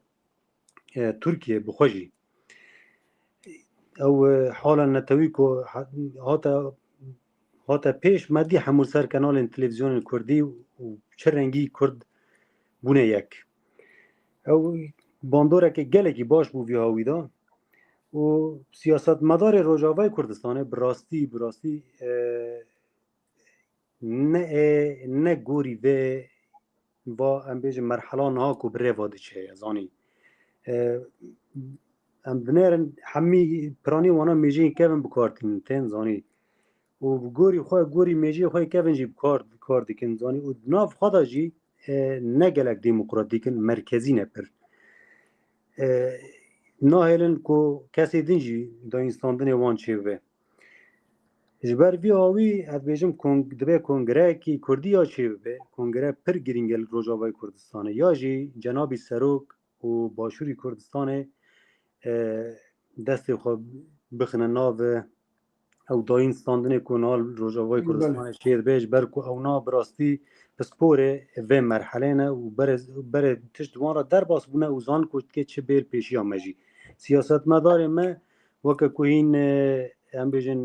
e, Tirkiye bi xwe jî. Ew, e, hala netewî ku ha-, hate, hate pêş me dî hemû ser kanalên televîzyonên kurdî û çi rengî kurd bûne yek. Ew bandoreke gelekî baş bû vî hawî de û siyasetmedarê Rojavayê Kurdistanê bi rastî, bi rastî, e, ne, e, ne gorî vê va, em bêjin, merhela niha ku bi rê ve diçe ye, zanî. E, em binêrin hemî piranî wana mêjeyên kevin bi kar tînin, tên, zanî. Û bi gorî xwe, gorî mêjeyê xwe kevin jî bi kar, bi kar dikin, zanî. Û di nav xwe de jî, e, ne gelek demokratîk in, merkezî ne pir. E, nahêlin ku kesê din jî dayînstandinê wan çêbibe. Ji ber vî hawî, ez dibêjim, kong-, dibe kongreyekî kurdî ya çêbibe, kongre pir girîng e li Rojavayê Kurdistanê, ya jî cenabî Serok û Başûrî Kurdistanê, e, destê xwe bixine nav ew dayîn standinê ku niha li Rojavayê Belê. Kurdistanê çêdibe, ji ber ku ew na bi rastî pisporê vê merhelê ne û berê, berê tişt wan re derbas bûne û zan ku dike çi bê li pêşiya me jî. Siyasetmedarê me weke ku hîn, e, em bêjin,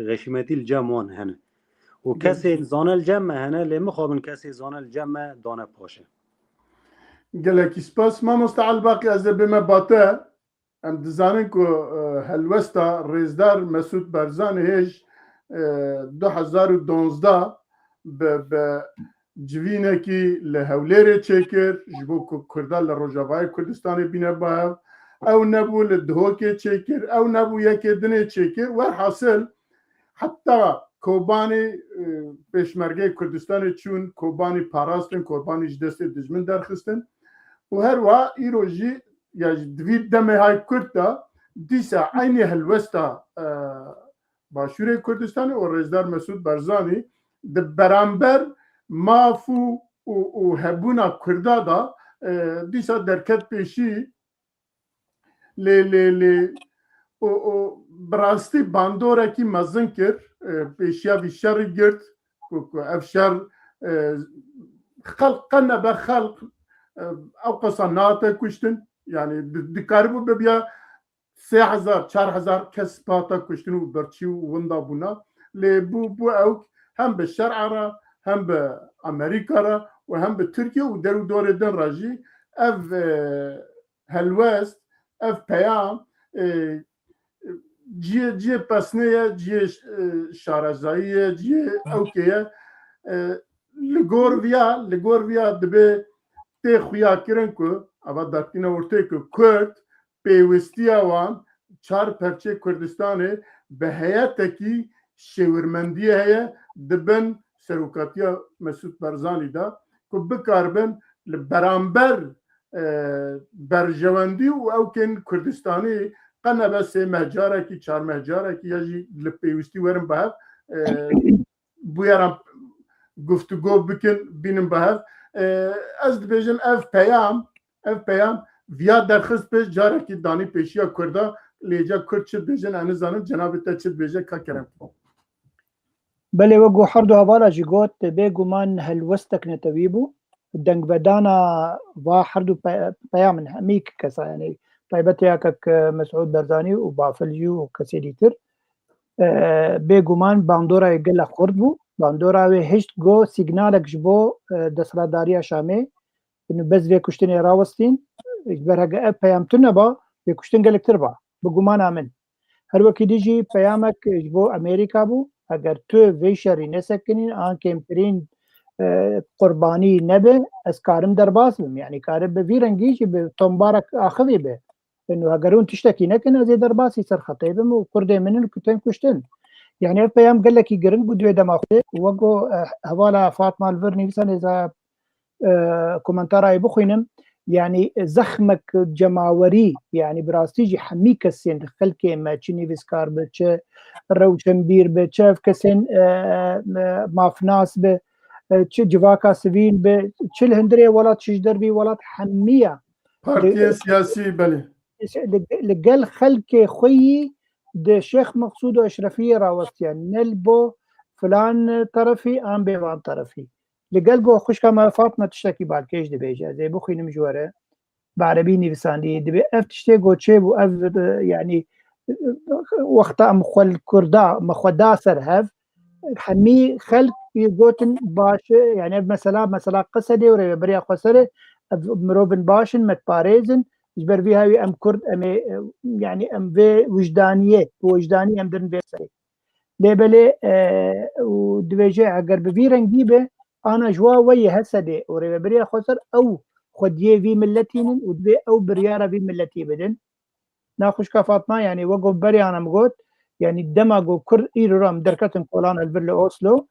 xeşîmetî li cem wan hene. Û Gelek. kesê zane li cem me hene, lê mixabin kesê zane li cem me dane paşe. Gelekî spas. Mamoste Elbaqî, ez ê bême ba te. Em dizanin ku, e, helwesta Rêzdar Mesûd Barzanî hêj, e, du hezar û duwazdeh bi, bi civînekî li Hewlêrê çêkir, ji bo ku Kurda li Rojavayê Kurdistanê bîne ba hev. Ew nebû li Duhokê çêkir, ew nebû yekê dinê çêkir. Werhasil, heta Kobanî, e, Pêşmergeyê Kurdistanê çûn, Kobanî parastin, Kobanî ji destê dijmin derxistin. Û her wiha îro jî, ya ji di vî demê hay kurt de, dîsa eynî helwesta, e, Başûrê Kurdistanê û Rêzdar Mesûd Barzanî di beramber maf û, û, û hebûna Kurda de, e, dîsa derket pêşî. Lê, lê, lê, û, û bi rastî bandorekî mezin kir, e, pêşiya vî şerî girt, ku, ku ev şer, e, xelq qe nebe xelq, e, ew qesa nehate kuştin. Yani di-, dikaribû bibiya sê hezar, çar hezar kes bihata kuştin û birçî û winda bûna. Lê bû, bû ew hem bi şer'a re, hem bi Amerîka re û hem bi Tirkiye û der û dorê din re jî ev, e, helwest, ev peyam, e, cihê, cihê pesnê ye, cihê, e, şarezayî ye, cihê ewkê ye. E, li gor viya, li gor viya dibe tê xuyakirin ku eva dertîna ortê ku Kurd pêwistiya wan çar perçê Kurdistanê bi heyetekî şêwirmendiyê heye di bin serokatiya Mesûd Barzanî de ku bikaribin li beramber, e, berjewendî û ewkên Kurdistanî qe nebe sê meh carekî, çar meh carekî ya jî li pêwistî werin bi hev, e, bûyeran guftûgo bikin, bînin bi hev. E, ez dibêjim ev peyam, ev peyam viya derxist pêş carekî danî pêşiya Kurda, lê ca Kurd çi dibêjin, ez nizanim, cenabê te çi dibêje, ka kerem. Belê, wek ku her du hevala jî got, bêguman helwestek netewî bû. Dengvedana va her du pe-, peyamên hemî kesa, yani taybet ya kek Mesûd Barzanî û Bafil jî û kesê dîtir, e, bêguman bandorayê gelek xurt bû. Bandora wê hişt got signalek ji bo, e, desthilatdariya Şamê. Û bes vê kuştinê rawestîn, ji ber heke ev peyam tune ba, vê kuştin gelektir ba. Bi gumana min. Her wekî dî jî peyamek ji bo Amerîka bû. Eger tu vê şerî nesekinîn, an kêmtirîn, e, qurbanî nebe, ez karim derbas bim. Yani karim bi vî rengî jî bi tombarek axivî be. Û heger hûn tiştekî nekin, ez ê derbasî ser xetê bim û kurdê min in ku tên kuştin. Yani ev peyam gelekî giring bû di wê dema xwe. Wek ku, e, hevala Fatma li vir nivîsa nêza, e, komentara wê bixwînim. Yani zexmek cemawerî, yani bi rastî jî hemî kesên xelkê me, çi nivîskar bi, çi rewşenbîr bi, çi ev kesên, e, e, mafnas bi, e, çi civaka sivîl bi, çi li hundirê welat, çi ji dervî welat, hemiya Partiyên siyasî, belê. Li, li gel xelkê xwe yî di Şêx Meqsûd û Eşrefiyê rawestiye. Ne li bo filan terefî an bê van terefî. Li gel go xwişka me Fatma tiştekî balkêş dibêje. Ez ê bixwînim ji we re. Bi erebî nivîsandî. Dibê ev tiştê go çêbû, ev, e, yani, e, wexta em xwe li Kurda, me xwe da ser hev, hemî xelk yê gotin baş e, yani ev mesela, mesela Qesedê û rêveberiya Xweserê, ev mirovin baş in, me diparêzin, ji ber vî hawî em Kurd, em ê, e, yani em vê wijdaniyê, bi wijdanî em dirin vê serê. Lê belê, e, û dibêje, eger bi vî rengî be, ana ji wa we yê Hesedê û rêveberiya Xweser ew xwediyê vî miletî nin û divê ew biryara vî miletî bidin. Na xwişka Fatma, yani wek ku berê ana min got, yani dema ku Kurd îro re em derketin kolan li vir li Oslo,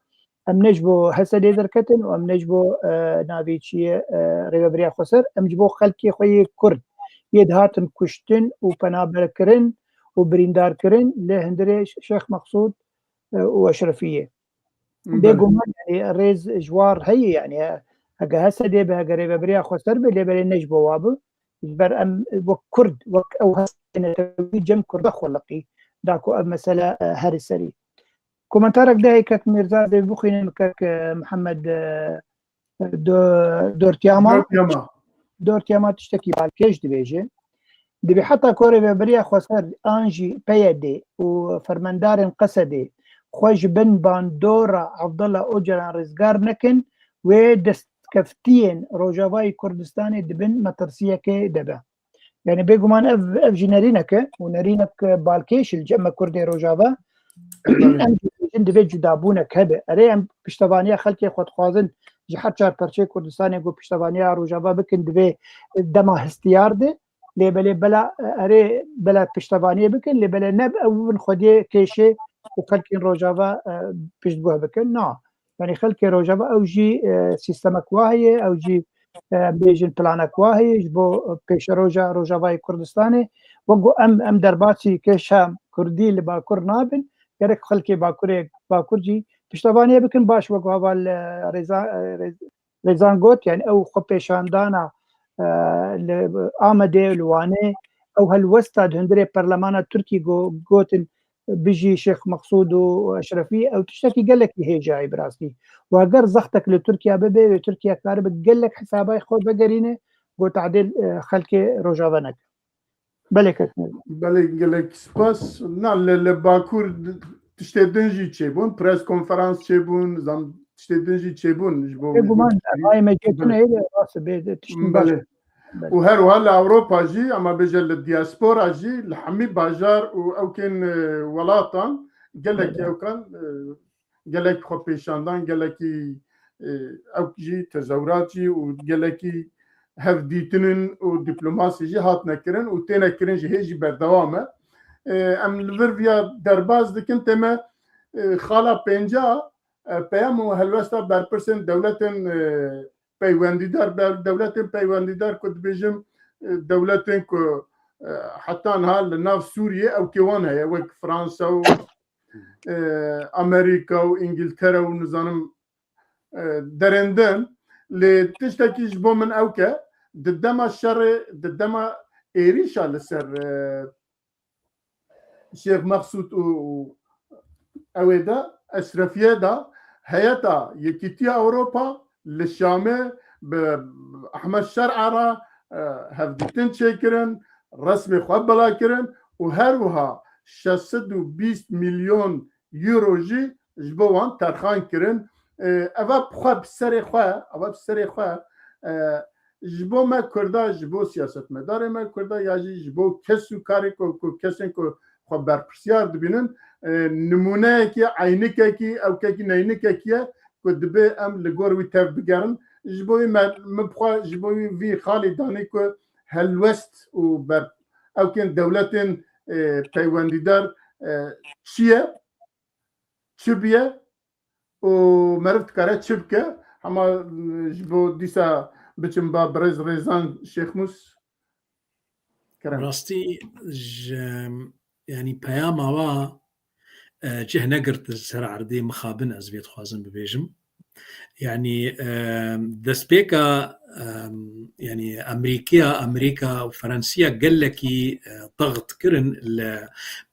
em ne ji bo Hesedê derketin û em ne ji bo, e, navê çi ye, e, rêveberiya Xweser, em ji bo xelkê xwe yê Kurd yê dihatin kuştin û penaberkirin û birîndarkirin li hundirê Şêx Meqsûd, e, û Eşrefiyê. Belê. Bêguman, yani, rêz ji war heye, yani, he-, heke Hesedê be, heke rêveberiya Xweser be, lê belê ne ji bo wa be. Ji ber em wek Kurd, wek ew Hesedê netewî cem Kurda xuliqî, da ku ev mesele, e, herî serî. Komentarek de heye kek Mîrza, dê bixwînim kek, e, Mihemed, e, Do-, Dortiyama. Dortiyama. Dortiyama tiştekî balkêş dibêje. Dibê heta ku rêveberiya Xweser an jî P Y D û fermendarên Qesedê xwe ji bin bandora Abdullah Ocalan rizgar nekin, wê destkeftiyên Rojavayê Kurdistanê di bin metirsiyekê de be. Yani bêguman ev, ev jî nerînek e û nerînek balkêş li cem me Kurdê Rojava. Belê. Em jî dibêjin divê cudabûnek hebe. Erê, em piştevaniya xelkê xwe dixwazin ji her çar perçeyê Kurdistanê ku piştevaniya Rojava bikin, divê dema hestiyar de. Lê belê bela, erê, bela piştevaniyê bikin, lê belê ne ew bin xwediyê kêşê û xelkên Rojava, e, piştguh bikin. Na. Yanî xelkê Rojava ew jî, e, sîstemek wa heye, ew jî, e, bêjin planek wa heye ji bo pêşeroja Rojavayê Kurdistanê. Wek ku em, em derbasî kêşa Kurdî li Bakur nabin, gerek xelkê Bakurê, Bakur jî piştevaniye bikin. Baş, wek ku heval, e, Rêza-, e, Rêz-, Rêzan got, yani ew xwe pêşandana, e, li Amedê, li Wanê, ew helwesta di hundirê perlemana Tirkî go-, gotin, bijî Şêx Meqsûd û Eşrefî, ew tiştekî gelekî hêja ye bi rastî. Û eger zextek li Tirkiye bibe, wê Tirkiye karibe gelek hesabay xwe vegerîne, ku tadêl, e, xelkê Rojava neke. Belê, kek. Belê, gelek spas. Na, li, li Bakur d-, tiştê din jî çêbûn, pres konferans çêbûn, zam tiştê din jî çêbûn ji bo Bêguman, milletê. Ay me cêtine Belê. Rast bê tiştin baş. Belê. Belê. Û her wiha li Ewropa jî, ama bêje li diaspora jî, li hemî bajar û ewkên, e, welatan gelekî Belê. ewkan, e, gelek xwe pêşandan, gelekî, e, ew jî tezewrat jî û gelekî hevdîtinin û dîplomasî jî hatine kirin û têne kirin jî hê jî berdewam e. E, em li vir viya derbas dikin, tême, e, xala pênca, e, peyam û helwesta berpirsên dewletên, e, peywendîdar, ber-, dewletên peywendîdar ku dibêjim, e, dewletên ku, e, heta niha li nav Sûriyê ewkê wan heye, wek Fransa û, e, Amerîka û Îngiltere û nizanim, e, derên din. Lê tiştekî ji bo min ewk e, di dema şerê, di dema êrîşa li ser, e, Şêx Meqsûd û, û ew ê de, Eşrefiyê de, heyeta Yekîtiya Ewropa li Şamê bi Ehmed Şer'a re, e, hevdîtin çêkirin, resmê xwe bela kirin û her wiha şeş sed û bîst milyon euro jî ji bo wan terxan kirin. E, eva bi xwe, bi serê xwe, eva bi serê xwe, e, ji bo me Kurda, ji bo siyasetmedarê me Kurda ya jî ji bo kes û karê ku, ku kesên ku xwe berpirsiyar dibînin, e, nimûneyekî, eynikekî, ewkekî neynikekî ye ku dibe em li gor wî tev bigerin. Ji bo wî me, min bi xwe, ji bo wî vî xalî danî ku helwest û ber, ewkên dewletên, e, peywendîdar, e, çi ye, çi bûye û meriv dikare çi bike? Hema, e, ji bo dîsa biçim ba birêz Rêzan Şêxmûs. Kerem. Rastî ji, yanî peyama wa, e, cih negirt li ser erdê mixabin ez vê dixwazim bibêjim. Yanî, e, destpêka, e, yanî Amerîkiya, Amerîka û Ferensiya gelekî, e, daxt kirin li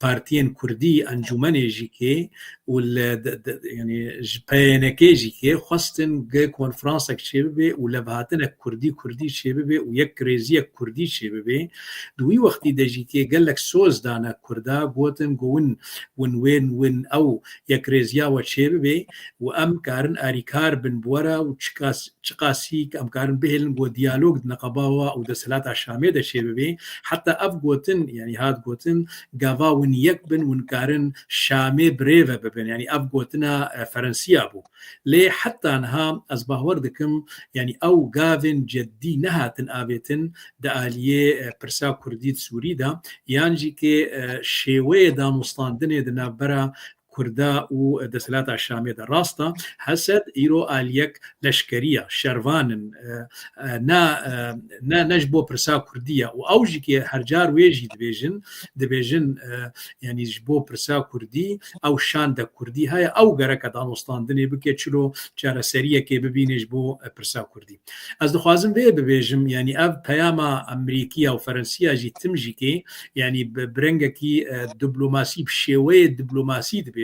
partiyên Kurdî, encûmenê jî kê û li de, de, yanî ji P Y N K jî kê xwestin ge konferansek çêbibe û levhatinek Kurdî, Kurdî çêbibe û yek rêziyek Kurdî çêbibe. Di wî wextî de jî kê gelek soz dane Kurda, gotin ku win, win wên win ew yekrêziya we çêbibe û em karin arîkar bin bi we re û çiqas, çiqasî em karin bihêlin ku diyalog di neqeba we û desthilata Şamê de çêbibe. Heta ev gotin, yanî hat gotin, gava win yek bin, win karin Şamê birêve bibin. Yanî ev gotina, e, Ferensiya bû. Lê heta niha ez bawer dikim, yanî ew gavên ceddî nehatin avêtin di aliyê, e, pirsa Kurdî di Sûrî de, yan jî kê, e, şêweyê danûstandinê di navbera Kurda û desthilata Şamê de. Rast e, Hesed îro aliyek leşkerî ye, şervan in, e, e, ne, e, ne, ne ji bo pirsa Kurdî ye. Û ew jî kê her car wê jî dibêjin, dibêjin, e, yanî ji bo pirsa Kurdî ew şandek Kurdî heye, ew gereke danûstandinê bike, çilo çareseriyekê bibîne ji bo, e, pirsa Kurdî. Ez dixwazim vê bibêjim, yanî ev peyama Amerîkiya û Ferensiya jî tim jî kê, yanî bi, bi rengekî, e, diplomasî, bi şêweyê diplomasî dibêjin.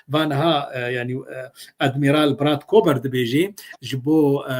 Va niha, e, yanî, e, Admiral Brad Kober dibêje, ji bo, e,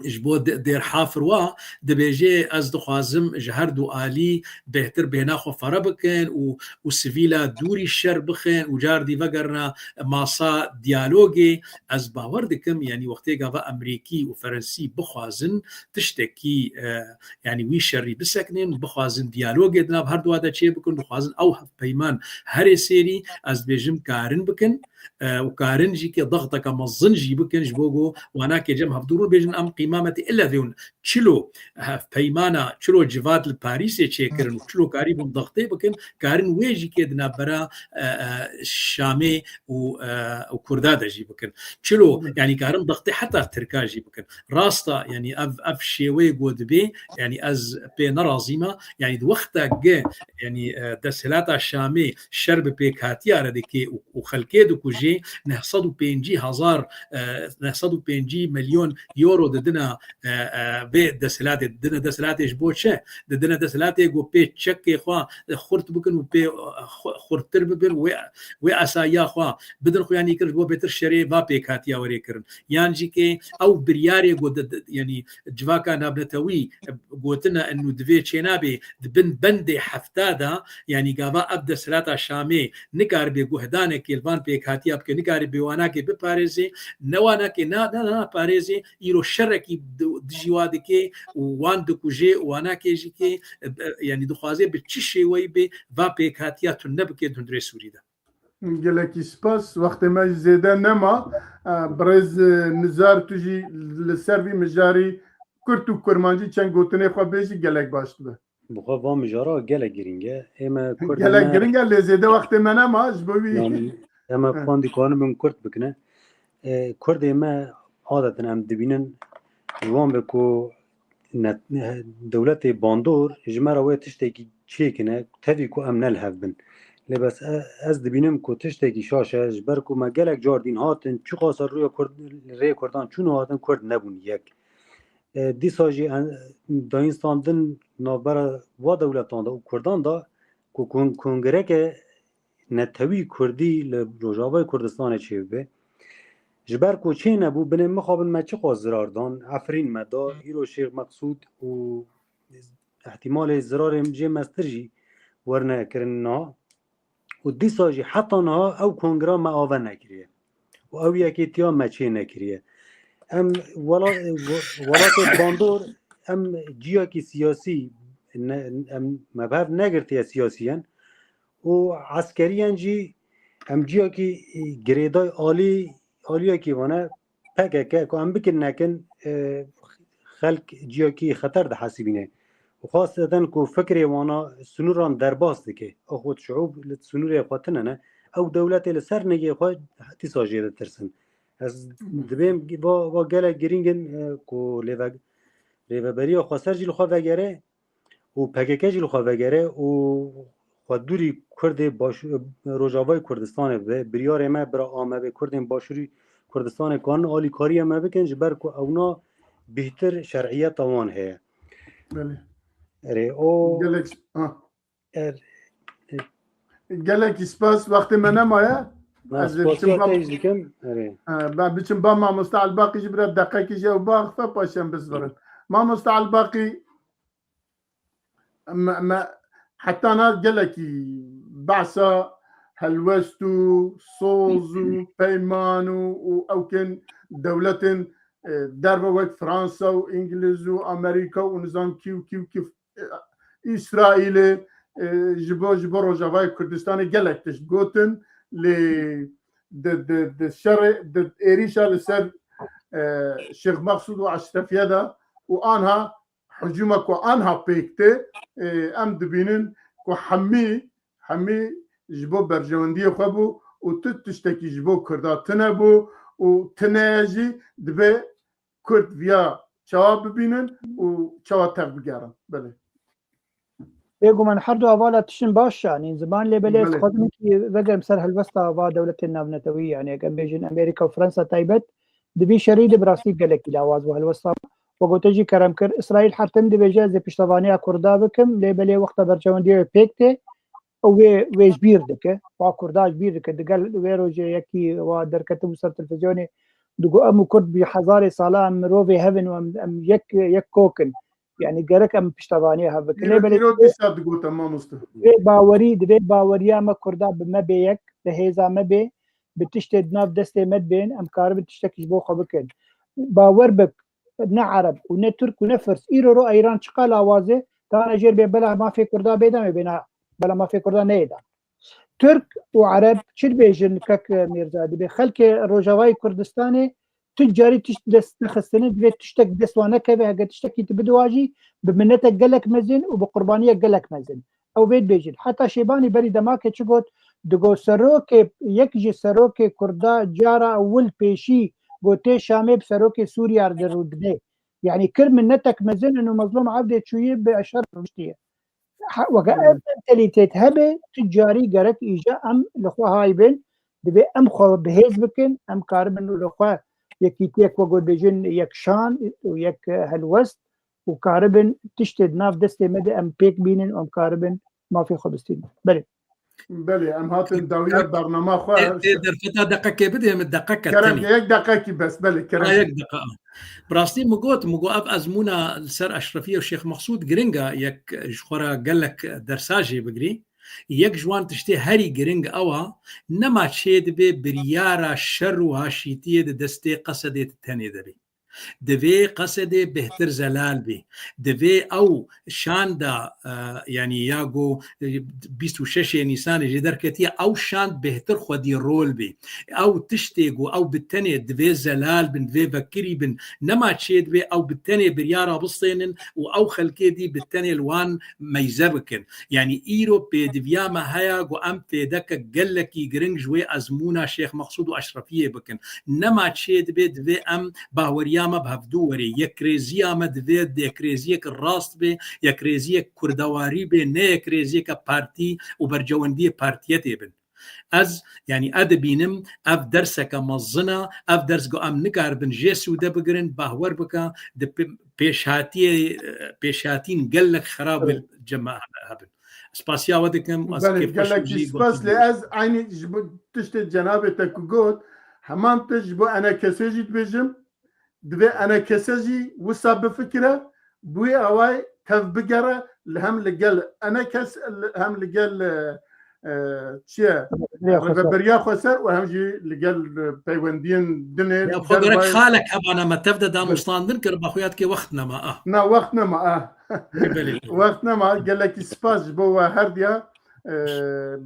ji bo de-, Dêrhafir wa dibêje, ez dixwazim ji her du alî bêhtir bêhna xwe fere bikin û, û sivîla dûrî şer bixin û cardî vegerina masa diyalogê. Ez bawer dikim, yanî wextê gava Amerîkî û Ferensî bixwazin tiştekî, e, yanî wî şerî bisekinin, bixwazin diyalogê di nav her dua de çê bikin, dixwazin ew hevpeyman herê sêrî, ez dibêjim karin bikin. e, û karin jî ke dexteke mezin jî bikin ji bo ku wanakê cem hevdû rû bêjin em qîmametê ille vê hûn çilo hevpeymana, çilo civat li Parîsê çêkirin û çilo karî bûn dextê bikin, karin wê jî ke di navbera, e, e, Şamê û, e, û Kurda de jî bikin. Çilo, Hı. yanî karin dextê heta Tirka jî bikin. Rasta, yanî ev, ev şêweyê ku dibê, yanî ez pê nerazî me, yanî di wexta ge, yanî, e, desthilata Şamê şer bi pêkhatiya re dike û, û xelkê dikujê, neh sed û pêncî hezar, e, neh sed û pêncî milyon euro didina, e, e, vê desthilatê, didine desthilatê ji bo çi? Didine desthilatê ku pê çekê xwe xurt bikin û pê, e, xu-, xurttir bibin, wê, wê esayiya xwe bidin xuyanî kirin, ji bo bêtir şerê va pêkhatiya werê kirin. Yan jî ke ew biryarê ku di, di, yanî civaka navnetewî gotine û divê çênabê di bin bendê hefta de, yanî gava ev desthilata Şamê nikaribe guhdanekê li van pêkhatiya bike, nikaribe wanakê biparêzê, ne wanakê na, na, na, naparêzê, îro şerekî di, dijî wa dike û wan dikuje û wanakê jî ke, e, e, yanî dixwaze bi çi şêweyî be va pêkhatiya tune bike di hundirê Sûrî de. Gelekî spas. Wextê me zêde nema. E, birêz, e, Nizar, tu jî li ser vî mijarî kurt û kurmancî çend gotinê xwe bêjî, gelek baş dibe. Bi xwe va mijara gelek girîng e. Ê me Kurd Gelek me girîng e, lê zêde wextê me nema, ji bo wî. Yanî, em ê Heh. Xwendî karin bin kurt bikine. E, Kurdê me adetin em dibînin, ji wan be ku ne, dewletê bandor ji me re wê tiştekî çêkine, tevî ku em ne li hev bin. Lê bes e, ez dibînim ku tiştekî şaş e, ji ber ku me gelek car dîn hatin, çiqasa rûya Kurd, rê Kurdan çûn û hatin, Kurd nebûn yek. E, dîsa jî en, dayînstandin navbera va dewletan de û Kurdan de ku kon-, kongreke netewî Kurdî li Rojavayê Kurdistanê çêbibe. Ji ber ku çênebû, binê mixabin me çiqas zirar dan, Efrîn me da, îro Şêx Meqsûd û ihtimalê zirarên jê mestir jî werine kirin niha. Û dîsa jî heta niha ew kongra me ava nekiriye. Û ew yekîtiya me çê nekiriye. Em wela-, we-, welatê bandor, em ciyakî siyasî ne, em me bi hev negirtiye siyasiyen û eskeriyen jî em ciyakî girêdayî alî, aliyekî vane P K K ku em bikin nekin, e, xelk ciyakî xeter dihesibîne. Û xwesteten ku fikrê wana sinûran derbas dike. Ew xwe şiûb li sinûrê xwe tune ne. Ew dewletê li ser nigê xwe dîsa jê ditirsin. Ez dibêm va, va gelek girîng in, e, ku lêve-, rêveberiya xweser jî li xwe vegere û P K K jî li xwe vegere û xwe dûrî Kurdê baş-, Rojavayê Kurdistanê bibe. Biryarê me bira amebe Kurdên Başûrî Kurdistanê karin alîkariya me bikin, ji ber ku ewna bêhtir şer'iyeta wan heye. Belê. Erê, o Gelek, ha. Er, e, Gelekî spas, wextê me nemaye. Na, Ez ê spasiya biçim ba-, te jî dikim. Erê. Ha, ben biçim ba mamoste Elbaqî jî bira deqekî jî ew baxfe, paşê em bizvirin. Mamoste Elbaqî, me, me heta na gelekî behsa helwest û soz û peyman û, û ewkên dewletên, e, derve wek Fransa û Îngiliz û Amerîka û nizam kî û kî û kî, e, Îsraîlê, e, ji bo, ji bo Rojavayê Kurdistanê gelek tişt gotin, lê di, di, di şerê, di êrîşa li ser, e, Şêx Mexsûd û Eşrefiye de û anha hicûma ku anha pêk tê, e, em dibînin ku hemî, hemî ji bo berjewendiyê xwe bû û tu tiştekî ji bo Kurda tune bû û tune ye jî, divê Kurd viya çawa bibînin û çawa tev bigerin. Belê. Bêguman her du hevala tiştin baş şanîn ziman, lê belê ez Belê. dixwazim ki vegerim ser helwesta va dewletên navnetewî, yani eger bêjin Amerîka û Fransa taybet, di vî şerî de bi rastî gelekî lawaz bû helwesta. We gote jî kerem kir, Îsraîl her tim dibêje ez ê piştevaniya Kurda bikim, lê belê wexta berjewendiyê wê pêk tê, ew wê, wê ji bîr dike, wa Kurda ji bîr dike. Digel wê rojê yekî wa derketibû ser televîzyonê, digo em û Kurd bi hezarê sala em mirovê hev in û em, em yek, yek kok in. Yani gerek em piştevaniya hev bikin. Lê Îro, belê îro dîsa digote mamoste. Divê bawerî, divê baweriya me Kurda bi me bê yek, bi hêza me bê, bi tiştê di nav destê me dibên, em karibin tiştekî ji bo xwe bikin. Bawer bik, ne Ereb û ne Tirk û ne Firs. Îro ro Eyran çiqa lawaz e, tane jêr bê bela mafê Kurda bê de me bêna, bela mafê Kurda neyê de. Tirk û Ereb çi dibêjin kek Mîrza? Dibê xelkê Rojavayê Kurdistanê tu carî tişt dest nexistine, divê tiştek dest wan nekeve, heke tiştekî tu bidiwa jî bi minetek gelek mezin û bi qurbaniyek gelek mezin. Ew vê dibêjin. Heta Şêbanî berî demakê çi got? Digot serokê, yek ji serokê Kurda cara ewil pêşî gotê Şamê bi serokê Sûriya re dirû dibê. Yanî kir minetek mezin û Mezlûm Evdê çûyî bi şer rûniştiye. Ha, weke ev mentalîtet hebe, tu carî gerek îja em li xwe hay bin, divê em xwe bihêz bikin, em karibin li xwe yekîtiyek, wek got bêjin, yek şan û yek, e, helwest û karibin tiştê di nav destê me de em pêk bînin û em karibin mafê xwe bistînin. Belê. Belê, em hatin dawiya bernama xwe. Tê, tê derfeta deqekê bidê min, deqeke Kerem, tenê. Yek deqekî bes, belê, kerem. Ha, yek deqa. Bi rastî min got, min got ev ezmûna li ser Eşrefî û Şêx Mexsûd giring e, yek ji xwe re gelek dersa jê bigirî. Yek ji wan tiştê herî giring ew a, nema çê dibe biryara şer û haşîtiyê di destê Qesedê di tenê de bê. Divê Qesedê bêhtir zelal bê. Divê ew şanda, e, yanî ya go, e, bîst û şeş Nîsanê jê derketiye, ew şand bêhtir xwedî rol bê. Ew tiştê ku ew bi tenê divê zelal bin, divê vekirî bin, nema çê divê ew bi tenê biryara bistênin û ew xelkê dî bi tenê li wan meyze bikin. Yanî îro pêdiviya me heye ku em fêdeke gelekî giring ji wê ezmûna Şêx Mexsûd û Eşrefiyê bikin. Nema çê divê, divê em baweriya me bi hevdû were. Yekrêziya me divê yekrêziyek rast bê, yekrêziyek kurdewarî bê, ne yekrêziyeke partî û bercewendiyê partiyetê bin. Ez, yanî, ez dibînim, ev derseke mezin e, ev ders ku em nikaribin jê sûde bigirin, bahwer bike, di pê-, pêşhatiyê, pêşhatîn gelek xerab Evet. cema hebin. Spasiya we dikim, ez Belê, kêfxweşim gelekî jî spas, gotin lê jî. Ez eynî ji bo tiştê cenabê te ku got, heman tişt ji bo enekesê jî dibêjim, divê enekese jî wisa bifikire, bi wî awayî tev bigere, li hem li gel enekes, li, hem li gel, e, e, çi ye? Rêveberiya Xweser. Rêveberiya Xweser û hem jî li gel, e, peywendiyên dinê Ya, li xwe gerek dervayê xalek hebana me tev de danûstandin kir, ba xwe ya dike wext nema, ah. Na, wext nema, ah. Belê, belê. Wext nema, gelekî spas ji bo we her diya. E,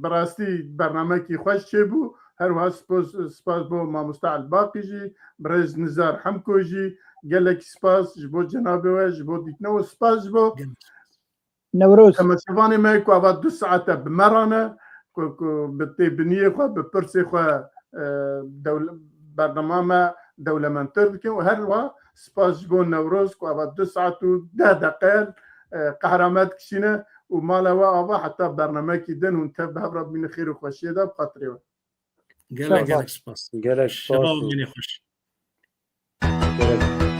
bi rastî bernamekî xweş çêbû. Her wiha spas, spas bo mamosta Elbaqî jî, birêz Nizar Hemko jî, gelekî spas ji bo cenabê we, ji bo dîtina we, spas ji bo Gelek spas. Newroz. Temaşevanê me ku ava du saete bi me re ne, ku, ku bi têbiniyê xwe, bi pirsê xwe, e, dewl-, bernama me dewlementtir dikin û her wiha spas ji bo Newroz ku ava du saet û deh deqe, e, qehra me dikişîne û mala we ava heta bernamekî din hûn tev bi hev re bimînin xêr û xweşiyê de bi xatirê we. Gelek, Sağ ol. Gelek spas. Gelek Şeva spas. Û mînê xweş. Gerek.